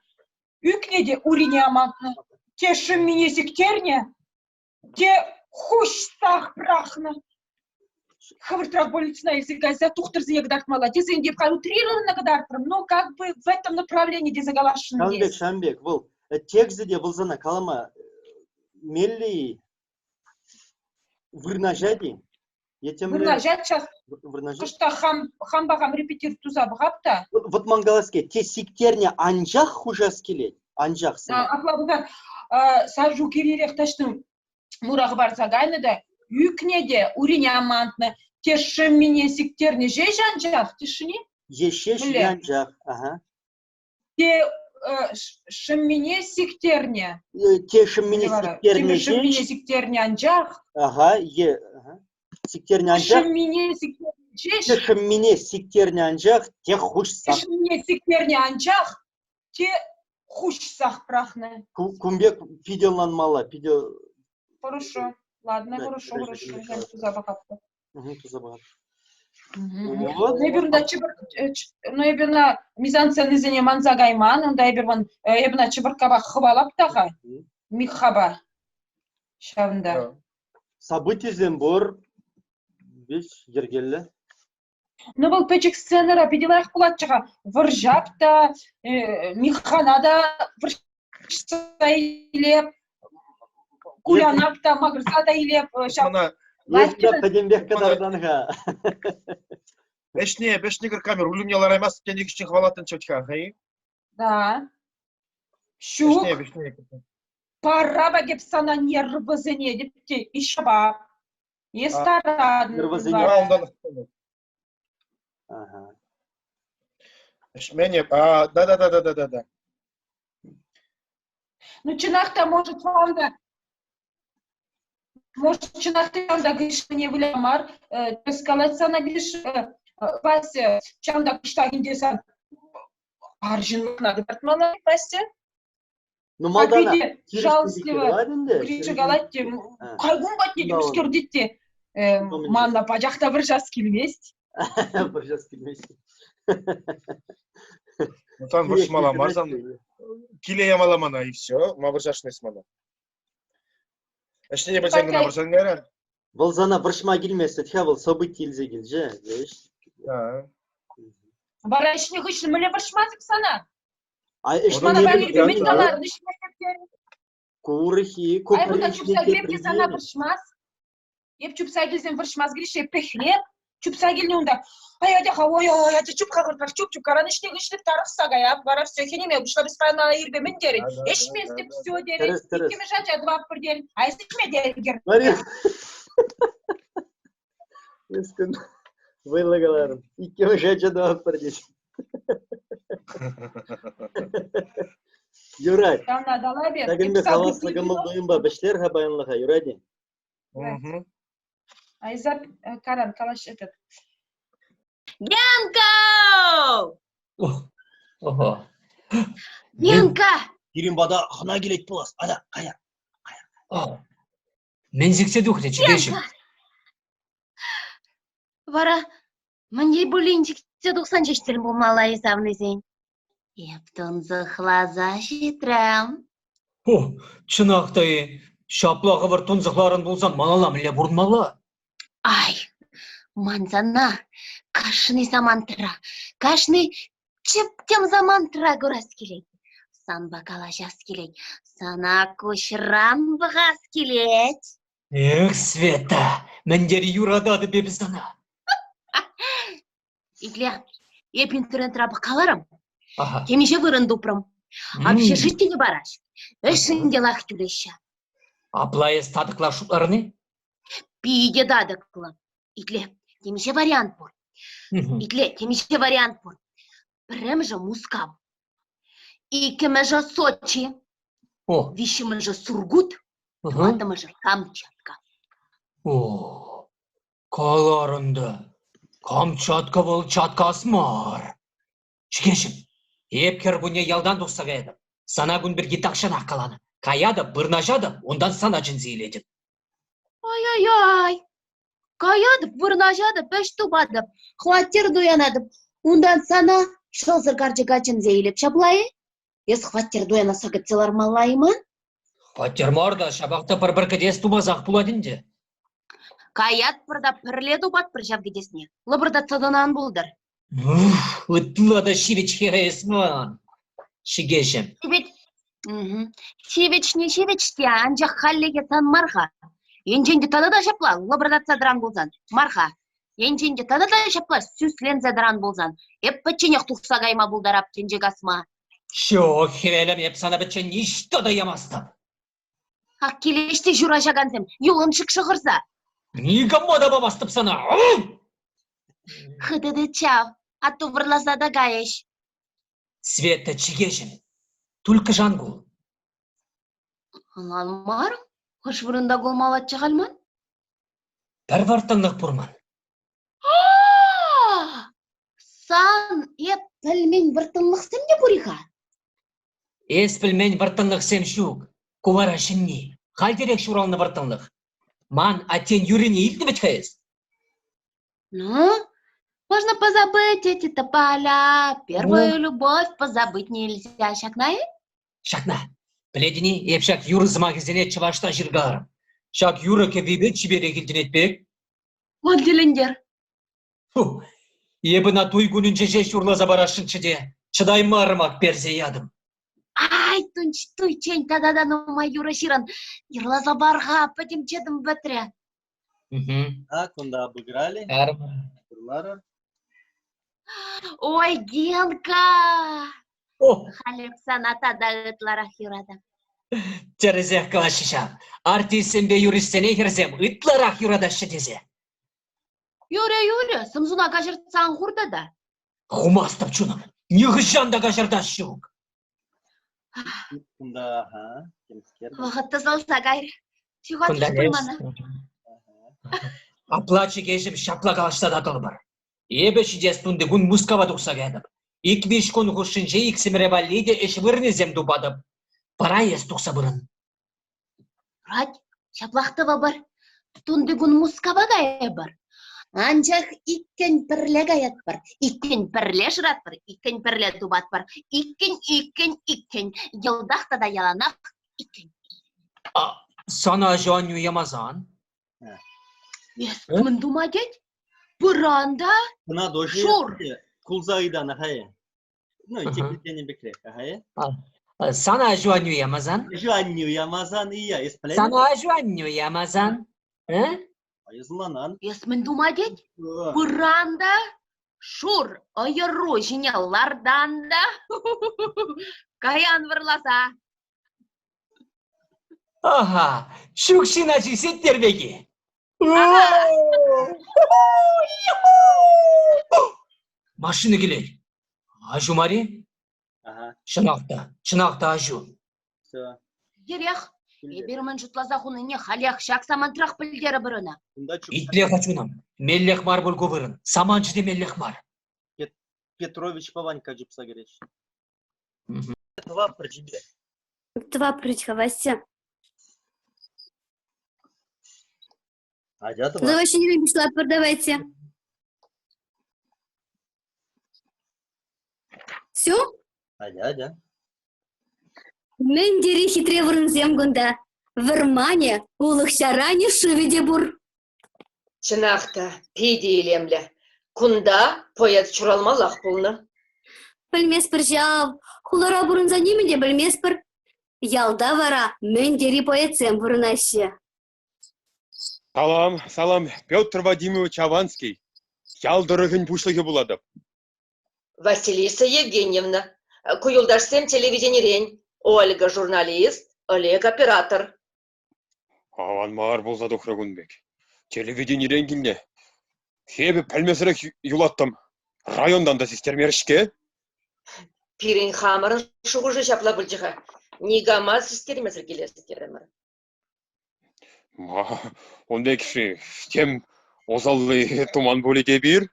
ӳкнӗ те урине амантнӑ. Те шӑммине сиктернӗ, те хуҫсах пӑрахнӑ. Хӑвӑртрах больницӑна илсе кайса тухтӑрсене кӑтартмалла тесе ӗнтӗ халь утрированно кӑтартрӑм, но как бы в этом направлении тесе каласшӑн. Ҫавӑн пек, ҫавӑн пек. Вӑл тексчӗ те вӑл сана калама меллӗ-и? Вырнаҫать-и? Е темле... Вырнаҫать час. Вырнаҫать? Кӑштах хам, хампа хам репетир туса пӑхап та. Вот ман калас килет, те сиктернӗ анчах хушас килет, анчах сӑмах. Апла пулсан, Сашук ирех таҫтан мура хӑпарса кайнӑ та, ӳкнӗ те, урине амантнӑ, те шӑммине сиктернӗ ҫеҫ анчах, тешшӗн-и? Е ҫеҫ, е Мӗнле? анчах. Ага. Те шӑммине сиктернӗ. Те шӑммине Вара, сиктернӗ Те шӑммине ҫеҫ. сиктернӗ анчах. Ага, е ага. Сиктернӗ анчах. Шӑммине сиктернӗ ҫеҫ. Те шӑммине сиктернӗ анчах, те хуҫсах. Те шӑммине сиктернӗ анчах, те хуҫсах пӑрахнӑ. Кун пек питӗ ӑнланмалла, питӗ... Хорошо. Ладно, Да, хорошо, подожди, хорошо. подожди. Я туса пӑхатпӑр. Туса пӑхатпӑр. Вот. Ну, эпир унта чӑпӑр, ну, эпир на мизансценисене манса кайман, унта эпир вон, эпир на чӑпӑрккапа хӑвалап та-ха, Миххапа. Ҫавӑнта. Событисем пур, веҫ йӗркеллӗ. Ну, вӑл пӗчӗк сценӑра питӗ лайӑх пулатчӗ-ха. Вӑрҫап та, Миххана та вӑрҫса илеп, кулянап та, макӑрса та илеп. Ҫав Лайӑх пӗтӗмпех кӑтартан-ха. Ӗҫне, ӗҫне камера руль лараймасть тенӗ кӗҫне хӑвалаттӑн чӗт-ха, хай? Да. Ҫук. Ӗҫне, ӗҫне. Пара кеп сана нервӑсене деп те ишапа. Эс таратӑн. Нервӑсене. Унтан. Ага. Ӗҫмене, а, да-да-да-да-да-да. Ну, чӑнах та, может, вам да, может, чӑнах та ҫавӑнта Гришине выля мар, тӗрӗс калать сана Гриш, Вася, ҫавӑнта кӑштах ӗнтӗ сан арҫынлӑхна кӑтартмалла, Вася. Ну, малтанах жалостливо Гриша калать те, кайкун патне темскер тет те, манна пачах та вӑрҫас килмест. Вӑрҫас килмест. Ну, там вӑрҫмалла мар, сан киле ямалла мана, и все, ма вӑрҫасшӑн эс мана. Ӗҫне пӗлсен кӑна вӑрҫан кайран. Вӑл сана вӑрҫма килмест, ха вӑл событи илсе килчӗ, веҫ. Вара ӗҫне хыҫҫӑн мӗнле вӑрҫмасӑр сана? А ӗҫне Мана пӗлнипе мӗн каларӑн? Ӗҫне Курӑхи, Ай, кунта чупса килеп те сана вӑрҫмас. Эп чупса килсен вӑрҫмас Гриша, эп пехлеп. Чупса килнӗ унта. Ай, атя-ха, ой, ой, атя, чуп-ха хӑртмаш, чуп, чуп, каран ӗҫне хыҫлӑ тарӑхса каяп, вара все, хӗнеме пуҫлап, эс паян ирпе мӗн терӗн? Ӗҫместӗп, все терӗн. Иккӗмӗш ача тӑватпӑр терӗн. А эс ӗҫме терӗн. Мария. Эскін вӑйлӑ каларӑм. Иккӗмӗш ача тӑватпӑр тет. Юрать. Ҫавна калап эп. Ҫакӑн пек хаваслӑ кӑмӑл-туйӑмпа вӗҫлер-ха паянлӑха, юрать-и? Айза, Каран, калаҫ этот. Генка! Ого. Генка! Пирӗн пата хӑна килет пулас. Ата, кая. Мӗн сиксе тухрӗ, чӗкеҫӗм? Вара мӗн пулин сиксе тухсан ҫеҫ тӗл пулмалла-и савнисен? Эп тунсӑхласа ҫитрӗм. О, чӑнах та-и, ҫапла хӑвӑрт тунсӑхларӑн пулсан малалла мӗнле пурӑнмалла? Ай, ман сана кашни самантра, кашни чӗптӗм самантра курас килет. Санпа калаҫас килет, сана куҫран пӑхас килет. Эх, Света, мӗн тери юрататӑп эпӗ сана. Итле, эп интернетра пӑхкаларӑм. Ага. Темиҫе вырӑн тупрӑм. Общежитине параҫ. Ӗҫшӗн те лайӑх тӳлеҫҫӗ. Апла эс татӑкла шутларӑн-и? Питӗ татӑклӑ. Итле, темиҫе вариант пур. Итле, темиҫе вариант пур. Пӗрремӗшӗ Мускав. Иккӗмӗшӗ Сочи. О. Виҫҫӗмӗшӗ Сургут. Тӑваттӑмӗшӗ Камчатка. О, каларӑн та. Камчатка вӑл чаткас мар. Чӗкеҫӗм, эп кӗркунне ялтан тухса каятӑп. Сана кун пирки тахҫанах каланӑ. Каятӑп, вырнаҫатӑп, унтан сана чӗнсе илетӗп. Ай-яй-яй! Каятӑп, вырнаҫатӑп, ӗҫ тупатӑп, хваттер туянатӑп. Унтан сана шӑлсӑр карчӑка чӗнсе илеп ҫапла-и? Эс хваттер туянасса кӗтсе лармалла-и ман? Хваттер мар та, ҫапах та пӗр-пӗр кӗтес тупасах пулать ӗнтӗ. Каятпӑр та пӗрле тупатпӑр ҫав кӗтесне. Лӑпӑртатса тӑнӑ ан пултӑр. Уф, ытла та ҫивӗч хӗр эс ман, чӗкеҫӗм. Ҫивӗч, ҫивӗчне ҫивӗч те, анчах хальлӗхе сан мар-ха. Енчен те тата та ҫапла лӑпӑртатса тӑран пулсан, мар-ха. Енчен те тата та ҫапла сӳсленсе тӑран пулсан, эп пӗчченех тухса кайма пултарап тӗнче касма. Ҫук, хӗвелӗм, эп сана пӗччен ниҫта та ямастӑп. Ак килӗҫ те ҫураҫакансем, юлӑнчӑк шӑхӑрса. Никама та памастӑп сана! Хытӑ тыт ҫав. Атту вӑрласа та кайӗҫ. Света, чӗкеҫӗм, тульккӑш ан кул. Ӑнланмарӑм. Хӑш вырӑнта кулмаллаччӗ халь ман? Пӗр вӑрттӑнлӑх пур ман. Сан эп пӗлмен вӑрттӑнлӑхсем те пур-и-ха? Эс пӗлмен вӑрттӑнлӑхсем ҫук. Ку вара ҫӗнни. Хальтерех ҫуралнӑ вӑрттӑнлӑх. Ман аттен юррине илтнӗ вӗт-ха эс? Ну, можно позабыть эти тополя, первую любовь позабыть нельзя. Ҫакна-и? Ҫакна. Пӗлетӗн-и, эп ҫак юрӑ сӑмахӗсене чӑвашла ҫыркаларӑм. Ҫак юрӑ кӗввипе чиперех илтӗнет пек. Вӑл тӗлӗнтер. Фу, эп ӑна туй кунӗнче ҫеҫ юрласа парасшӑнччӗ те, чӑтаймарӑм ак персе ятӑм. Ай, туйччен тата та нумай юрӑ ҫырӑн. Юрласа пар-ха, пӗтӗм чӑтӑм пӗтрӗ. Так, кунта обыграли. Юрларӑр. Ой, Генка! Халӗ сана тата ытларах юратам. Тӗрӗсех калаҫҫӗ ҫав. Артистсемпе юристсене хӗрсем ытларах юратаҫҫӗ тесе. Юрӗ, юрӗ, сӑмсуна каҫӑртса ан хур тата. Хумастӑп чунӑм, нихӑҫан та каҫӑртас ҫук. Кунта, ага, темскер. Вӑхӑт тӑсӑлса кайрӗ. Ҫухатрӗҫ пуль мана. Апла чӗкеҫӗм ҫапла калаҫса татӑлӑпӑр. Эпӗ ҫитес тунтикун Мускава тухса каятӑп. Ик-виҫ кун хушшинче иксӗмӗре валли те ӗҫ вырӑнӗсем тупатӑп. Вара эс тухса пырӑн. Юрать, ҫаплах тӑвӑпӑр. Тунтикун Мускава кайӑпӑр. Анчах иккӗн пӗрле каятпӑр, иккӗн пӗрле шыратпӑр, иккӗн пӗрле тупатпӑр, иккӗн, иккӗн, иккӗн, йӑлтах тата яланах иккӗн. Сана аҫу-аннӳ ямасан? Эс мӗн тума тет? Пыран та Ӑна тоже шур. кулса ыйтанӑ хае. Ну, теприсене пекрех, ага. Сана аҫу-аннӳ ямасан? Аҫу-аннӳ ямасан, ия, эс пӗлетӗн? Сана аҫу-аннӳ ямасан? Э? Айӑзланан. Эс мӗн тума тет? Пыран та шур ӑйӑру ҫине лартан та каян вӑрласа. Ага, ҫук ҫын ачи сеттерпеки. Машина килет. Аҫу мар-и? Ага. Чӑнах та, чӑнах та аҫу. Все. Ерех. Эпир мӗн шутласа хунине халех ҫак самантрах пӗлтерӗпӗр ӑна. Итле-ха, чунӑм, меллех мар пуль ку вырӑн. Саманчӗ те меллех мар. Петровичпа Ванька чупса кӗреҫҫӗ. Тӑватпӑр чипе. Тӑватпӑр-ха, Вася. Атя тӑват. Давай ҫӗнӗрен пуҫлатпӑр, давайте. Все? Атя, атя. Мӗн тери хитре вырӑнсем кунта. Вӑрманӗ, улӑх-ҫаранӗ, шывӗ те пур. Чӑнах та, питӗ илемлӗ. Кунта поэт ҫуралмаллах пулнӑ. Пӗлместпӗр ҫав. Хулара пурӑнса нимӗн те пӗлместпӗр. Ялта вара мӗн тери поэтсем пурӑнаҫҫӗ. Салам, салам, Петр Вадимович Аванский. Ял тӑрӑхӗн пуҫлӑхӗ пулатӑп. Василиса Евгеньевна, ку юлташсем телевиденирен. Ольга журналист, Олег оператор. Аван мар пулса тухрӗ кун пек. Телевиденирен килнӗ. Эпӗ пӗлмесӗрех юлаттӑм. Районтан та систермерӗҫ-ҫке. Пирӗн хамӑрӑн шухӑшӗ ҫапла пулчӗ-ха. Никама систермесӗр килес терӗмӗр. Ма, ун пек-ши, тем усалли туман пулӗ те эпир?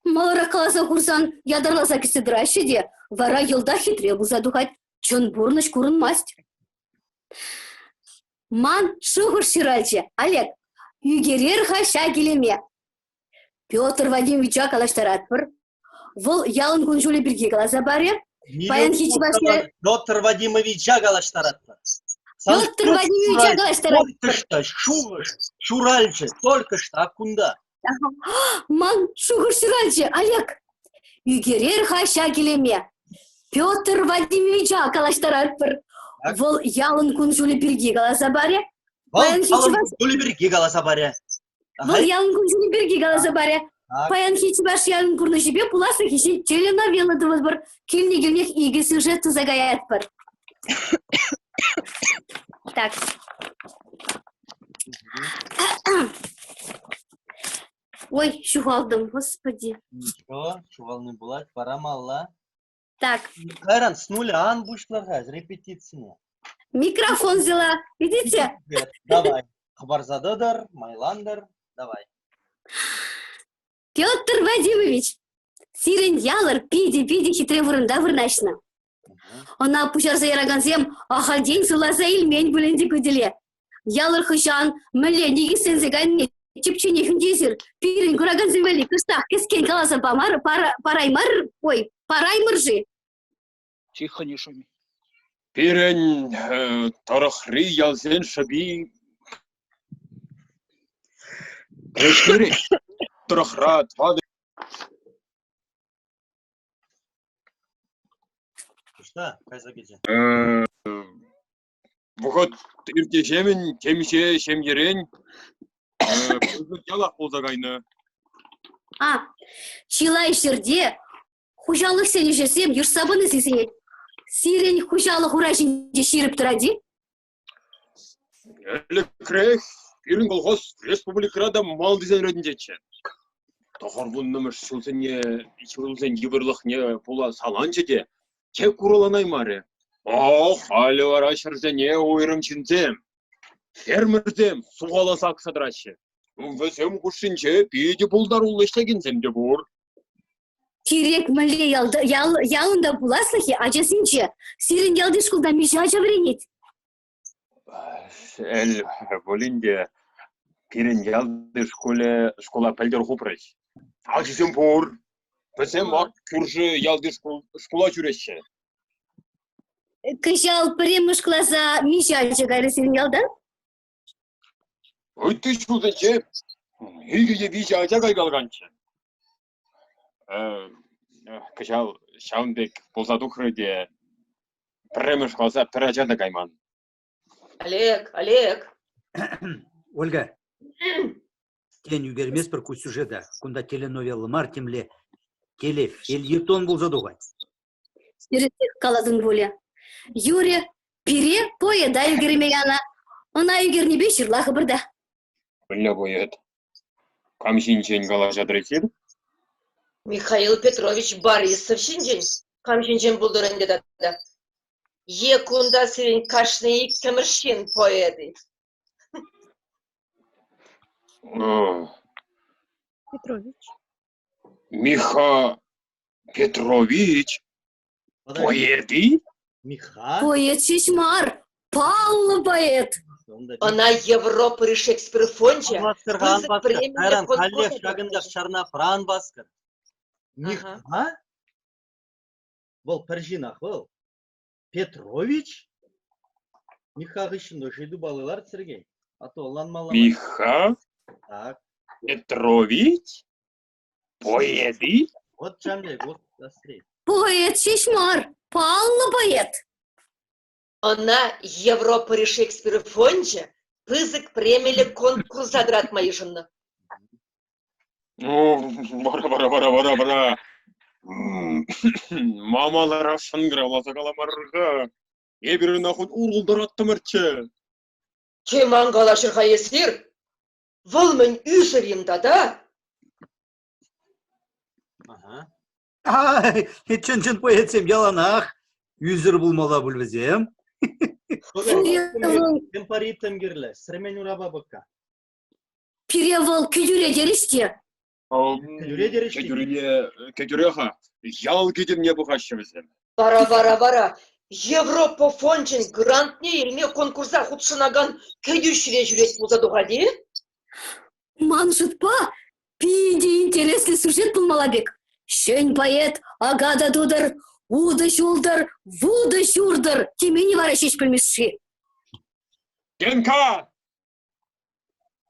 Маларах каласа хурсан ятарласа кӗтсе тӑраҫҫӗ те вара йӑлтах хитре пулса тухать, чӑн пурнӑҫ курӑнмасть. Ман шухӑш ҫуралчӗ, Олег, ӳкерер-ха ҫак илеме. Петр Вадимовича калаҫтаратпӑр. Вӑл ялӑн кун-ҫулӗ пирки каласа парӗ. Паянхи чӑваш Петр Вадимовича калаҫтаратпӑр. Петр Вадимовича калаҫтаратпӑр. Только что шухӑш ҫуралчӗ, только что кунта. Ман шухӑш ҫуралчӗ, Олег. Ӳкерер-ха ҫак илеме. Петр Вадимовича калаҫтаратпӑр. Вӑл ялӑн кун-ҫулӗ пирки каласа парӗ. Вӑл ялӑн кун-ҫулӗ пирки каласа парӗ. Вӑл ялӑн кун-ҫулӗ пирки каласа парӗ. Паянхи чӑваш ялӗн пурнӑҫӗпе пуласлӑхӗ ҫинчен теленовелла тӑвӑпӑр. Килнӗ-килнех икӗ сюжет туса каятпӑр. Так. Ой, ҫухалтӑм, господи. Ничего, ҫухални пулать, пора малла. Так. Кайран с нуля ан пуҫлӑха репетицине. Микрофон взяла, видите? Давай. Хӑпарса тӑтӑр, майлантӑр, давай. Петр Вадимович, сирӗн ялӑр питӗ-питӗ хитре вырӑнта вырнаҫнӑ. Ӑна пуҫарса яракансем ахальтен сывласа илмен пуль ӗнтӗ ку тӗле. Ялӑр хӑҫан, мӗнле никӗсленсе кайнине тӗпченех ӗнтӗ эсир. Пирӗн куракансем валли кӑштах кӗскен каласа памар, параймар, ой, параймӑр-ши? Тихо, не шуми. Пирӗн тӑрӑхри ялсен шӑпи тӑрӑхра тӑватӑ Ӑҫта кайса кӗчӗ? Вӑхӑт иртнӗҫемӗн темиҫе ҫемьерен пысӑк ялах пулса кайнӑ. А, чылай ҫӗрте хуҫалӑхсен ӗҫӗсем йӑшса пыни сисӗнет. Сирӗн хуҫалӑх ура ҫинче ҫирӗп тӑрать-и? Ӗлӗкрех пирӗн колхоз республикӑра та малтисен ретӗнчеччӗ. Тӑхӑрвуннӑмӗш ҫулсене ҫулсен йывӑрлӑхне пула саланчӗ те тек ураланаймарӗ. Ох, халӗ вара ҫӗрсене уйрӑм ҫынсем, фермерсем сухаласа акса тӑраҫҫӗ. Вӗсем хушшинче питӗ пултаруллӑ ӗҫлекенсем те пур. Кирек мӗнле ялта, ял, ялӑн та пуласлӑхӗ ачасенче. Сирӗн ялти шкулта миҫе ача вӗренет? Шел пулин те, пирӗн ялти шкулӗ шкула пӗлтӗр хупрӗҫ. Ачисем пур. Вӗсем ак кӳршӗ ялти шкула ҫӳреҫҫӗ. Кӑҫал пӗрремӗш класа миҫе ача кайрӗ сирӗн ялта? Ытти ҫулсенче икӗ е виҫӗ ача кайкалаканччӗ. Кӑҫал ҫавӑн пек пулса тухрӗ те пӗрремӗш класа пӗр ача та кайман. Олег, Олег. Ольга, тен, ӳкерместпӗр ку сюжета. Кунта теленовелла мар, темле телефельетон пулса тухать. Тӗрӗсех калатӑн пулӗ. Юрӗ, пире поэта ӳкерме янӑ. Ӑна ӳкернипе ҫырлахӑпӑр та. Мӗнле поэт? Кам ҫинчен калаҫатӑр эсир? Михаил Петрович Борисов ҫинчен кам ҫинчен пултӑр ӗнтӗ тата? Е кунта сирӗн кашни иккӗмӗш ҫын поэт-и? Петрович. Миха Петрович поэт-и? Миха? Поэт ҫеҫ мар, паллӑ поэт. Ӑна Европӑри Шекспир фончӗ пысӑк премиллӗ Кайран конкурса каллех ҫакӑнтах чарна Фран Баскер. Миха? Вӑл пӗр ҫынах вӑл. Петрович? Михха хыҫҫӑн та ыйту палли ларт, Сергей. А то ӑнланмалла мар. Миха? Так. Петрович? Поэт-и? Вот Джамбек, вот острей. Поэт ҫеҫ мар, паллӑ поэт. Ӑна Европӑри Шекспир фончӗ пысӑк премиллӗ конкурса тӑратма йышӑннӑ. Ну, вара, вара, вара, вара, вара. Мамалара шӑнкӑравласа каламарӑр-ха. Эпир ӑна хуть урӑлтараттӑмӑрччӗ. Тем ан калаҫӑр-ха эсир. Вӑл мӗн ӳсӗр-им тата? Ага. Ай, чӑн-чӑн поэтсем яланах ӳсӗр пулмалла пуль вӗсем. Темпоритм кирлӗ. Сӗрмен урапа пӑкка. Пире вӑл кӗтӳре терӗҫ те. Кӗтӳре терӗҫ те. Кӗтӳрене, кӗтӳре-ха. Ял кӗтӗвне пӑхаҫҫӗ вӗсем. Вара, вара, вара Европа фончӗн грантне илме конкурса хутшӑнакан кӗтӳҫре ҫӳрет пулса тухать-и? Ман шутпа, питӗ интереслӗ сюжет пулмалла пек. Ҫӗн поэт ака та тутӑр, утӑ ҫултӑр, вутӑ ҫуртӑр теменни вара ҫеҫ пӗлмест-ши? Генка!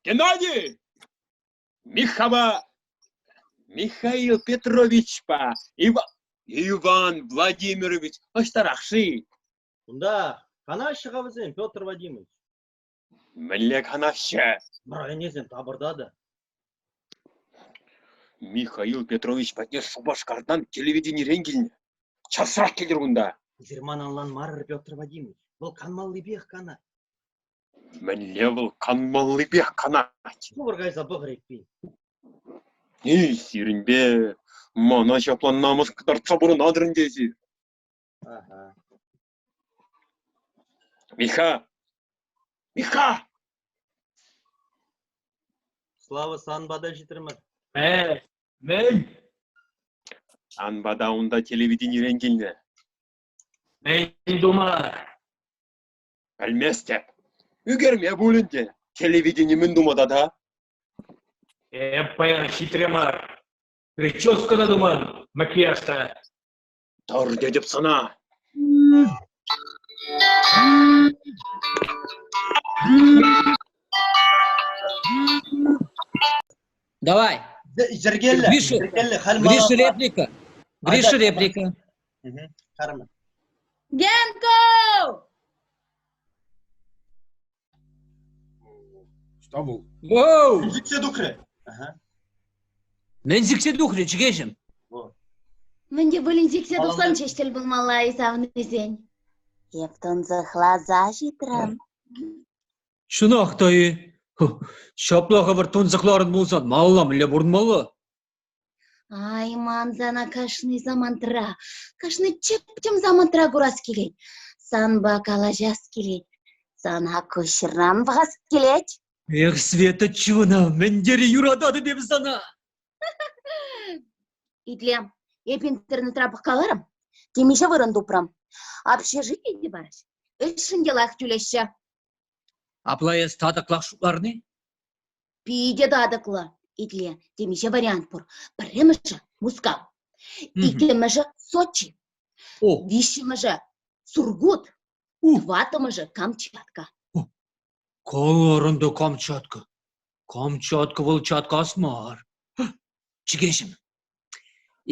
Геннадий! Михава Михаил Петровичпа Иван Владимирович ӑҫтарах-ши? Кунта канаҫҫӗ-ха вӗсем, Петр Вадимович. Мӗнле канаҫҫӗ? Вара ӗнесем тапӑрта та. Михаил Петрович патне Шупашкартан телевиденирен килнӗ. Часрах килтӗр кунта. Эсир ман ӑнланмарӑр, Петр Вадимович. Вӑл канмаллипех канать. Мӗнле вӑл канмаллипех канать? Хӑвӑр кайса пӑхӑр эппин. Эй, сирӗнпе мана ҫапла намӑс кӑтартса пурӑнатӑр ӗнтӗ эсир. Ага. Миха! Миха! Слава, сан пата ҫитрӗмӗр. Э, мӗн? Сан пата унта телевиденирен килнӗ. Мӗн тума? Пӗлместӗп. Ӳкерме пуль ӗнтӗ. Телевидени мӗн тума тата? Эп паян хитре мар. Прическа та туман, макияж та. Тӑр тетӗп сана. Давай. Йӗркеллӗ. Гриша, Йӗркеллӗ. Халь Гриша малалла. реплика. Гриша Айда. реплика. Карма. Генко! Что вӑл? Воу! Сиксе тухрӗ. Ага. Мӗн сиксе тухрӗ, чӗкеҫӗм? Мӗн те пулин сиксе тухсан ҫеҫ тӗл пулмалла-и савнисен. Эп тунсӑхласа ҫитрӗм. Чӑнах та-и? Ҫапла хӑвӑрт тунсӑхларӑн пулсан малалла мӗнле пурӑнмалла? Ай, ман сана кашни самантра, кашни чӗптӗм самантра курас килет. Санпа калаҫас килет. Сана куҫран пӑхас килет. Эх, Света чуна, мӗн тери юрататӑп эп сана! Итле, эп интернетра пӑхкаларӑм, темиҫе вырӑн тупрӑм. Общежитие те параҫ, ӗҫшӗн те лайӑх тӳлеҫҫӗ. Апла эс татӑклах шутларни? Питӗ татӑклӑ. Итле, темиҫе вариант пур. Пӗрремӗшӗ — Мускав. Иккӗмӗшӗ — Сочи. Виҫҫӗмӗшӗ — Сургут. Тӑваттӑмӗшӗ — Камчатка. Калар ӗнтӗ Камчатка. Камчатка вӑл чаткас мар. Чӗкеҫӗм,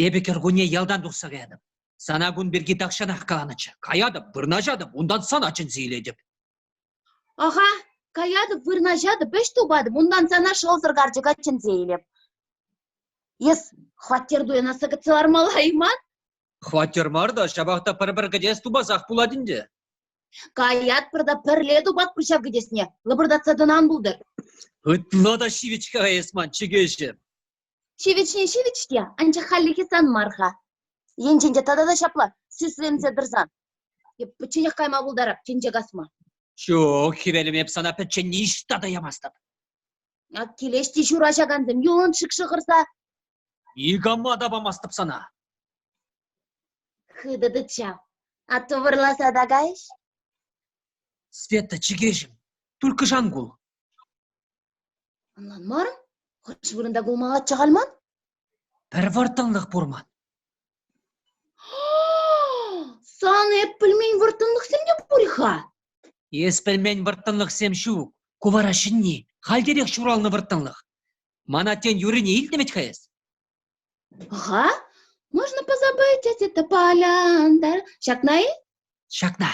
эпӗ кӗркунне ялтан тухса каятӑп. Сана кун пирки тахҫанах каланӑччӗ. Каятӑп, вырнаҫатӑп, унтан сана чӗнсе илетӗп. Аха, каятӑп, вырнаҫатӑп, ӗҫ тупатӑп, унтан сана шӑлсӑр карчӑка чӗнсе илеп. Эс хваттер туянасса кӗтсе лармалла-и ман? Хваттер мар та, ҫапах та пӗр-пӗр кӗтес тупасах пулать ӗнтӗ. Каятпӑр та пӗрле тупатпӑр ҫав кӗтесне, лӑпӑртатса тӑнан пултӑр. Ытла та ҫивӗч-ха эс ман чӗкеҫӗм. Ҫивӗчне ҫивӗч те, анчах хальлӗхе сан мар-ха. Енчен те тата та ҫапла сӳсленсе тӑрсан, эп пӗчченех кайма пултарап тӗнче касма. Ҫук, хӗвелӗм, эп сана пӗччен ниҫта та ямастӑп. Ак килеҫ те ҫураҫакансем юлӑн шик шӑхӑрса. Никама та памастӑп сана. Хытӑ тыт ҫав. Атту вӑрласа та кайӗҫ. Света, чӗкеҫӗм, только ан кул. Ӑнланмарӑм. Хӑш вырӑнта кулмаллаччӗ халь ман? Пӗр вӑрттӑнлӑх пур ман. Сан эп пӗлмен вӑрттӑнлӑхсем те пур-ха. Эс пӗлмен вӑрттӑнлӑхсем ҫук. Ку вара ҫӗнни, хальтерех ҫуралнӑ вӑрттӑнлӑх. Мана тен юрине илтнӗ вӗт-ха эс? Ага, можно позабыть эти тополя. Ҫакна-и? Ҫакна.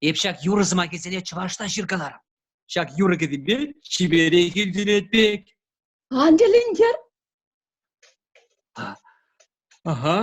Эп ҫак юрӑ сӑмахӗсене чӑвашла ҫыркаларӑм. Ҫак юрӑ кӗввипе чиперех илтӗнет пек. Ан тӗлӗнтер. Ага.